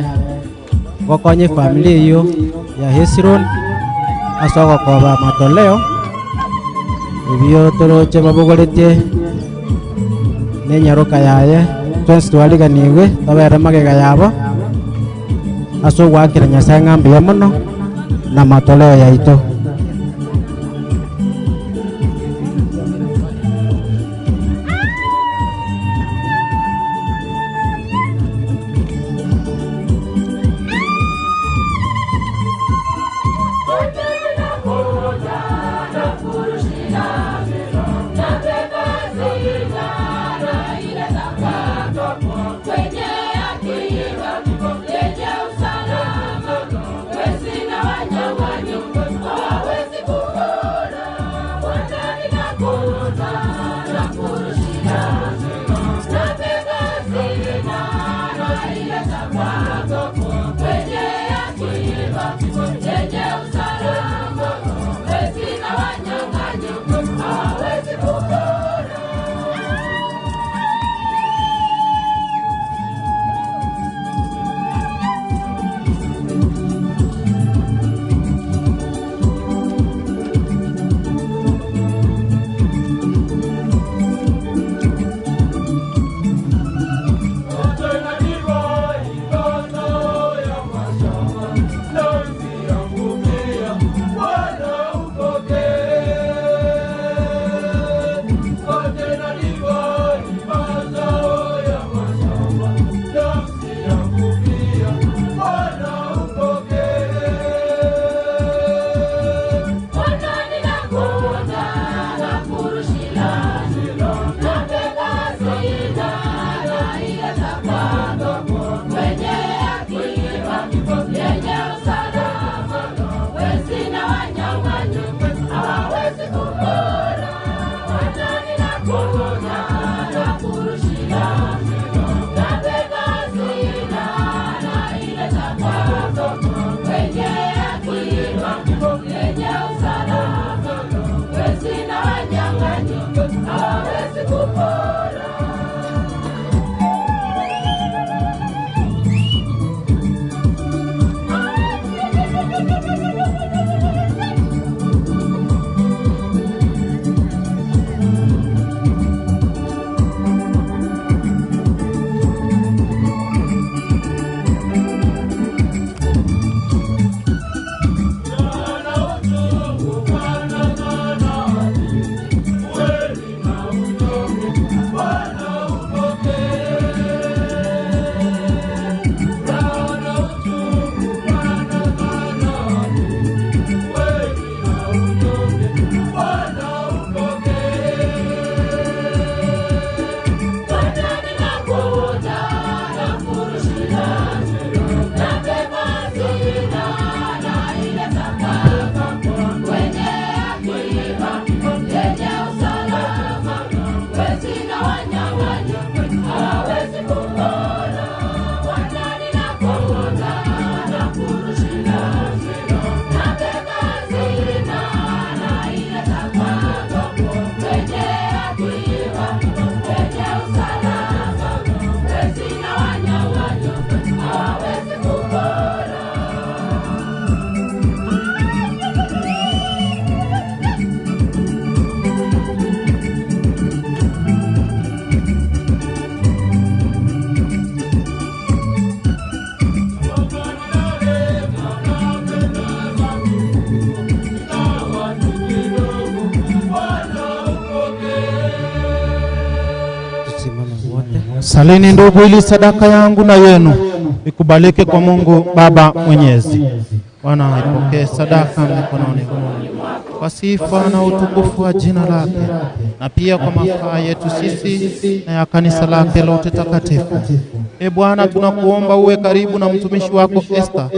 gokonya efamiri eyio ya Hezron ase ogokoba amatoleo ebio toroche babogoretie na enyaroka yaye twensi twariganigwe tobere magega yabo ase ogoakera Nyasaye ng'a mbuya mono na amatoleo yaito. Salini ndugu, ili sadaka yangu na yenu ikubalike kwa Mungu Baba Mwenyezi. Bwana aipokee sadaka mikononi mwako. kwa sifa na utukufu wa jina lake, na pia kwa mafaa yetu sisi na ya kanisa lake lote takatifu. E Bwana, tunakuomba uwe karibu na mtumishi wako Esther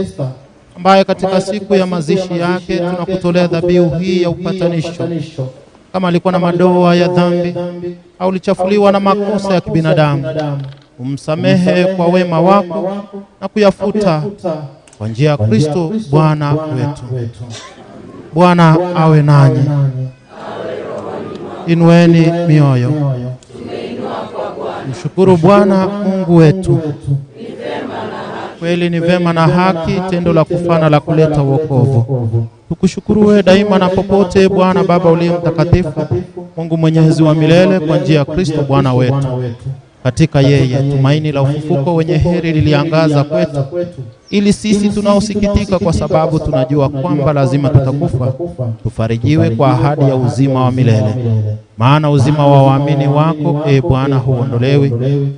ambaye katika siku ya mazishi yake tunakutolea dhabihu hii ya upatanisho. Kama alikuwa na madoa ya dhambi au lichafuliwa na makosa ya kibinadamu, umsamehe kwa wema wako na kuyafuta kwa njia ya Kristo Bwana wetu. Bwana awe nanyi. Inueni mioyo, mshukuru Bwana Mungu wetu. Kweli ni vema na haki, tendo la kufana la kuleta wokovu. Tukushukuru wewe daima na popote, Bwana Baba uliye mtakatifu, Mungu mwenyezi wa milele, kwa njia ya Kristo Bwana wetu. Katika yeye tumaini la ufufuko wenye heri liliangaza kwetu, ili sisi tunaosikitika kwa sababu tunajua kwamba lazima tutakufa, tufarijiwe kwa ahadi ya uzima wa milele. Maana uzima wa waamini wako, e Bwana, huondolewi,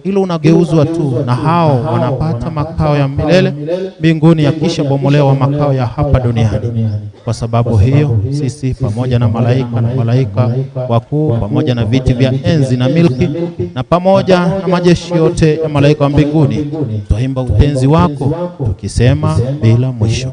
ila unageuzwa tu, na hao wanapata makao ya milele mbinguni, yakisha bomolewa makao ya hapa duniani. Kwa sababu hiyo sisi pamoja na malaika na malaika wakuu pamoja na viti vya enzi na milki na pamoja na majeshi yote ya malaika wa mbinguni twaimba utenzi wako tukisema bila mwisho.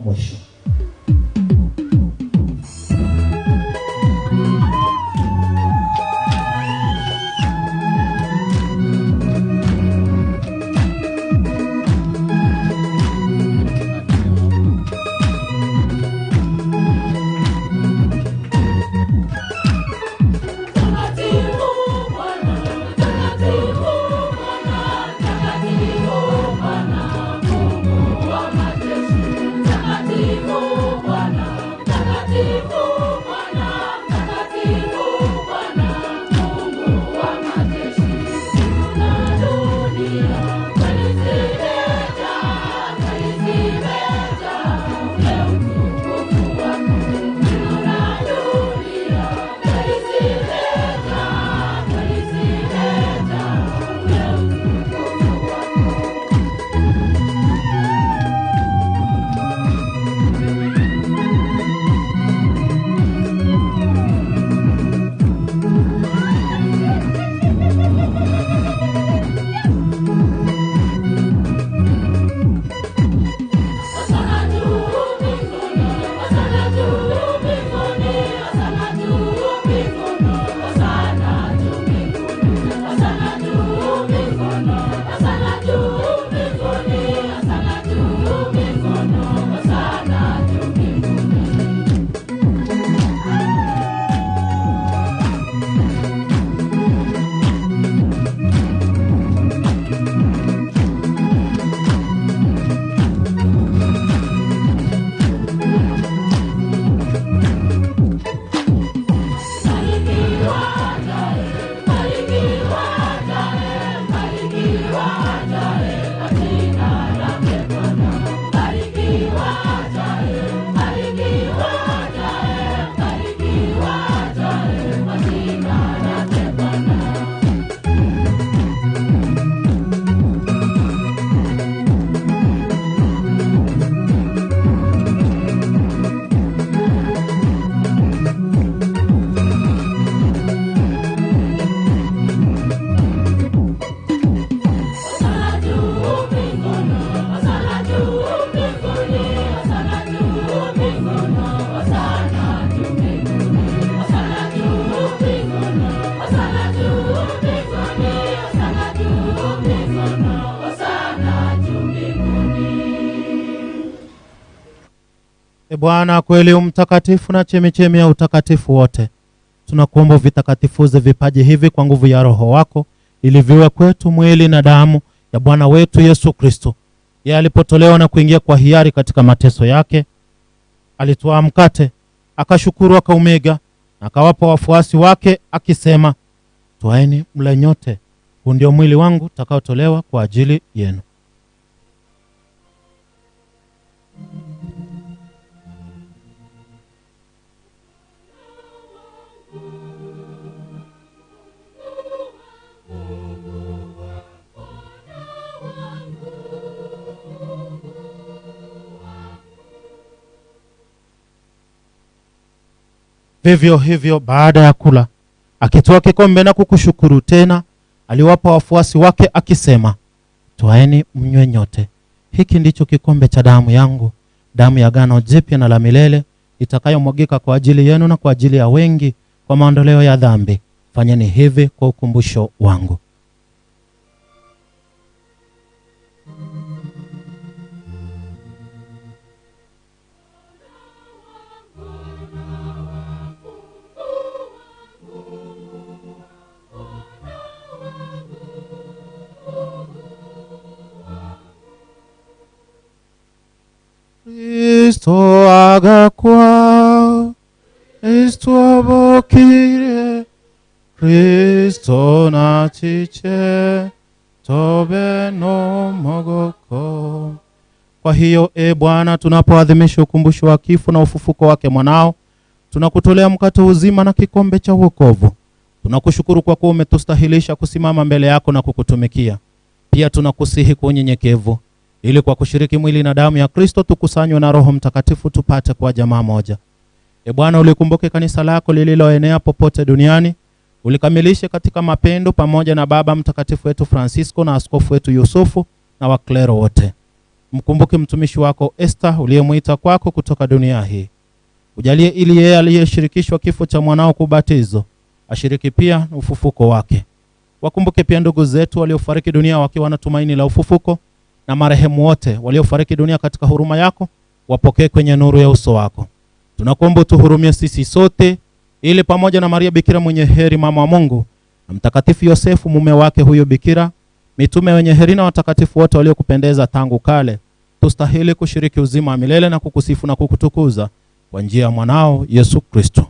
E Bwana, kweli umtakatifu na chemichemi ya utakatifu wote, tunakuomba uvitakatifuze vipaji hivi kwa nguvu ya Roho wako, ili viwe kwetu mwili na damu ya Bwana wetu Yesu Kristo. Yeye alipotolewa na kuingia kwa hiari katika mateso yake, alitwaa mkate, akashukuru, akaumega, na akawapa wafuasi wake akisema, twaeni mle nyote, huu ndio mwili wangu utakaotolewa kwa ajili yenu. Vivyo hivyo baada ya kula, akitwaa kikombe na kukushukuru tena, aliwapa wafuasi wake akisema, twaeni mnywe nyote, hiki ndicho kikombe cha damu yangu, damu ya agano jipya na la milele, itakayomwagika kwa ajili yenu na kwa ajili ya wengi kwa maondoleo ya dhambi. Fanyeni hivi kwa ukumbusho wangu. Kristo agakwa, Kristo abokire, Kristo nachiche, tobe no mogoko. Kwa hiyo e Bwana, tunapoadhimisha ukumbusho wa kifo na ufufuko wake mwanao, tunakutolea mkate uzima na kikombe cha wokovu. Tunakushukuru kwa kuwa umetustahilisha kusimama mbele yako na kukutumikia. Pia tunakusihi kwa unyenyekevu, ili kwa kushiriki mwili na damu ya Kristo tukusanywe na Roho Mtakatifu tupate kuwa jamaa moja. E Bwana, ulikumbuke kanisa lako lililoenea popote duniani, ulikamilishe katika mapendo pamoja na Baba Mtakatifu wetu Francisco na askofu wetu Yusufu na waklero wote. Mkumbuke mtumishi wako Esther uliyemwita kwako kutoka dunia hii. Ujalie ili yeye aliyeshirikishwa kifo cha mwanao kwa ubatizo ashiriki pia na ufufuko wake. Wakumbuke pia ndugu zetu waliofariki dunia wakiwa na tumaini la ufufuko, na marehemu wote waliofariki dunia katika huruma yako wapokee kwenye nuru ya uso wako. Tunakuomba utuhurumie sisi sote, ili pamoja na Maria Bikira mwenye heri, mama wa Mungu, na Mtakatifu Yosefu mume wake huyo Bikira, mitume wenye heri na watakatifu wote waliokupendeza tangu kale, tustahili kushiriki uzima wa milele na kukusifu na kukutukuza kwa njia ya mwanao Yesu Kristo.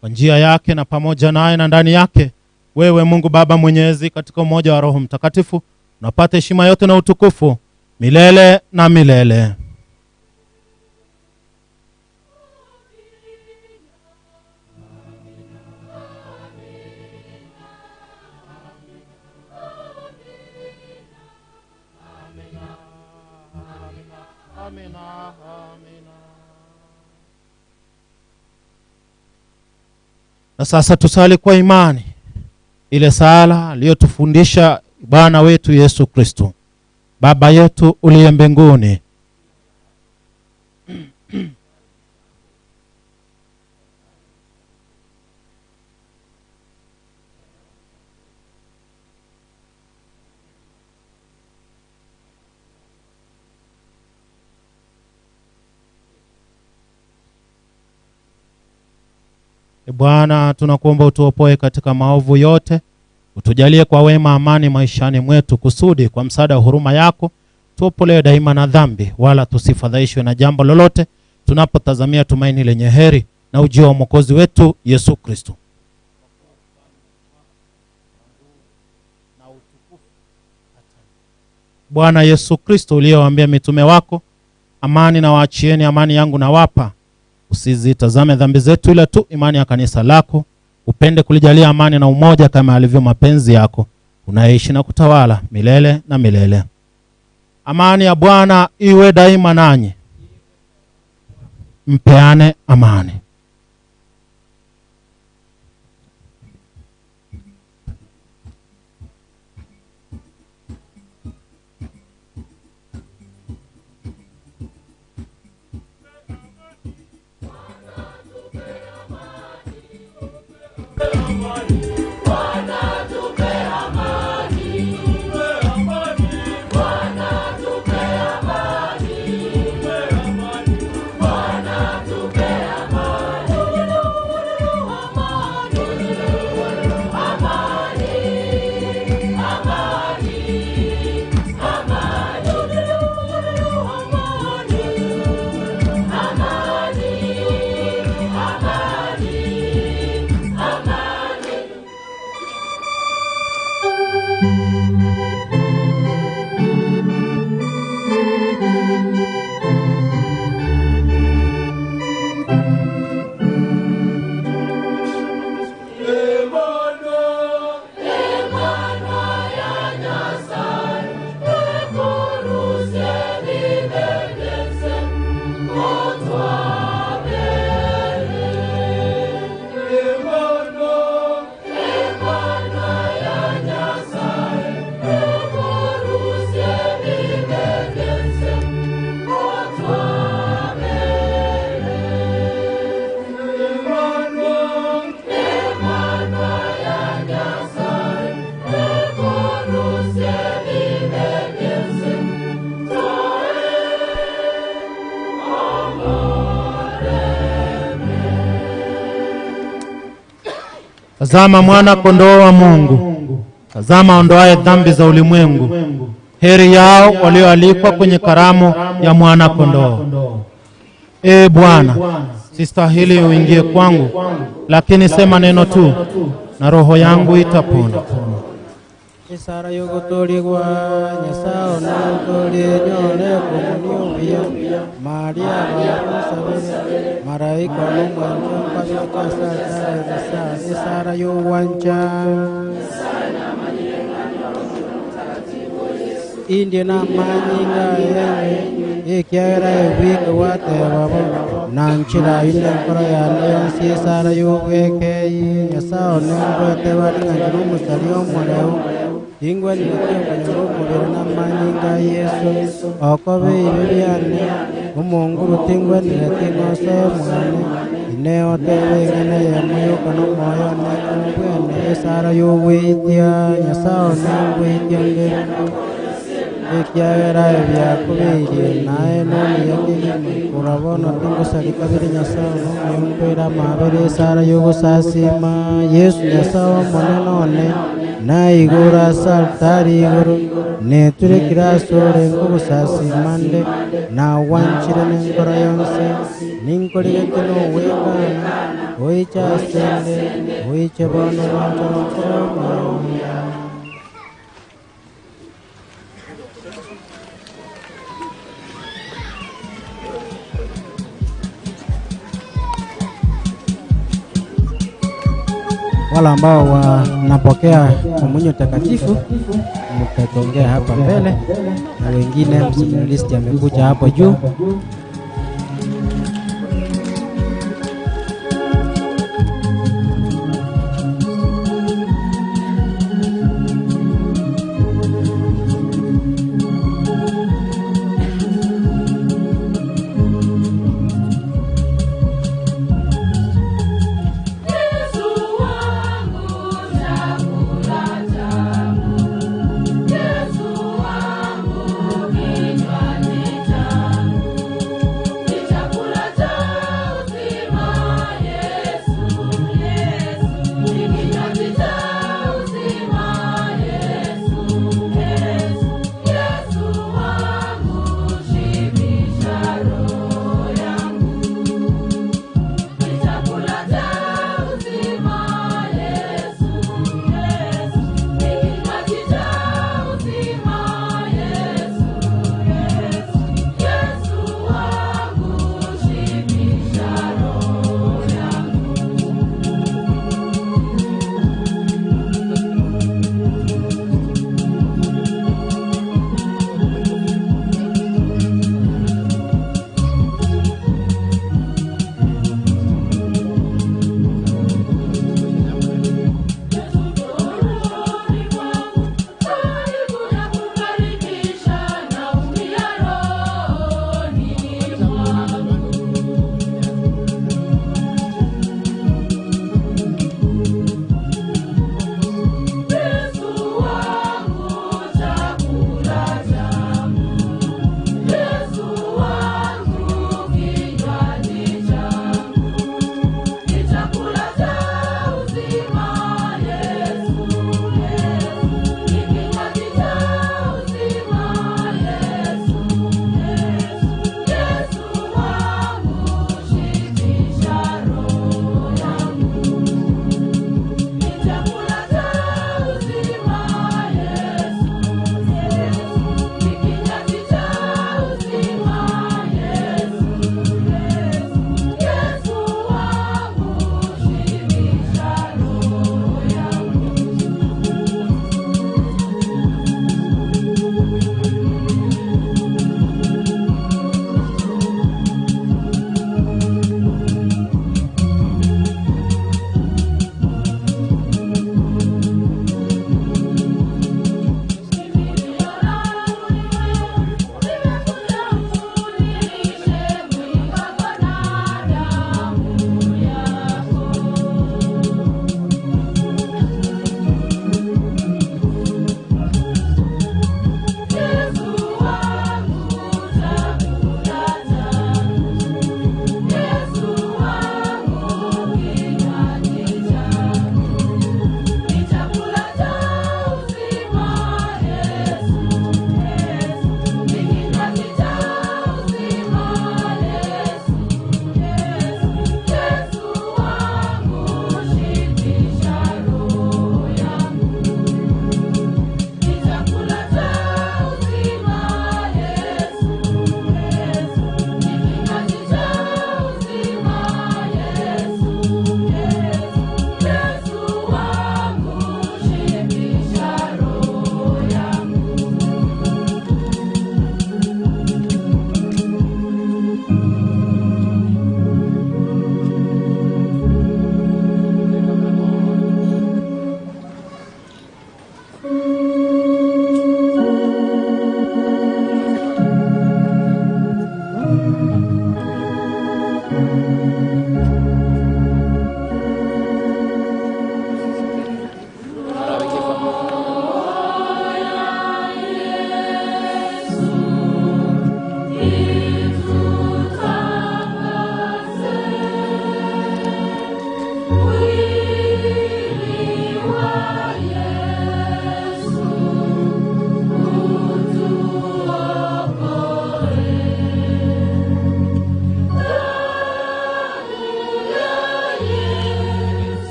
Kwa njia yake na pamoja naye na ndani yake, wewe Mungu Baba Mwenyezi, katika umoja wa Roho Mtakatifu, unapata heshima yote na utukufu milele na milele. Na sasa tusali kwa imani ile sala aliyotufundisha Bwana wetu Yesu Kristo. Baba yetu uliye mbinguni, E Bwana, tunakuomba utuopoe katika maovu yote, utujalie kwa wema amani maishani mwetu, kusudi kwa msaada wa huruma yako tuopolewe daima na dhambi, wala tusifadhaishwe na jambo lolote, tunapotazamia tumaini lenye heri na ujio wa Mwokozi wetu Yesu Kristo. Bwana Yesu Kristo, uliyewaambia mitume wako, amani na waachieni, amani yangu nawapa, usizitazame dhambi zetu, ila tu imani ya kanisa lako, upende kulijalia amani na umoja kama alivyo mapenzi yako, unaishi na kutawala milele na milele. Amani ya Bwana iwe daima nanyi. Mpeane amani. Tazama mwana kondoo wa Mungu, tazama ondoaye dhambi za ulimwengu. Heri yao walioalikwa kwenye karamu ya mwana kondoo. Ee Bwana, sistahili uingie kwangu, lakini sema neno tu na roho yangu itapona. Isara yogotorigwa nyasaye nogotorie nyore komunio buya Maria bakusabire maraika n'omwancho nkabikasatare isara y'obwancha indie n'amanyinga yenyu ekiagera ebwike bwateba bo nanchira inde enkoro yane yonsi esara y'obwekeyi nyasaye nengwete bari ng'anchira omusari omoreu ingwanire konyora omubiri n'amanyinga yesu okobe ibi byane omonguru tingwanire ting'ose mwane ineotebe ing'ana yemuyuka n'omwoyo neng'obwene esara y'obweitia nyasaye nengweitia nde ekiagera ebyakubirie naye n'omuya kegima urabona tingusarika biri nyasaye n'omuyunkwira amabere esara y'ogusasima yesu nyasaye omonene one naiguru ase altari iguru neturekire ase orenga obusasima nde nawanchire n'enkora yonse ninkorigete n'owekana oiche asende oiche bono bwanchara nkoro omoyo. Wale ambao wanapokea komunyo takatifu mtatongea hapa mbele, na wengine mseminaristi amekuja hapo juu. Yesu wangu, chakula changu. Yesu wangu, kinywaji changu.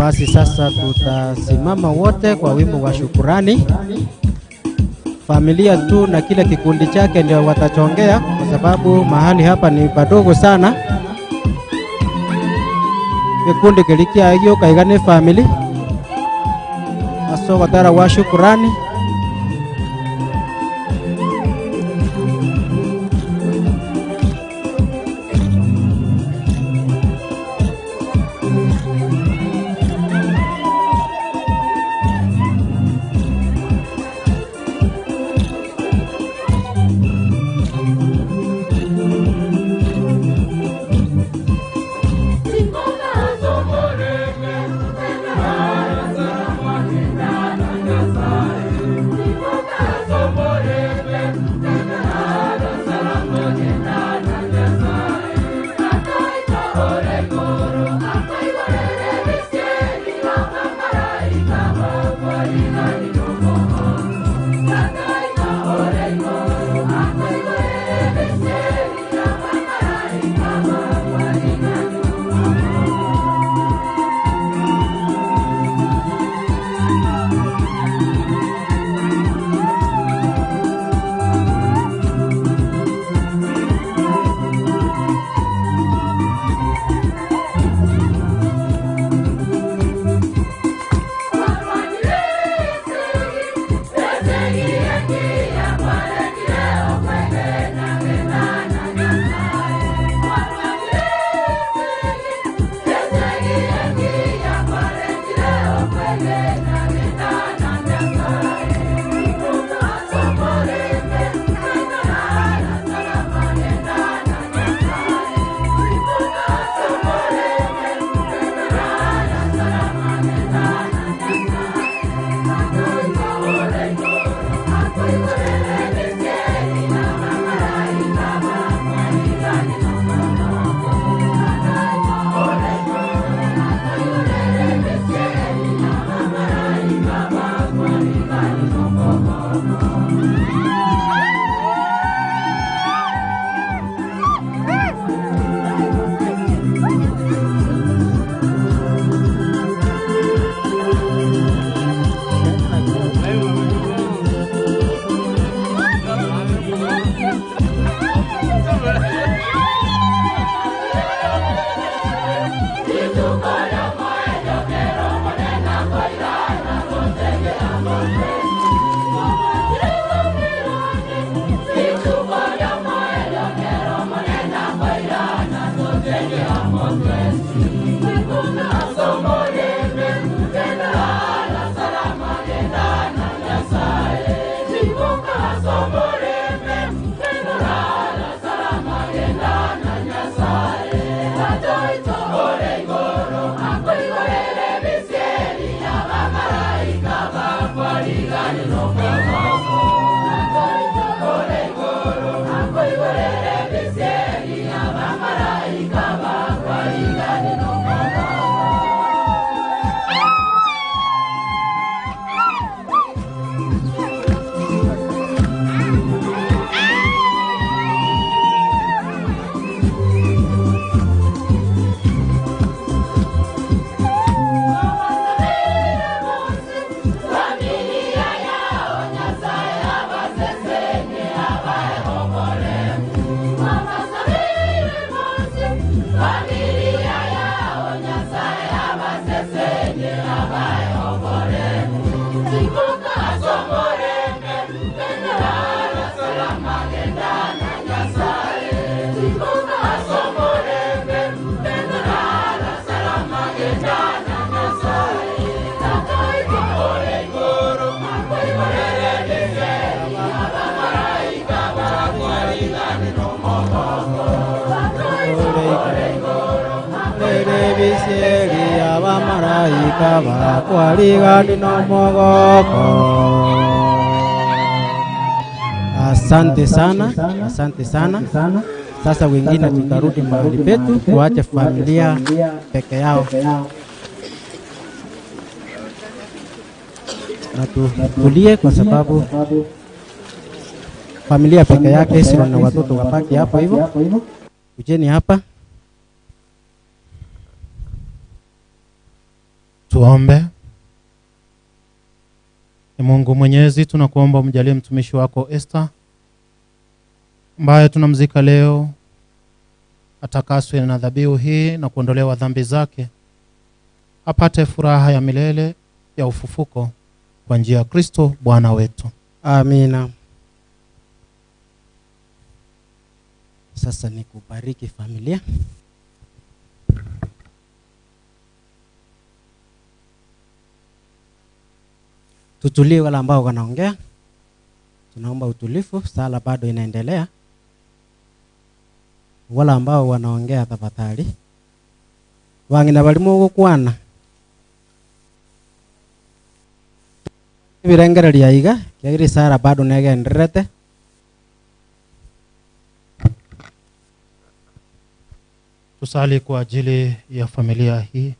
Basi sasa tutasimama wote kwa wimbo wa shukurani. Familia tu na kile kikundi chake ndio watachongea, kwa sababu mahali hapa ni padogo sana. Kikundi kilikia igio kaiga ni family asogotara wa shukurani. Bisieri abamaraika bakwarigani nomogoko. Asante sana, asante sana. Sasa wengine tutarudi mahali petu, tuache familia peke yao na tutulie, kwa sababu familia peke yake sio na watoto wabaki hapo hivyo. Kujeni hapa. Tuombe. Ee Mungu Mwenyezi, tunakuomba umjalie mtumishi wako Esther ambaye tunamzika leo, atakaswe na dhabihu hii na kuondolewa dhambi zake, apate furaha ya milele ya ufufuko kwa njia ya Kristo Bwana wetu. Amina. Sasa ni kubariki familia. Tutulie wale ambao wanaongea, tunaomba utulivu, sala bado inaendelea. Wale ambao wanaongea tafadhali, wang'ina balimo gukwana ebirengereria iga kiagire sala bado negendererete. Tusali kwa ajili ya familia hii.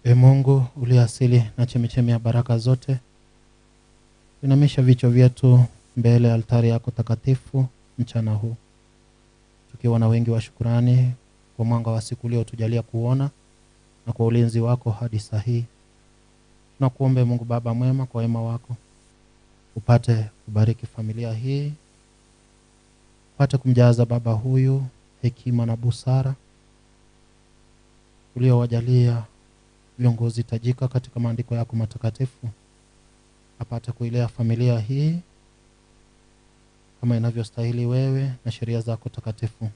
E Mungu uliye asili na chemichemi ya baraka zote, inamisha vichwa vyetu mbele ya altari yako takatifu mchana huu, tukiwa na wingi wa shukurani kwa mwanga wa siku uliotujalia kuona na kwa ulinzi wako hadi saa hii. Tunakuombe Mungu Baba mwema, kwa wema wako upate kubariki familia hii, upate kumjaza baba huyu hekima na busara uliowajalia viongozi tajika katika maandiko yako matakatifu, apate kuilea familia hii kama inavyostahili wewe na sheria zako takatifu.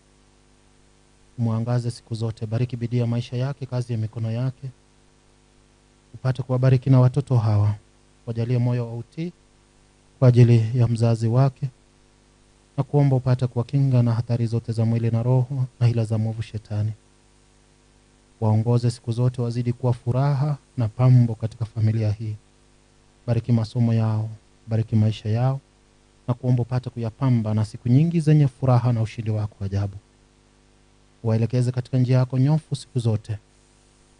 Umwangaze siku zote, bariki bidii ya maisha yake, kazi ya mikono yake, upate kuwabariki na watoto hawa, wajalie moyo wa utii kwa ajili ya mzazi wake, na kuomba upate kuwakinga na hatari zote za mwili na roho na hila za mwovu shetani. Waongoze siku zote, wazidi kuwa furaha na pambo katika familia hii. Bariki masomo yao, bariki maisha yao, na kuomba upate kuyapamba na siku nyingi zenye furaha na ushindi wako ajabu. Waelekeze katika njia yako nyofu siku zote,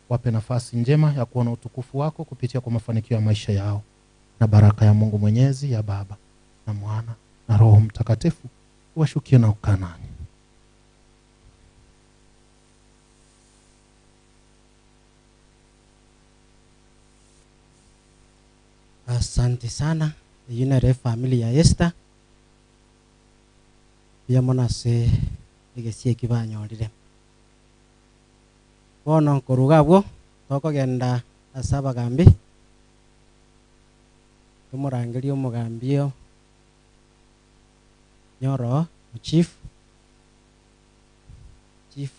wape nafasi njema ya kuona utukufu wako kupitia kwa mafanikio ya maisha yao, na baraka ya Mungu Mwenyezi ya Baba na Mwana na Roho Mtakatifu washukie na kukaa nanyi. Asante sana eyio nere efamily ya Esther mbuya mono ase egesie eki banyorire. Bono nkoruga abwo tokogenda ase abagambi, tomorangerie omogambi o Nyoro chief, chief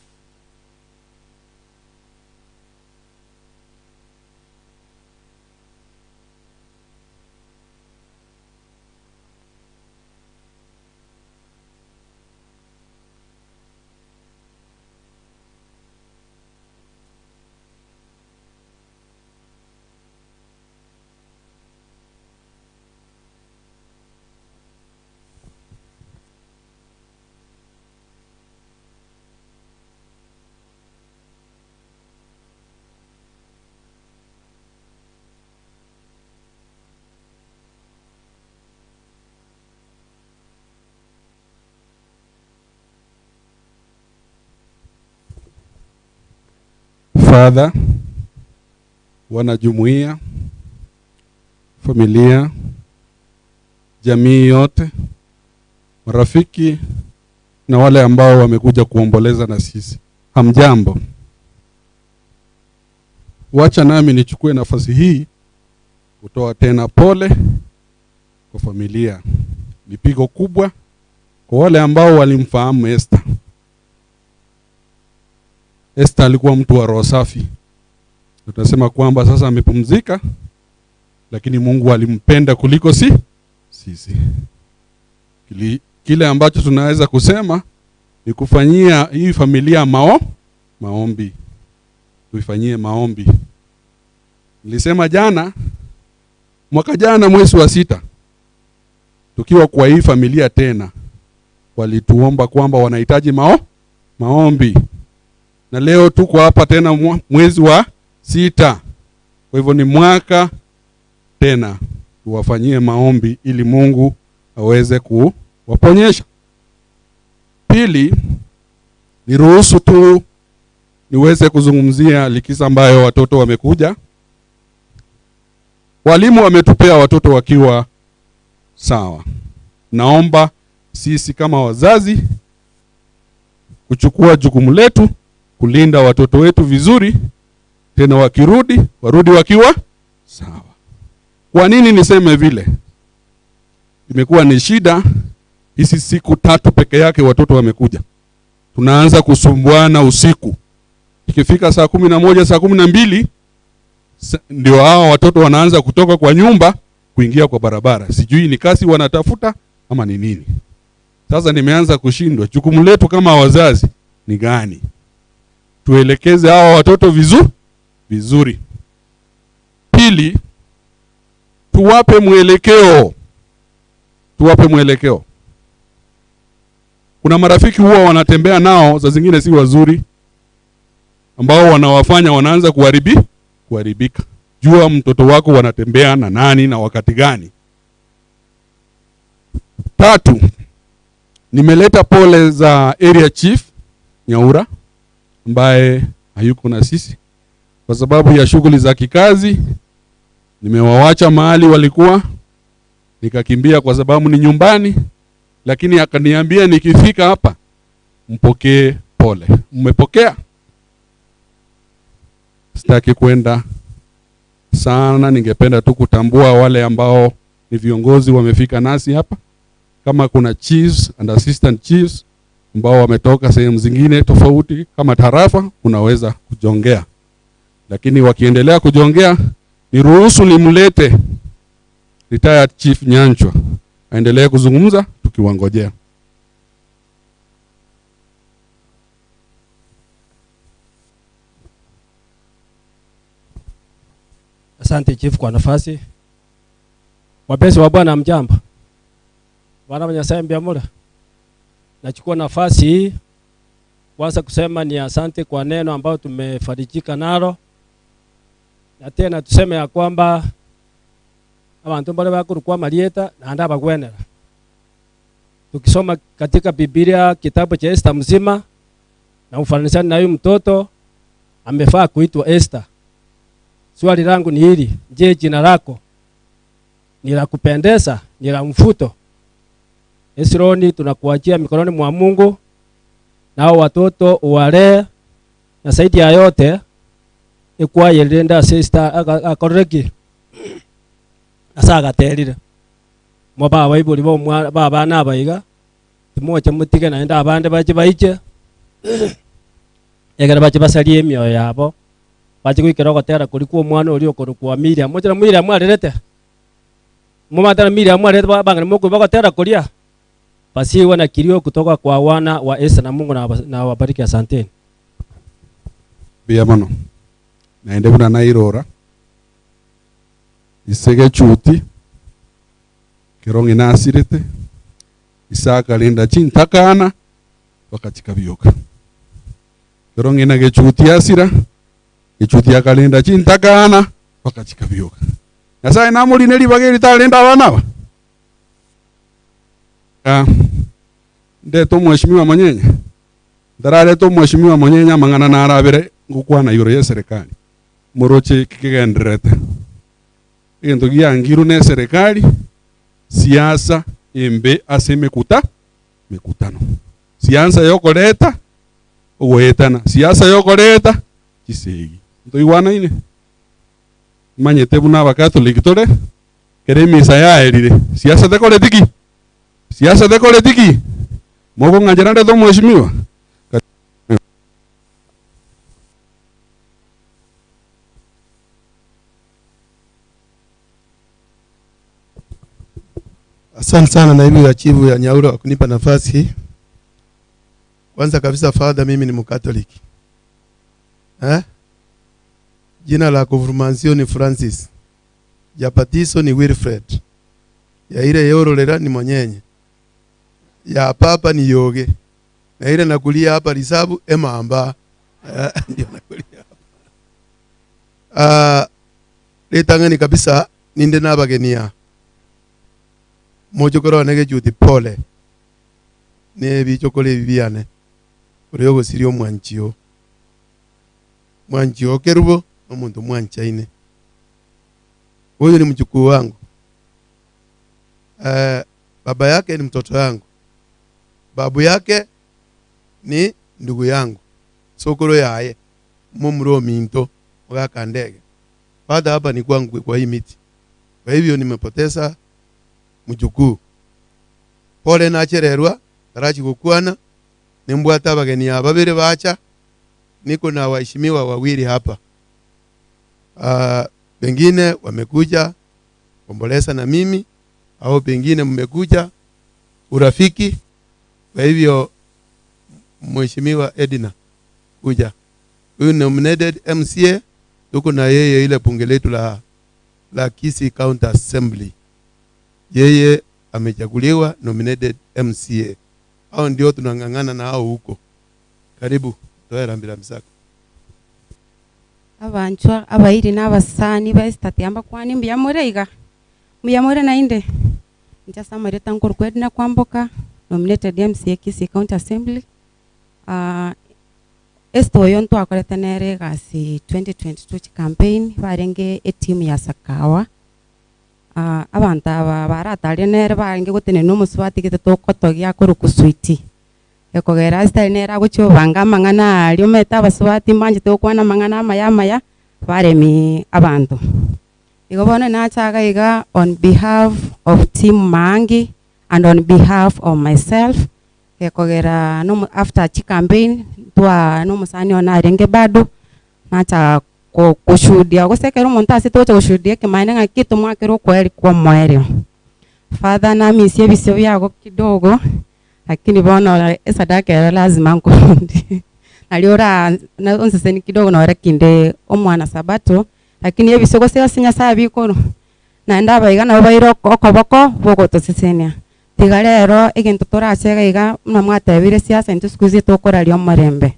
Father, wanajumuiya, familia, jamii yote, marafiki na wale ambao wamekuja kuomboleza na sisi, hamjambo. Wacha nami nichukue nafasi hii kutoa tena pole kwa familia. Ni pigo kubwa kwa wale ambao walimfahamu Esther. Esther alikuwa mtu wa roho safi. Tunasema kwamba sasa amepumzika, lakini Mungu alimpenda kuliko sisi. Kile ambacho tunaweza kusema ni kufanyia hii familia maombi. Tuifanyie maombi. Nilisema jana, mwaka jana mwezi wa 6, tukiwa kwa hii familia tena, walituomba kwamba wanahitaji maombi. Na leo tuko hapa tena mwezi wa 6. Kwa hivyo ni mwaka tena tuwafanyie maombi ili Mungu aweze kuwaponyesha. Pili, niruhusu tu niweze kuzungumzia likizo ambayo watoto wamekuja. Walimu wametupea watoto wakiwa sawa. Naomba sisi kama wazazi kuchukua jukumu letu kulinda watoto wetu vizuri, tena wakirudi warudi wakiwa sawa. Kwa nini niseme vile? Imekuwa ni shida hizi siku tatu peke yake watoto wamekuja, tunaanza kusumbuana usiku. Ikifika saa 11 saa 12 ndio hawa watoto wanaanza kutoka kwa nyumba kuingia kwa barabara. Sijui ni kazi wanatafuta ama ni nini. Sasa nimeanza kushindwa. Jukumu letu kama wazazi ni gani? Tuelekeze hawa watoto vizuri. Pili, tuwape mwelekeo. Tuwape mwelekeo. Kuna marafiki huwa wanatembea nao, saa zingine si wazuri, ambao wanawafanya wanaanza kuharibika. Jua mtoto wako wanatembea na nani na wakati gani. Tatu, nimeleta pole za area chief Nyaura ambaye hayuko na sisi kwa sababu ya shughuli za kikazi. Nimewawacha mahali walikuwa, nikakimbia kwa sababu ni nyumbani, lakini akaniambia nikifika hapa mpokee pole. Mmepokea? Sitaki kwenda sana, ningependa tu kutambua wale ambao ni viongozi wamefika nasi hapa. Kama kuna chiefs and assistant chiefs ambao wametoka sehemu zingine tofauti kama tarafa, unaweza kujongea. Lakini wakiendelea kujongea, niruhusu nimlete retired chief Nyanchwa aendelee kuzungumza tukiwangojea. Asante chief kwa nafasi. Wapenzi wa Bwana, mjambo. Bwana wa Nyasaye mbiamura. Nachukua nafasi hii kwanza kusema ni asante kwa neno ambayo tumefarijika nalo, na tena tuseme ya kwamba abantu mbale bakurukwa marieta na anda bagwenera. Tukisoma katika Biblia kitabu cha Esther mzima na ufananishani na huyu mtoto amefaa kuitwa Esther. Swali langu ni hili, je, jina lako ni la kupendeza, ni la mfuto? Esroni, tunakuachia mikononi mwa Mungu, nao watoto uwalee, na zaidi ya yote ikwayelinda sister akoreki asa agaterire mo baba iburi bo mwa baba nabaiga timoche mutige naende abande bache baiche egere bache basarie emioyo yabo bache goikera ogotera kori kwa omwana oria okorokwa Miriam. Mochera Miriam arerete mumatana Miriam arerete bang'ana mokwe bagotera koria pasiwe na kilio kutoka kwa wana wa Esther, na Mungu na wabariki. Asanteni. Bia mono naende buna nairora isege chuti kero ng'ina asirete Isaka linda chintakana bakachikabioka kero ng'ina gechuti asira gechuti akalinda chintakana bakachikabioka. Nyasaye namorine ribaga eri tarenda abana aba. Ndete omweshimiwa Monyenye ndararete omweshimiwa Monyenye amang'ana narabere ngokwana igoro ya serikali moroche kigenderete egento giangiru ne serikali siasa embe ase emekuta mekutano siasa yokoreta ogoetana siasa yokoreta chisegi ntoigwanaine manyete buna abakatoliki tore kere emisa yaerire siasa tekoreti ki siasa tekoreti ki mokong'anchera ndete omweshimiwa. Asante sana naibu ya chifu ya Nyaura kwa kunipa nafasi. Kwanza kabisa father, mimi ni Mkatoliki. Jina la konfirmasio ni Francis. Ya batizo ni Wilfred. Ya ile yorolera ni Monyenye. Ya papa ni Yoge. Na ile nakulia hapa Risabu Emamba. Ndio nakulia hapa. Letangani kabisa ninde nabagenia. Mochokoro nege juti pole. Ne bichokore bibiane. Uri ogosiria omwanchio. Mwanchi o Kerubo nomonto mwanchaine. Huyu ni mjukuu wangu. Eh, baba yake ni mtoto yangu, babu yake ni ndugu yangu, sokoro yaye momura ominto mogaka ndege. Baada hapa ni kwangu kwa hii miti. Kwa hivyo nimepoteza mjukuu. Pole nachererwa tarachi gokwana nimbwate abageni aba babere bacha niko na waheshimiwa wawili hapa. Pengine wamekuja komboleza na mimi au pengine mmekuja urafiki. Kwa hivyo Mheshimiwa Edina kuja, huyu nominated MCA, tuko na yeye ile bunge letu la Kisii County Assembly, yeye amechaguliwa nominated MCA. Hao ndio tunang'ang'ana na hao huko. Karibu toe rambirambi zako. Abanchwa abairi n'abasani ba Esther Tiamba kwani mbuya more iga mbuya more nainde nchasa amareta nkorokwa Edna Kwamboka nominated MCA Kisii County Assembly. Esther oyo ntwakorete nere egasi 2022 chicampaign barenge etimu ya Sakawa. Abanto aba barataria nere barenge gotenena omosubati gete tokotogia akorokwa Sweety. Ekogera Esther nere agochia obanga amang'ana aria omanyete abasubati mbanchete gokwana amang'ana amaya amaya baremi abanto. Igo bono nachaga iga on behalf of team Maangi and on behalf of myself ekogera nomo after chicampaign twa nomosani one arenge bado nacha kushuhudia gose ekero omonto ase togocha goshuhudia ekemaene ng'aki tomwakere okoeri kwa omoerio. Father namisia ebisio biago kidogo lakini bono esadaka ero lazima nkorundi nario ora onseseni kidogo nore kinde omwana sabato lakini ebisio gose ase Nyasaye bikoro naende abaiga nabo baire okoboko bogotosesenia. Tiga rero egento torachega iga buna mwatebire siasa intwe siku hizi tokoraria omorembe.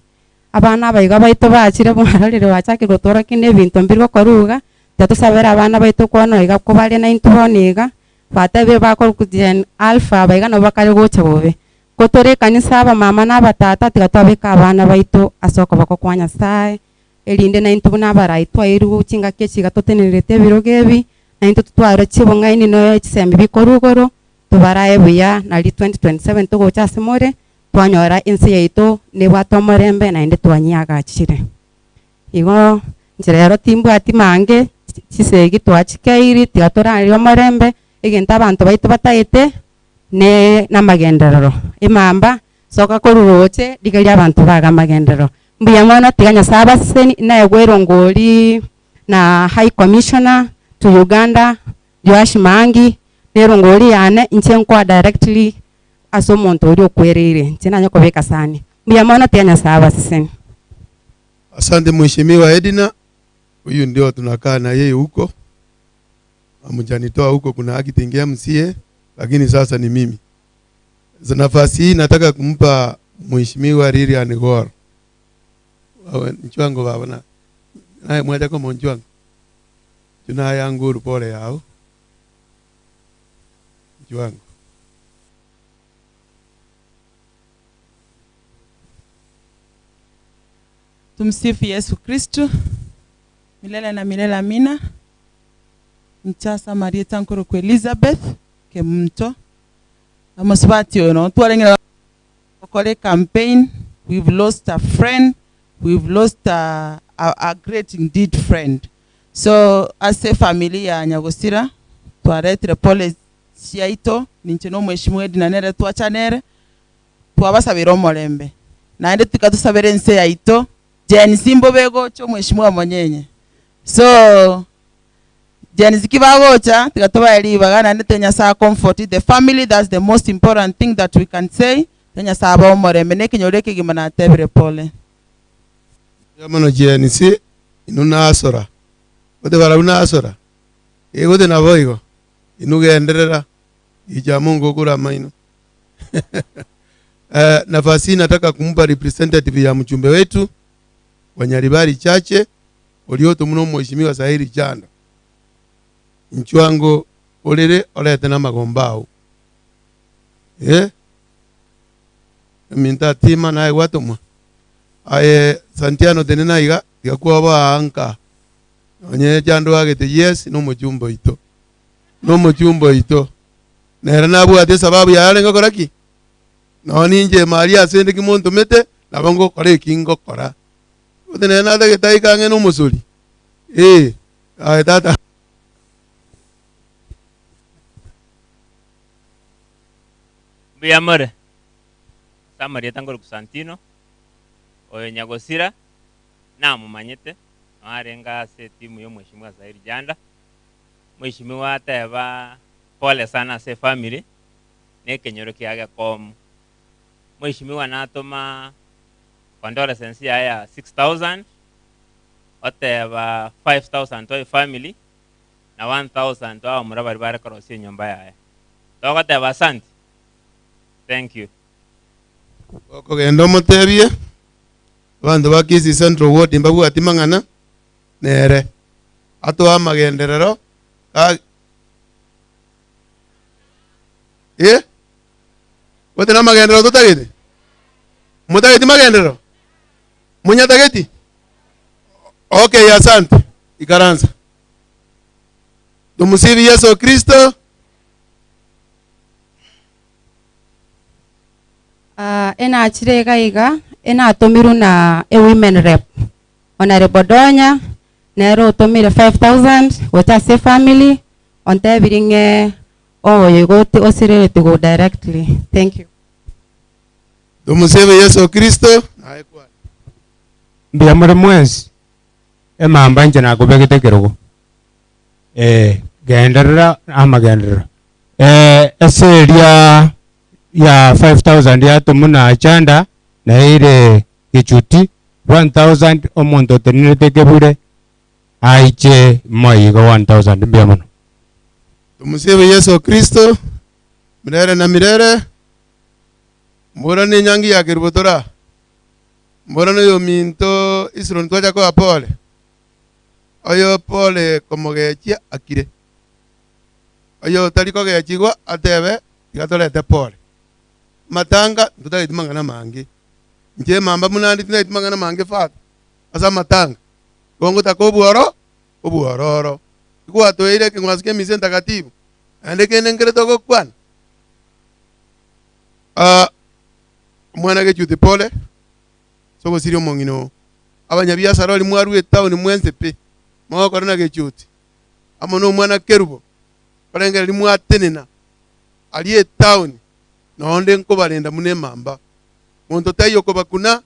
Abana abaiga baito bachire mwarorire bachakire gotworokia na ebinto mbiri gokoruga, tiga abana baito kwana iga kobaria naintwe bono iga, batebire bakoruku Gen Alpha abaiga nabo bakare gocha bobe. Kotore ekanisa abamama na abatata tiga twabeka abana baito ase okoboko kwa Nyasaye, erinde naintwe buna abarai twairwe chingaki echi iga totenerete ebirogo ebi, naintwe totware chibong'aini noe chisemi bikorwa igoro, tobarae buya nari 2027 togocha ase more, twanyora ense yaito nebwate omorembe naende twanyiagachire. Igo inche rero timbwati mange, chisegi twachikeiri, tiga toraria omorembe, egento abanto baito bataete ne namagenderero. Emamba soka koruroche rigeria abanto baga amagenderero. Mbuya mono tiga Nyasaye abaseseni, naegwa erongori na High Commissioner to Uganda Joash Maangi, nerongori yane inche nkoa directly ase omonto oria okwereire, inche nanye kobeka sani. Mbuya mono tiga Nyasaye abaseseni. Asante Mheshimiwa Edina, huyu ndio tunakaa na yeye huko, amjanitoa huko, kuna acting MCA lakini sasa ni mimi. Nafasi hii nataka kumpa Mheshimiwa Lilian Gor. Awe, Nchwango baba na naye mwaja kama Nchwango. Tunayanguru pole yao. Nchwango. Tumsifu Yesu Kristo milele na milele, amina. Nchasa Maria Tankuru kwa Elizabeth Kemunto amasubati ono twarengera okore campaign. We've lost a friend, we've lost a great indeed friend. So as a family ya Nyagosira twaretire pole ciaito ninche no mheshimiwa Edna nere twachanere twabasabira omorembe naende tukatusabira ense yaito Gen Z mbobe gocha mheshimiwa Monyenye. So Gen Z kibagocha tikatoba ribaga naende Nyasaye comfort the family. That's the most important thing that we can say. Nyasaye aba omorembe nekinyoro ekegima natebire pole. Mono Gen Z inu nasora. Gote barabu nasora. Egote nabo igo. Inu genderera. Ija Mungu okura maino. Nafasi nataka kumpa representative ya mjumbe wetu wa Nyaribari Chache olioto muno mheshimiwa Sairi Chanda. Nchwango olere olete na magombao. Minta tima naye gwatomwa. Aye Santiano tenena iga Tiga kwoboa nka. Nonye chandwagete yes nomochumba oito. Nomochumba oito. Nere nabwate esababu yaye arenge gokora ki? Nonye ninche ime aria ase inde ki montomete, nabo ngokora eki ngokora. Gose nere natagete aike ang'e nomosori, eh, aye tata. Mbuya more. Ase amarieta nkorokwa Santino, oyo nyagosira namomanyete, noo arenge ase etimu ya omweshimiwa Zairi Janda. Mweshimiwa ateba pole sana ase efamiri na ekenyoro kia Gekomu. Mweshimiwa natoma condolences yaye ya 6000, oteba 5000 to efamiri na 1000 to abamura baria bare korosia enyomba yaye. Togoteba asanti. Thank you. Okogenda omotebie, abanto ba Kisii Central Ward mbabwati mang'ana nere. Atoe amagenderero ga Eh? Gose namagenderero totagete? Motageti magenderero? Monyatageti? Okay, asante. Ikaransa. Tumusifu Yesu Kristo. Ah, enachire iga iga enatomirwe na e women rep Honorable Donya nere otomire 5000 gocha ase efamily ontebirie ng'e oyo igo osireretie go directly thank you. Tumusifu Yesu Kristo. Naye kwana. Mbuya more mwensi, emamba inche nakobegete ekerogo. Eh, genderera amagenderero. Eh, ase eria ya 5000 yatomwa na Achanda naeire gechuti 1000 omonto otenenerete ekebure aiche moigo 1000 mbuya mono. Tumusifu Yesu Kristo milele na milele. Mbora nenyangi ya kerubo tora. Mbora noyominto Isron twacha koa pole. Oyo pole komogechia akire. Oyo otari kogechigwa atebe tiga torete pole. Matanga ntotageti mang'ana mange. Inche emamba buna ande tintageti mang'ana mange father ase amatanga. Igo ngotaka obworo obwororo. Igwatoire ekeng'wanso kia emisa entakatifu naende kende nkere togokwana. Ah, omwana gechuti pole ase ogosiria omong'ina oo. Abanyabiasara oria mwarua etown mwensi pi, mogokora na gechuti amo na omwana Kerubo, korengereria mwatenena aria etown nonde nkobarenda buna emamba. Monto taiyo okobakuna,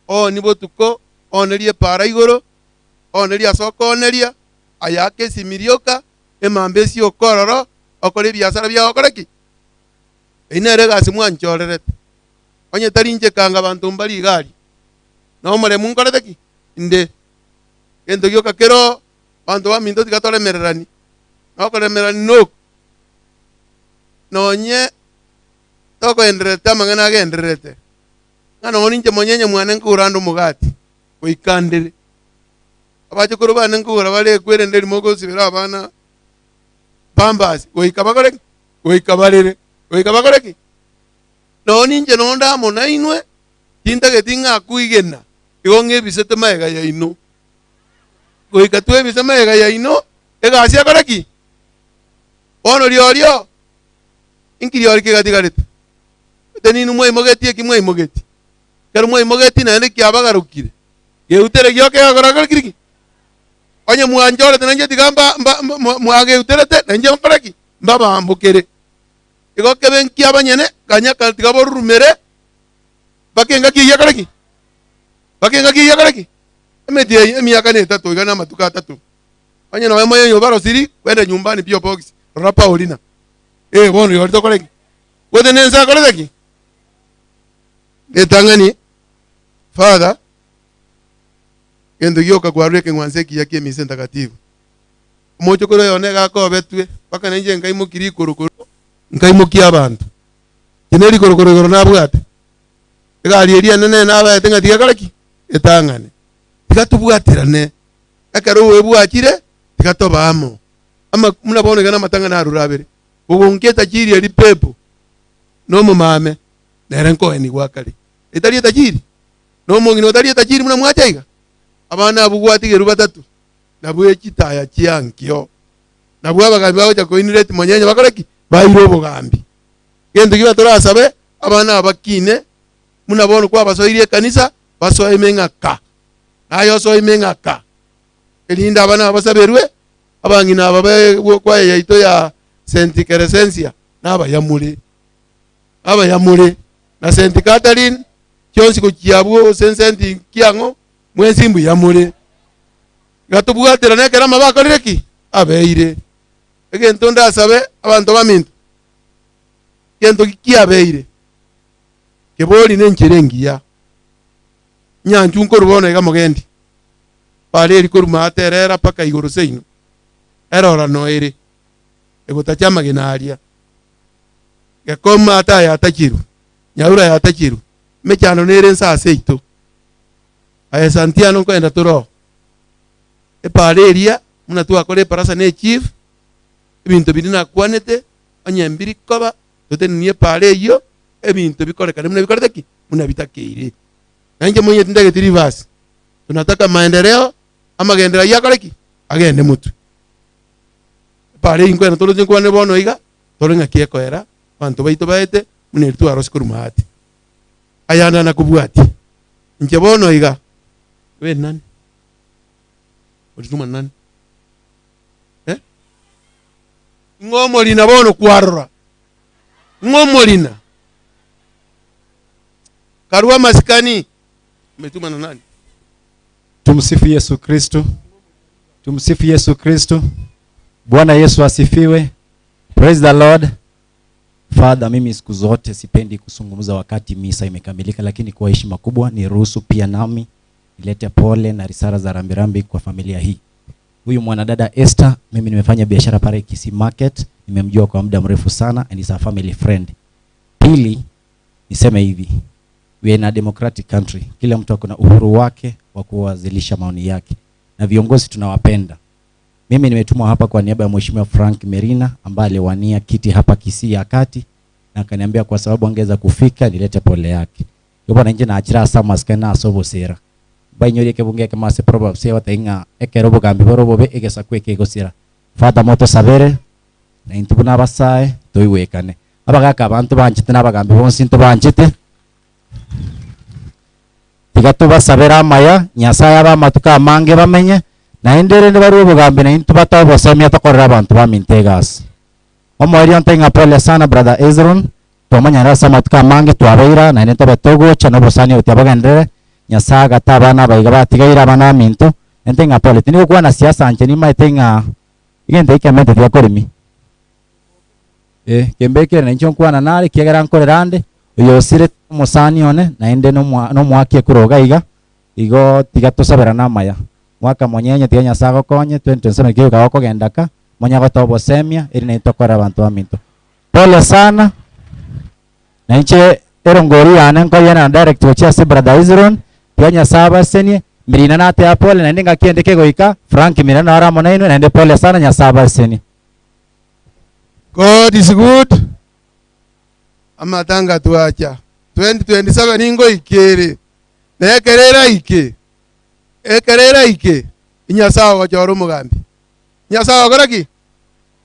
ooni botuko, oonerie epaara igoro, oonerie ase okooneria, ayake esimi rioka, emamba esioke ororo, okore ebiasara biao okore ki? Eyio nere egasi mwanchorerete. Onye tari inche kanga abanto mbare iga aria, na omoremu nkorete ki? Inde. Gento gioka keroo, abanto baminto tiga toremereranie, na okoremererania noko, nonye tokoendererete amang'ana agendererete, ng'a nonye ninche monyenye mwane nkogora ande omogati, goika ndere. Abachokoro bane nkogora bare ekwerende erimo ogosibera abana pampers, goika bakore ki? Goika barere. Goika bakore ki? Nonye ninche nonde amo nainwe, tintageti ng'a akwigena, igo ng'ebisete magega yaino. Goika twebise magega yaino, egasi ekore ki? Bono riorio, inki riori kegatigarete? Gose ninwe mwaimogetie eki mwaimogetie? Ekero mwaimogetie naende kiabagarukire, geutere gioka egakora kere ki? Onye mwanchorete nainche tiga mba mba mwa mwageuterete, nainche nkore ki? Mbabambokere. Igo kebe nki abanyene, ganya ka tiga borurumere, mpaka engaki eyio ekore ki? Mpaka engaki eyio ekore ki? Emeti eye emiaka na etato iga na amatuko atato. Onye nonya moyo obarosiri, kwenda nyumbani P.O. Box, rora Paulina. Eh, bono rirorio tokore ki? Gose nense akorete ki? Ritang'ani, Father, gento gioka kwarure ekeng'wanso ekiya ki'emisa entakatifu. Omochokoro oyo one iga akobetwe, mpaka nainche nkaimokia rikorokoro, nkaimokia abanto. Inche ne rikorokoro igoro nabwate. Egari eria enene nabaete ng'a tiga ekore ki? Etang'ane. Tiga tobwaterane. Ekero obobe bwachire, tiga tobe amo. Ama buna bono iga namatang'ani arure abere. Bogonkia etajiri eria pepo, na omomame, nere nkoenigwa akare. Etari etajiri? Na omong'ina otari etajiri buna mwacha iga? Abana abwo gwatigerwe batato, nabwo echitaya chiankio. Nabwo abagambi bagocha koinireti monyenye bakore ki? Baire obogambi. Gento ki batorasabe, abana aba bakine, buna bono kwabasoirie ekanisa, basoe ime ng'aka. Naye osoe ime ng'aka. Erinde abana aba basaberwe, abang'ina aba be kwaya yaito ya St. Keresensia, nabayamore. Abayamore. Na St. Catherine, chionsi gochia abwo gose St. Kiang'o, mwensi mbuya more. Iga tobwaterane ekero amabe akorire ki? Abeire. Egento ndasabe abanto baminto, gento ki kiabeire, kebori nenchera engiya. Nyanchu nkorwa bono iga mogendi, bare eri korwa maate erera mpaka igoro seino, erorano ere, egotacha amagena aria. Geko maate aya atachirwe, nyaura yatachirwe, emechando nere ense ase eito. Aye Santiano nkoenda tore oo. Epaara eria, buna twakora ebarasa ne echief, ebinto biria nakwanete, onye mbiri koba, totenenie epaara eyio, ebinto bikorekane buna bikorete ki? Buna bitakeire. Na inche monyete ntagete reverse. Tunataka maendeleo, amagenderero ayio akore ki? Agende motwe. Epaara eyio nkoenda toroche nkwane bono iga, tore ng'aki ekoera, abanto baito baete, buna eri twarose korwa maate. Ayande anakobwatie. Inche bono iga, we nani? Orituma nani? Eh? Ng'o omorina bono kwarora? Ng'o omorina? Karua amasikani. Umetuma na nani? Tumsifu Yesu Kristo. Tumsifu Yesu Kristo. Bwana Yesu asifiwe. Praise the Lord. Father, mimi siku zote sipendi kuzungumza wakati misa imekamilika, lakini kwa heshima kubwa niruhusu pia nami nilete pole na risala za rambirambi kwa familia hii. Huyu mwanadada Esther, mimi nimefanya biashara pale Kisii Market, nimemjua kwa muda mrefu sana and is a family friend. Pili, niseme hivi, we are in a democratic country. Kila mtu ako na uhuru wake wa kuwasilisha maoni yake na viongozi tunawapenda. Mimi nimetumwa hapa kwa niaba ya Mheshimiwa Frank Merina ambaye aliwania kiti hapa Kisii ya Kati na akaniambia kwa sababu angeweza kufika nilete pole yake. Yobo na nje na achira asa maskana na asobo sera. Bainyorie kebunge kemase Proverbs ya batainga ekero bogambi borobobe egesa kweke egosira. Father moto sabere na intu buna abasae toigwekane. Abagaka abantu banchete na abagambi bonsi into banchete. Tiga tobasabere amaya, Nyasaye abe amatuko amange bamenye, naende erinde barue obogambi na intwe batoe obosemia tokorere abanto baminto egasi. Omoerio nte ng'a pole sana brother Hezron, twamanyana ase amatuko amange twabeira naende ntobe togocha na obosani obo tiabogenderere, Nyasaye agate abana abaiga batigaire abana baminto, nte ng'a pole. Tindi gokwana siasa inche nimaete ng'a egento eke kiamete tiakoremi. Eh, kembekere nainche nkwana nare ekiagera nkorera ande, oyo osirete omosani one naende nomwa nomoaki ekura iga iga, igo tiga tosaberane amaya. Mwaka monyenye tiga Nyasaye agokonye, 2027 kegoika gokogenda ka, monya gotoa obosemia, eri naintwe tokorere abanto baminto. Pole sana, nainche erongori yane nkoyena direct gochia ase brother Hezron, tiga Nyasaye abasenie, Mirina nateba pole naende ngaki ende kegoika, Frank Mirina naro amo nainwe naende pole sana Nyasaye abasenie. God is good. Amatanga twacha 2027 ngoikere na ekero eraike ekero eraike Nyasaye ogochora omogambi Nyasaye ogokora ki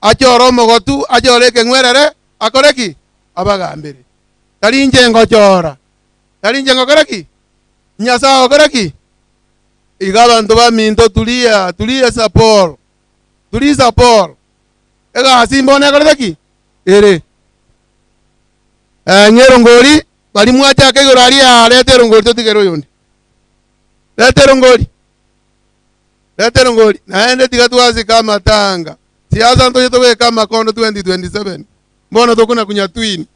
achore omogotu achore ekeng'werere akore ki abagambere tari inche ngochora tari inche ngokora ki Nyasaye ogokora ki iga abanto baminto tulia tulia saporo tuliza Paul egasi mbono ekorete ki ere eh, ng'a erongori bari mwachaka igoro aria reta erongori totigere oyonde reta erongori reta erongori naende tiga twasika amatanga siasa ntoche tobeke amakondo 2027 mbono tokona kunya twin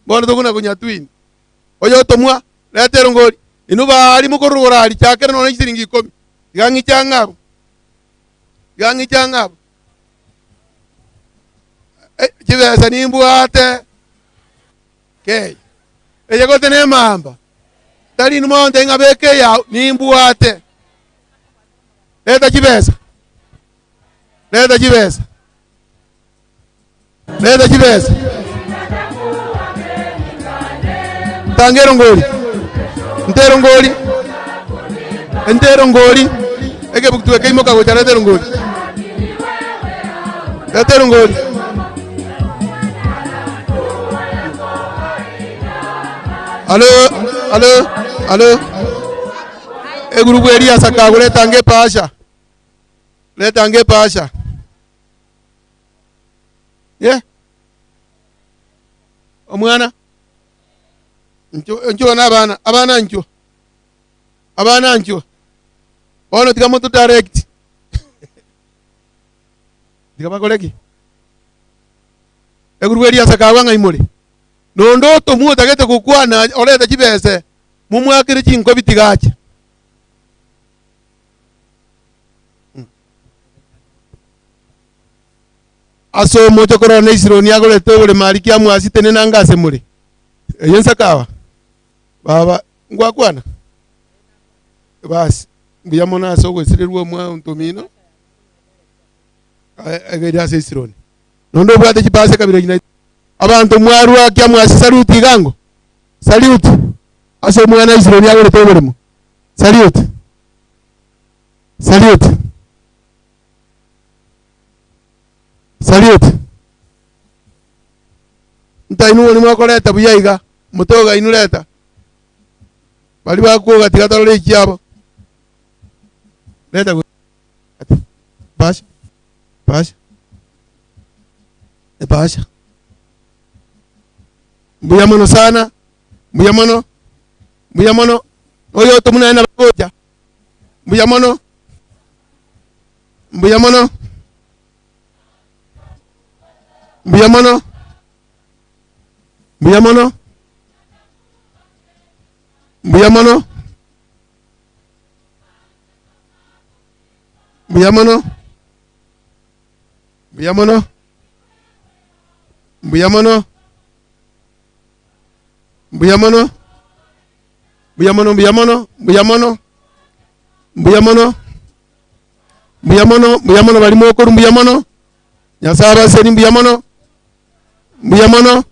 mbono tokona kunya twin oyo otomwa reta erongori inwe baria mokorora aria chakera nonye chisiringi ikomi tiga ng'iche ang'e abwo Tiga ng'iche ang'e abwo. Eh, chibesa nimbwate kei eye gote nemamba tari inwe mogontebia ng'a beka eyao nimbwate leta chibesa leta chibesa leta chibesa tanga erongori nte erongori Ente erongori, egebutu ekeimoka gocha reta erongori. Reta erongori. Alo, alo, alo. Egurubu eria ya Sakago reta ange epasha. Reta ange epasha. Ye. Omwana. Ncho ncho na abana, abana ncho. Abana ncho. Bono tiga moto direct. Tiga bakore ki? Egurubu eria ya Sakago ng'ai more? Nonde otomwa otagete gokwana orete chibese, momwakere chinkobi tiga ache. Ase omochie korora na Isironi agorete oboremo aria kiamwasi tenena anga ase more. Eye nsakawa. Baba, ngwakwana? Basi, mbuya mono ase ogosirerwa omwanto omino, ere ase Isironi. Nonde obwate chibasi ekabira ina. Abanto mwarua kiamwasi saluti iga ango. Salute ase omwana Isironi agorete oboremo. Salute. Salute. Salute. Ntainwe bori mwakoreta buya iga, motoga inwe reta. Bari bakwoga tiga torore echiabo. Reta Basha. Basha. Ebasha. Mbuya mono sana. Mbuya mono. Mbuya mono. Oyo otomuna naye nabagocha. Mbuya mono. Mbuya mono. Mbuya mono. Mbuya mono. Mbuya mono. Mbuya mono. Mbuya mono. Mbuya mono. Mbuya mono. Mbuya mono, mbuya mono, mbuya mono. Mbuya mono. Mbuya mono, mbuya mono bari mokoru mbuya mono. Nyasaye abaseni mbuya mono. Mbuya mono.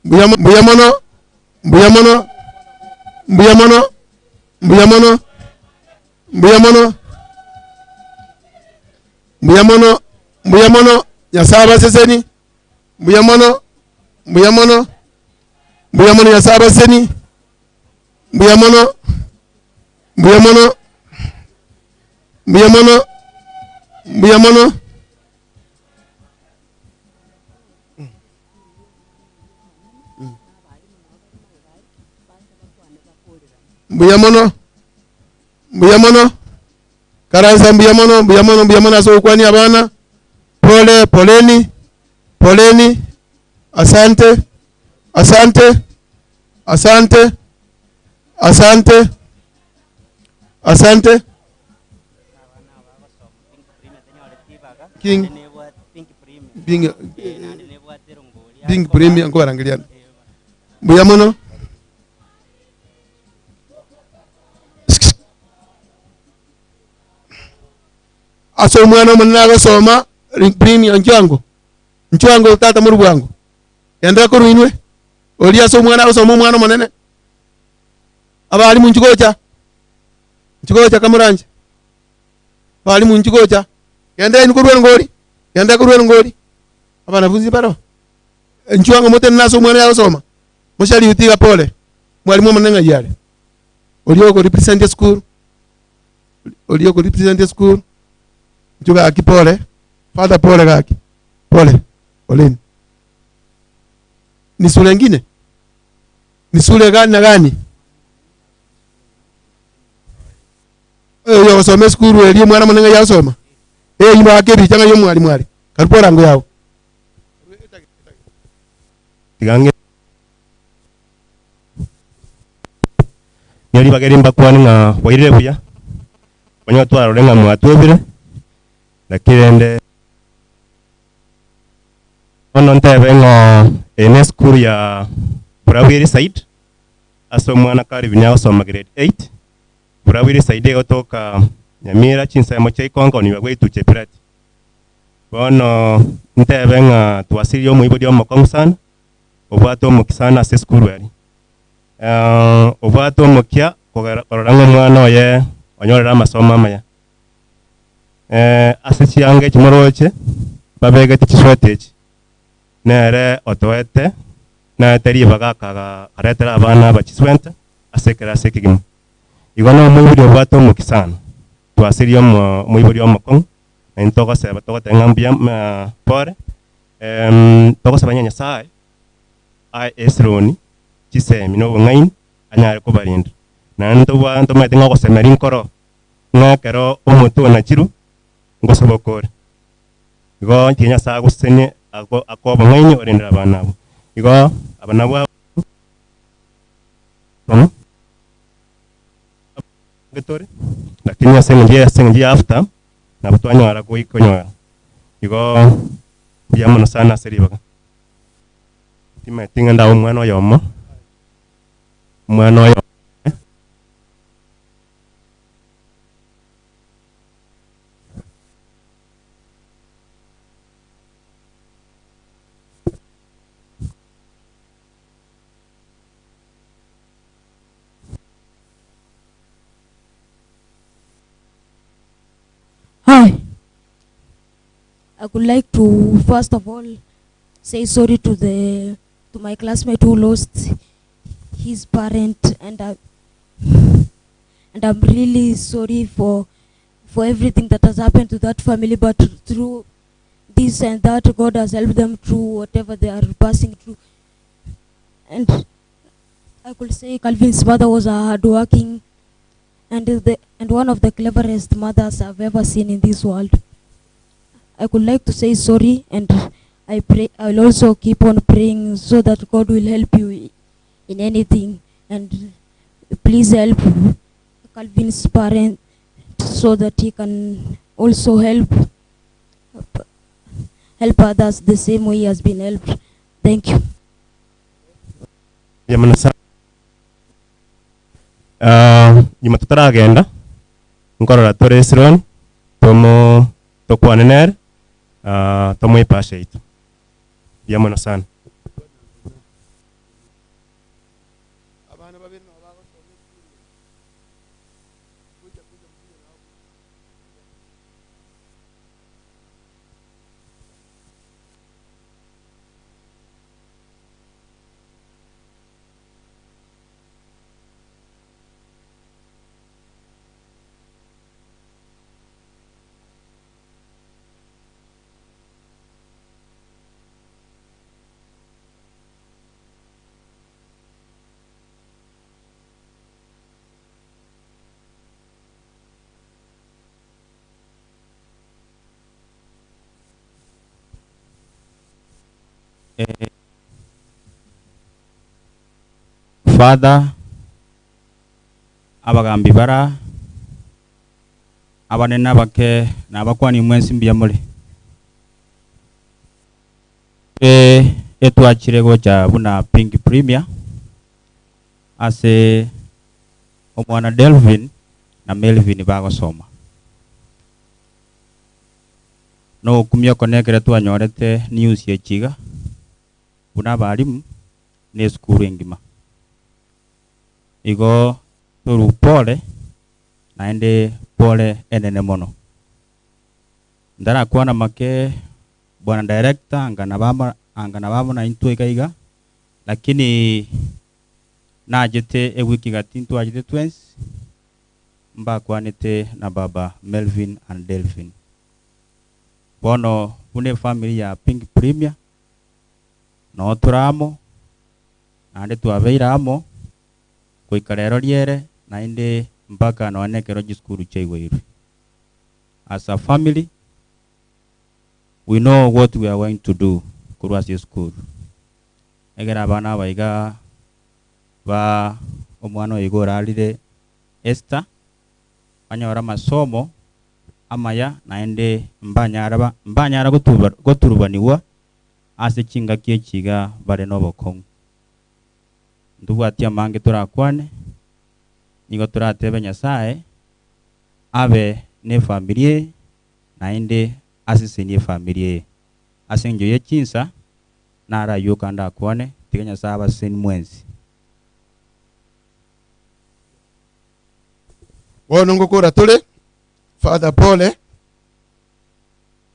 Mbuya mbuya mono. Mbuya mono. Mbuya mono. Mbuya mono. Mbuya mono. Mbuya mono, mbuya mono, Nyasaye abaseseni. Mbuya mono, mbuya mono, mbuya mono, Nyasaye abaseseni. Mbuya mono, mbuya mono, mbuya mono, mbuya mono. Mbuya mono, mbuya mono. Karansa mbuya mono, mbuya mono, mbuya mono ase ogokwania abana. Pole, poleni, poleni. Asante, asante, asante, asante, asante. King, Bing, Bing Premier nkobarangeria. Mbuya mono. Ase omwana omonene agosoma Premier nchwango nchwango tata more bwango genderera korwa inwe oria ase omwana agosoma omwana omonene abalimu nchi gocha nchi gocha kamoranche abalimu nchi gocha genderera inwe korwa erongori genderera korwa erongori abanafunzi mbaro nchwango motenene ase omwana oyo agosoma mosalute iga pole mwalimu omonene ng'ai are oria oko represent esukuru oria oko represent esukuru inchuo gaki pole father pole gaki pole poleni ni sura ingine ni sura gani na gani oyo ogosoma esukuru eria omwana omonene ng'ai agosoma eywo bake ebicha ng'ai omwalimu are karibu orango yao Tiga ng'e Nigo ribaga eri mbakwane ng'a bwairire buya, onye twarore ng'a mwatwebire, naki rende bono ntebe ng'a eye ne esukuru ya Burabwiri side, ase omwana karibu niagosoma grade eight, Burabwiri side egotoka Nyamira chinsemo chia Ikongo nigo bweitwe Chepirati. Bono ntebe ng'a twasirie omoibori omokong'u sana, obwate omokia sana ase esukuru eria. Obwate omokia kogera korora ng'a omwana oye Banyorere amasomo amaya. Ase chianga echi moroche, babegete chisweta echi, nere otoete, naete ribaga akaga akaretera abana aba chisweta ase ekerasi ekegima. Igo na omoibori obwate omokia sana, twasirie omo omoibori omokong'u, naintwe togoseba togoteba ng'a mbuya pore, togosaba ng'a Nyasaye ae Hezroni chisemi na obong'aini anyare kobarenda. Naende ntobwa ntomanyete ng'a ogosemeria nkoro, ng'a ekero omote onachirwe, ngosoboka ore. Igo tiga Nyasaye agosesenie ago akoe obong'aini orendere abana abwo. Igo aba nabwo abwo tore, lakini ase eng'encho ase eng'encho ya after, nabo twanyora goika konyora. Igo mbuya mono sana ase ribaga. Timanyeti ng'a ndabe omwana oyomo, omwana oyomo. Hi. I would like to first of all say sorry to the to my classmate who lost his parent and I, and I'm really sorry for for everything that has happened to that family but through this and that God has helped them through whatever they are passing through and I could say Calvin's mother was a hardworking and the and one of the cleverest mothers I've ever seen in this world. I could like to say sorry and I pray I'll also keep on praying so that God will help you in anything and please help Calvin's parent so that he can also help help others the same way he has been helped. Thank you. Mbuya mono sana. Ah, nyuma totaragenda, nkorora tore Hezron, tomo tokwane nere, ah, tomoe epasha yaito. Mbuya mono sana. Father, abagambi bara, abanene abake na abakwani mwensi mbuya more. Intwe etwachire gocha buna Pink Premier ase omwana Delvin na Melvin bagosoma. Nogokumia oko nekere twanyorete news echi iga, buna abalimu na esukuru engima. Igo torwe pole naende pole enene mono. Ntarakwana make bwana director anga nabo amo anga nabo amo naintwe iga iga, lakini nachete ewiki gati ntwachete twensi, mbakwanete na baba Melvin and Delvin. Bono buna efamily ya Pink Premier, noo tore amo, naende twabeire amo, goika rero riere, naende mpaka nonya na ekero chisukuru chiaigoirwe. As a family, we know what we are going to do korwa ase esukuru. Egere abana aba iga ba omwana oyo iga orarire Esther, banyore amasomo amaya naende mbanyara ba mbanyara gotuba goturubanigwa ase chingaki echi iga bare na obokong'u. Ntobwati amange torakwane, nigo toratebe Nyasaye abe na efamiri eye naende asesenie efamiri eye. Ase eng'encho ye chinsa, naro ayio oka ndakwane, tiga Nyasaye abasesenie mwensi. Bono ngokora tore, Father pole,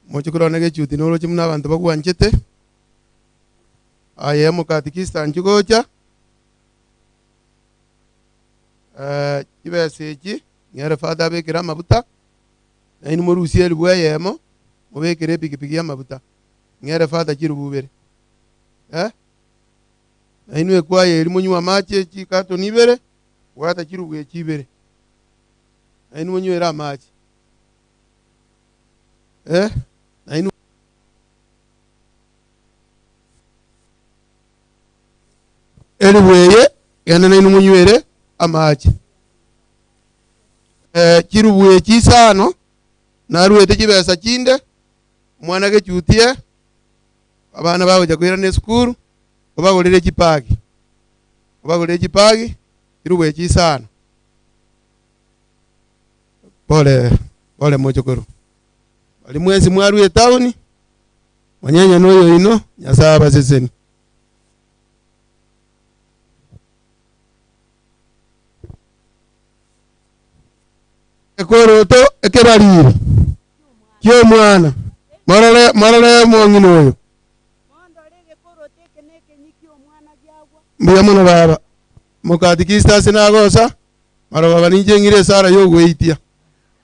moche korora na egechuti noroche buna abanto bagwanchete, aye omokatikista inchuo gocha, chibesa echi ng'ere Father abekere amabuta, nainwe morusie elifu eyemo, mobekere epikipiki amabuta, ng'ere Father chirubu ibere, eh. Nainwe ekwaya eria monywe amache chikatoni ibere, bwata chirubu echi ibere, nainwe monywere amache. Eh, nainwe Elifu eye, genda nainwe monywere amache. Eh, chirubu echi isano, naruete chibesa chinde, omwana gechutie, abana bagocha koirana esukuru, obagorere chipagi, obagorere chipagi, chirubu echi isano. Pole, pole mochokoro. Bari mwensi mwarue etaoni, monyenya noyo oino, Nyasaye abaseseni. Ekoroto ekebariri ki'omwana, morore, morore omong'ina oyo. Mbuya mono baba. Mokatikista ase nagosa, marogoba ninche ng'ire esara y'ogweitia.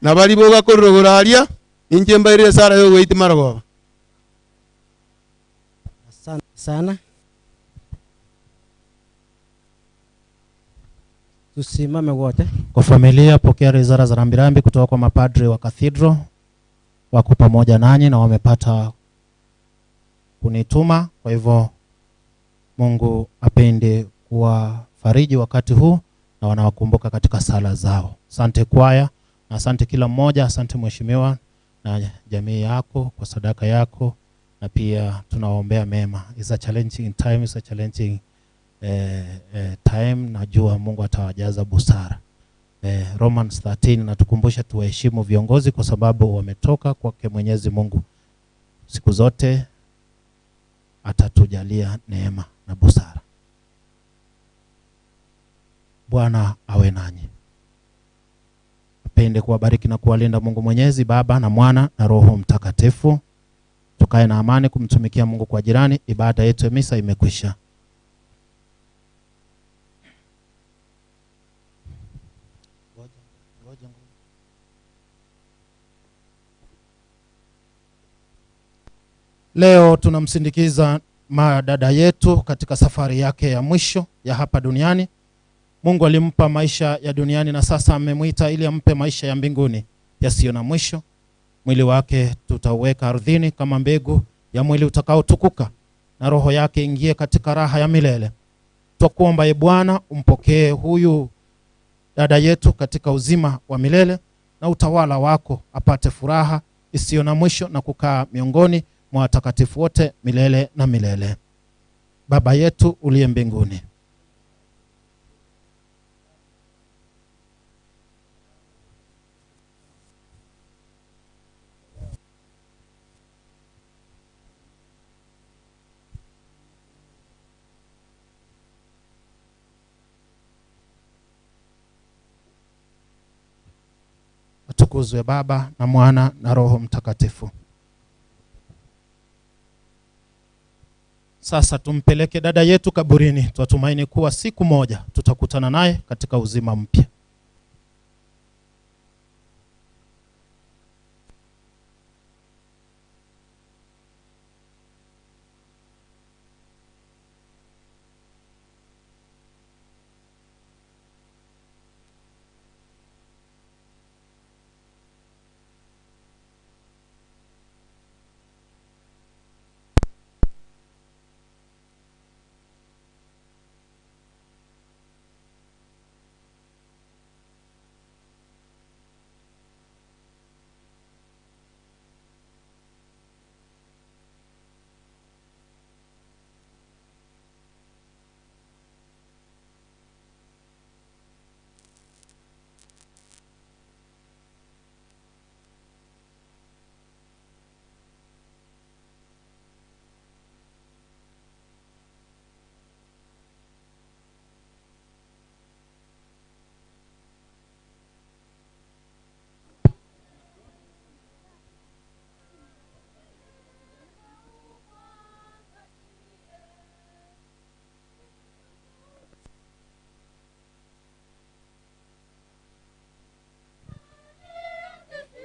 Na baria bogakorera igoro aria, ninche mbaire esara y'ogweitia marogoba. Asante sana. Tusimame wote. Kwa familia, pokea risala za rambirambi kutoka kwa mapadri wa cathedral, wako pamoja nanyi na wamepata kunituma. Kwa hivyo Mungu apende kuwafariji wakati huu na wanawakumbuka katika sala zao. Asante kwaya na asante kila mmoja, asante mheshimiwa na jamii yako kwa sadaka yako, na pia tunawaombea mema. It's a challenging time, it's a challenging time. Najua Mungu atawajaza busara. Romans 13 inatukumbusha tuwaheshimu viongozi kwa sababu wametoka kwake Mwenyezi Mungu. Siku zote atatujalia neema na busara. Bwana awe nanyi. Apende kuwabariki na kuwalinda Mungu Mwenyezi, Baba na Mwana na Roho Mtakatifu. Tukae na amani kumtumikia Mungu kwa jirani. Ibada yetu ya misa imekwisha. Leo tunamsindikiza madada yetu katika safari yake ya mwisho ya hapa duniani. Mungu alimpa maisha ya duniani na sasa amemwita ili ampe maisha ya mbinguni yasiyo na mwisho. Mwili wake tutauweka ardhini kama mbegu ya mwili utakaotukuka, na roho yake ingie katika raha ya milele. Twakuomba e Bwana, umpokee huyu dada yetu katika uzima wa milele na utawala wako, apate furaha isiyo na mwisho na kukaa miongoni mwa watakatifu wote milele na milele. Baba yetu uliye mbinguni, atukuzwe Baba na Mwana na Roho Mtakatifu. Sasa tumpeleke dada yetu kaburini, twatumaini kuwa siku moja tutakutana naye katika uzima mpya.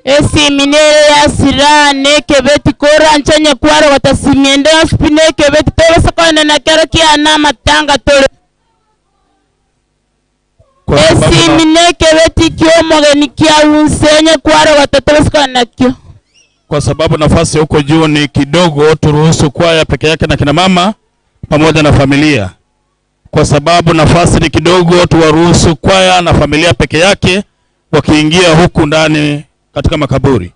Esimi nere yasira na ekebeti koranche onye kwarogota simi ende yonsi pi na ekebeti tobasa kogenda na kero kiane amatanga tore. Esimi na ekebeti ki'omogeni kiaunse onye kwarogota tobasa kogenda nakio. Kwa sababu nafasi huko juu ni kidogo, turuhusu kwaya peke yake na kina mama pamoja na familia. Kwa sababu nafasi ni kidogo, tuwaruhusu kwaya na familia peke yake wakiingia huku ndani katika makaburi.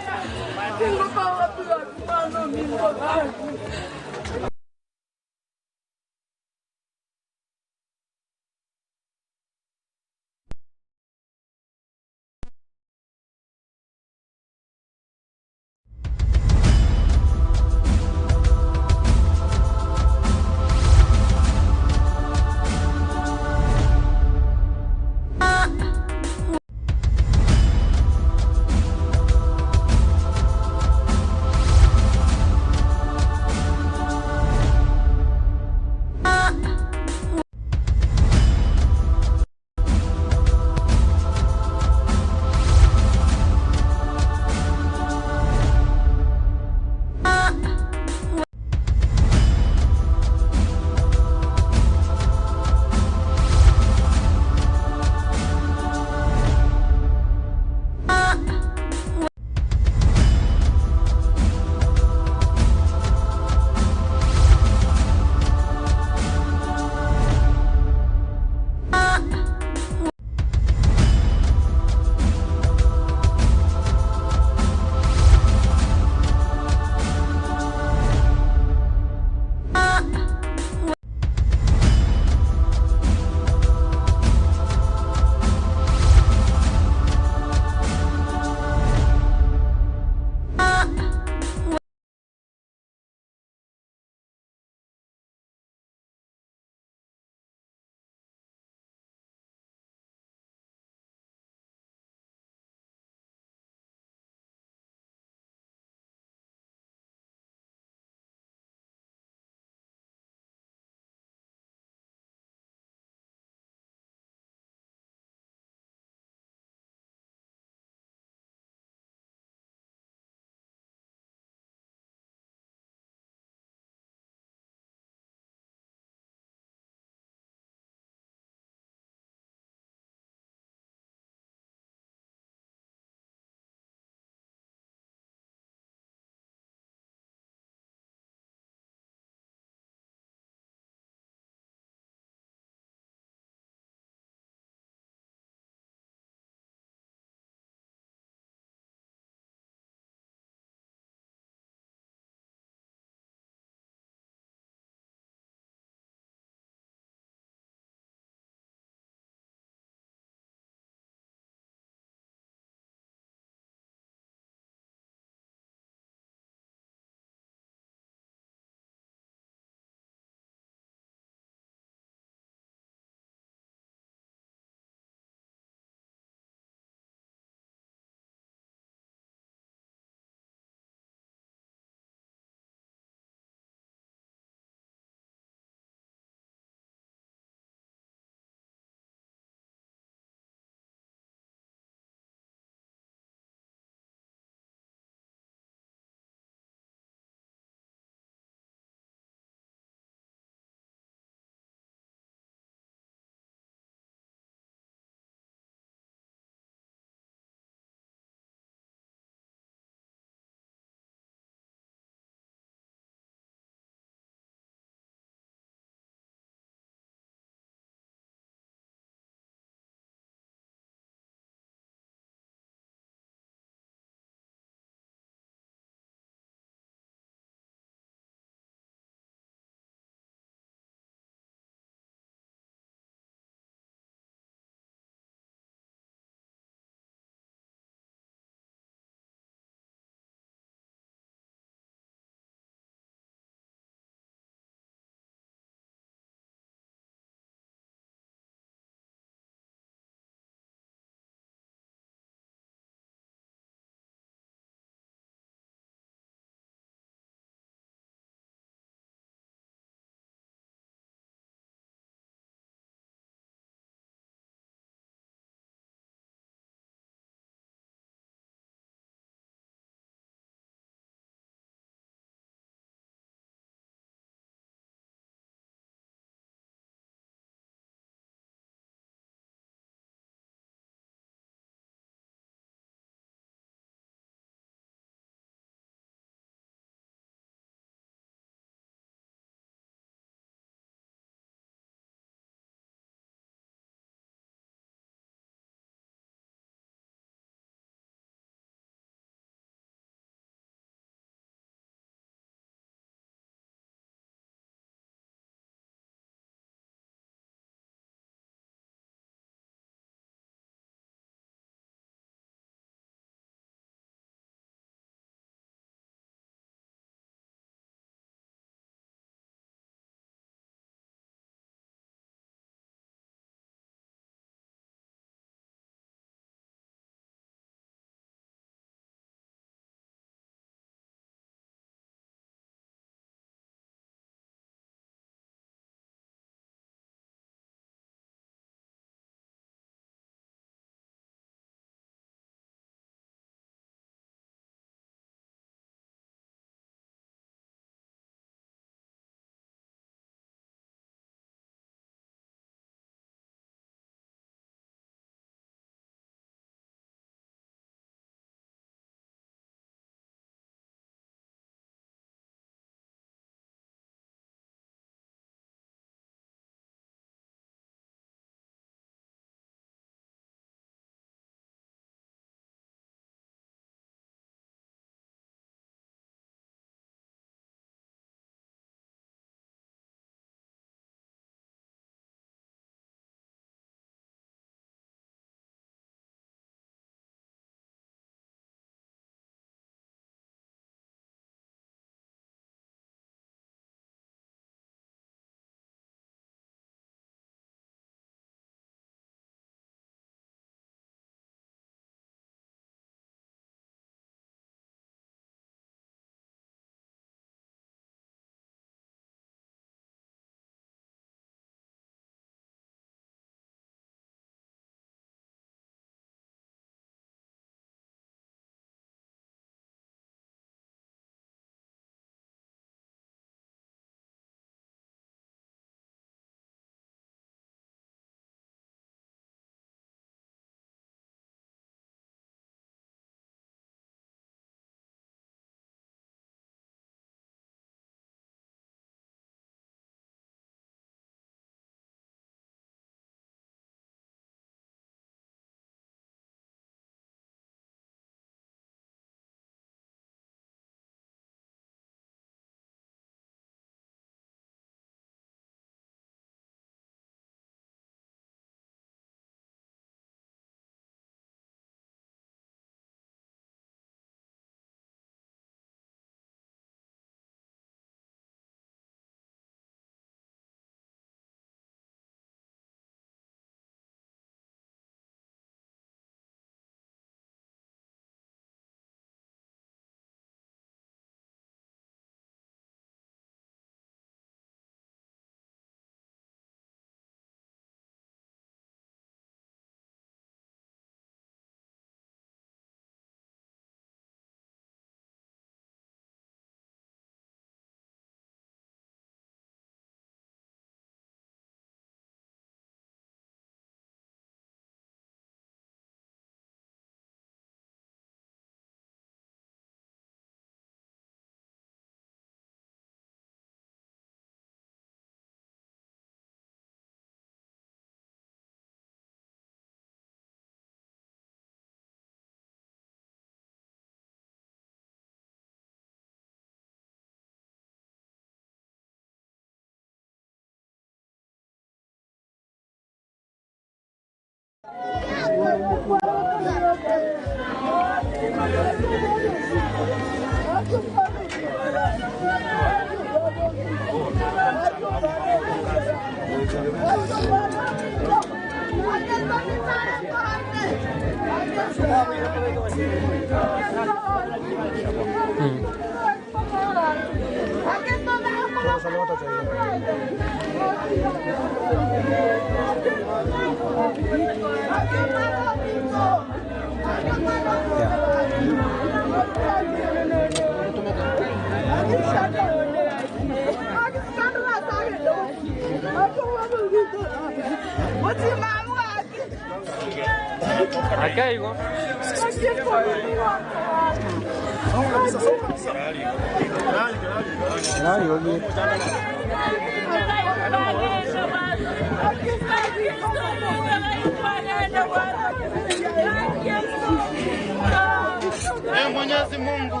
Ee Mwenyezi Mungu,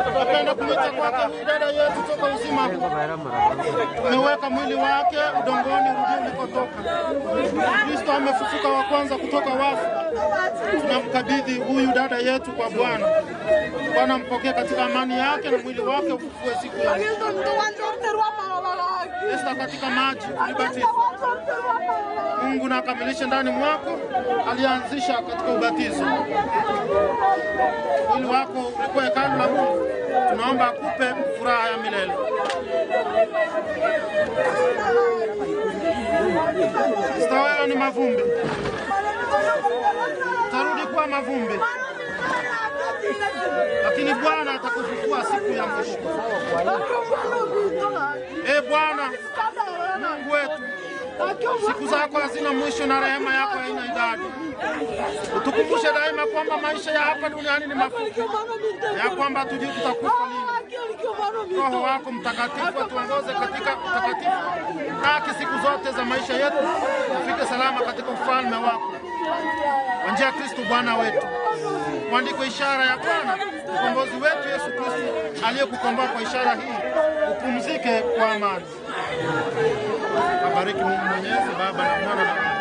tunapenda kumwita kwake huyu dada yetu toka uzima huu. Tumeweka mwili wake udongoni, urudi ulikotoka. Kristo amefufuka wa kwanza kutoka wafu. Tunamkabidhi huyu dada yetu kwa Bwana. Bwana mpokee katika amani yake na mwili wake ufufue siku ya mwisho. Esta katika maji ulibatizwa. Mungu na akamilishe ndani mwako alianzisha katika ubatizo. Mwili wako ulikuwa hekalu la Mungu. Tunaomba akupe furaha ya milele. Sista, wewe ni mavumbi, utarudi kuwa mavumbi, lakini Bwana atakufufua siku ya mwisho. E Bwana Mungu wetu, siku zako hazina mwisho na rehema yako haina idadi. Utukumbushe daima kwamba maisha ya hapa duniani ni mafupi, ya kwamba hatujui tutakufa lini. Roho wako Mtakatifu atuongoze katika utakatifu na haki siku zote za maisha yetu, tufike salama katika ufalme wako kwa njia ya Kristo Bwana wetu. Mwandiko ishara ya Bwana mkombozi wetu Yesu Kristo aliyekukomboa kwa ishara hii, upumzike kwa amani. Abariki Mungu Mwenyezi, Baba na Mwana na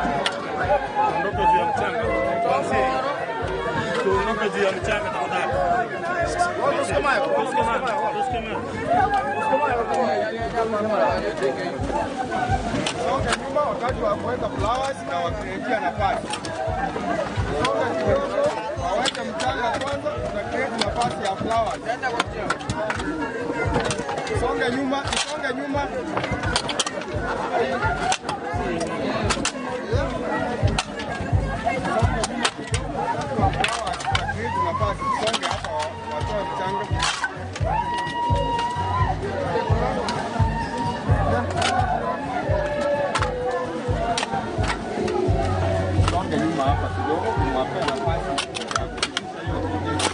Tuondoke juu ya mchanga. Tuanzie. Tuondoke juu ya mchanga tafadhali. Songa nyuma wakati wa kuweka flowers na wakiretia nafasi. Songa kidogo, waweke mchanga kwanza, na create nafasi ya flowers. Songa nyuma, songa nyuma. Create nafasi, songe hapa watoe mchanga. Songe nyuma hapa kidogo, kumwapea nafasi ya kupitisha hiyo kitu.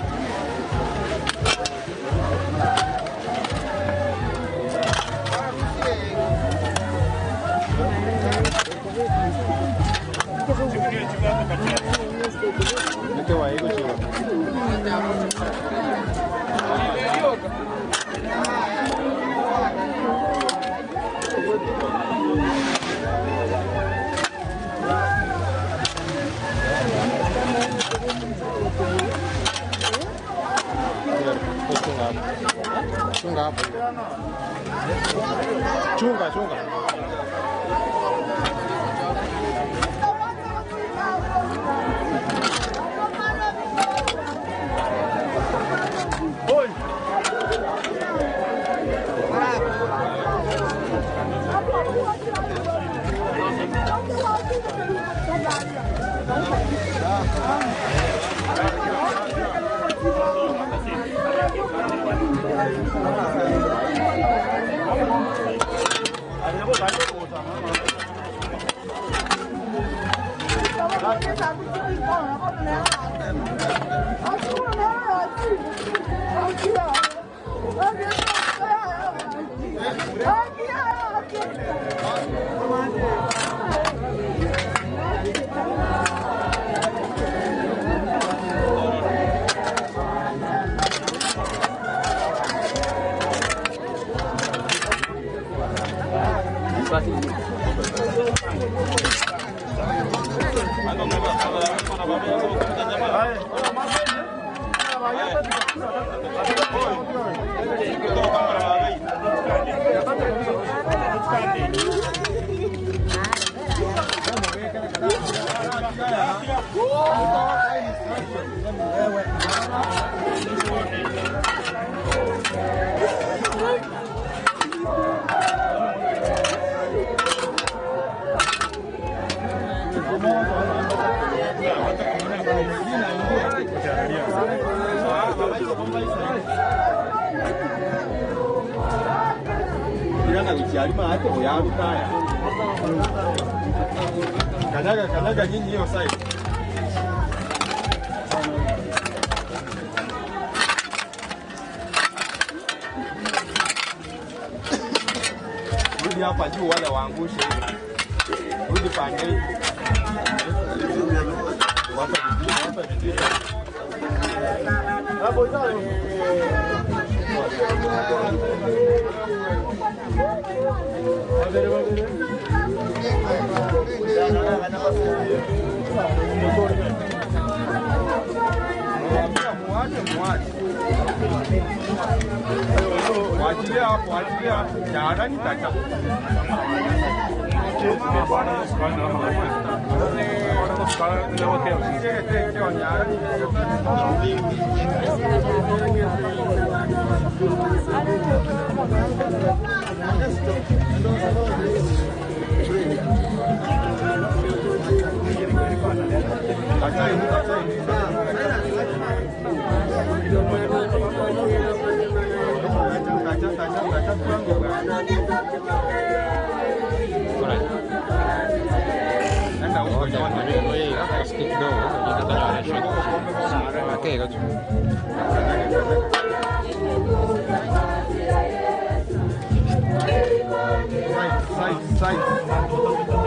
Chunga hapo. Chunga, chunga. Kanyaga, kanyaga nyinyi hiyo side. Rudi hapa juu wale waangushe. Rudi pande hii. Wape vijiti, wape vijiti. Wachilia hapo, wachilia hapo. Jarani tata. Side, side.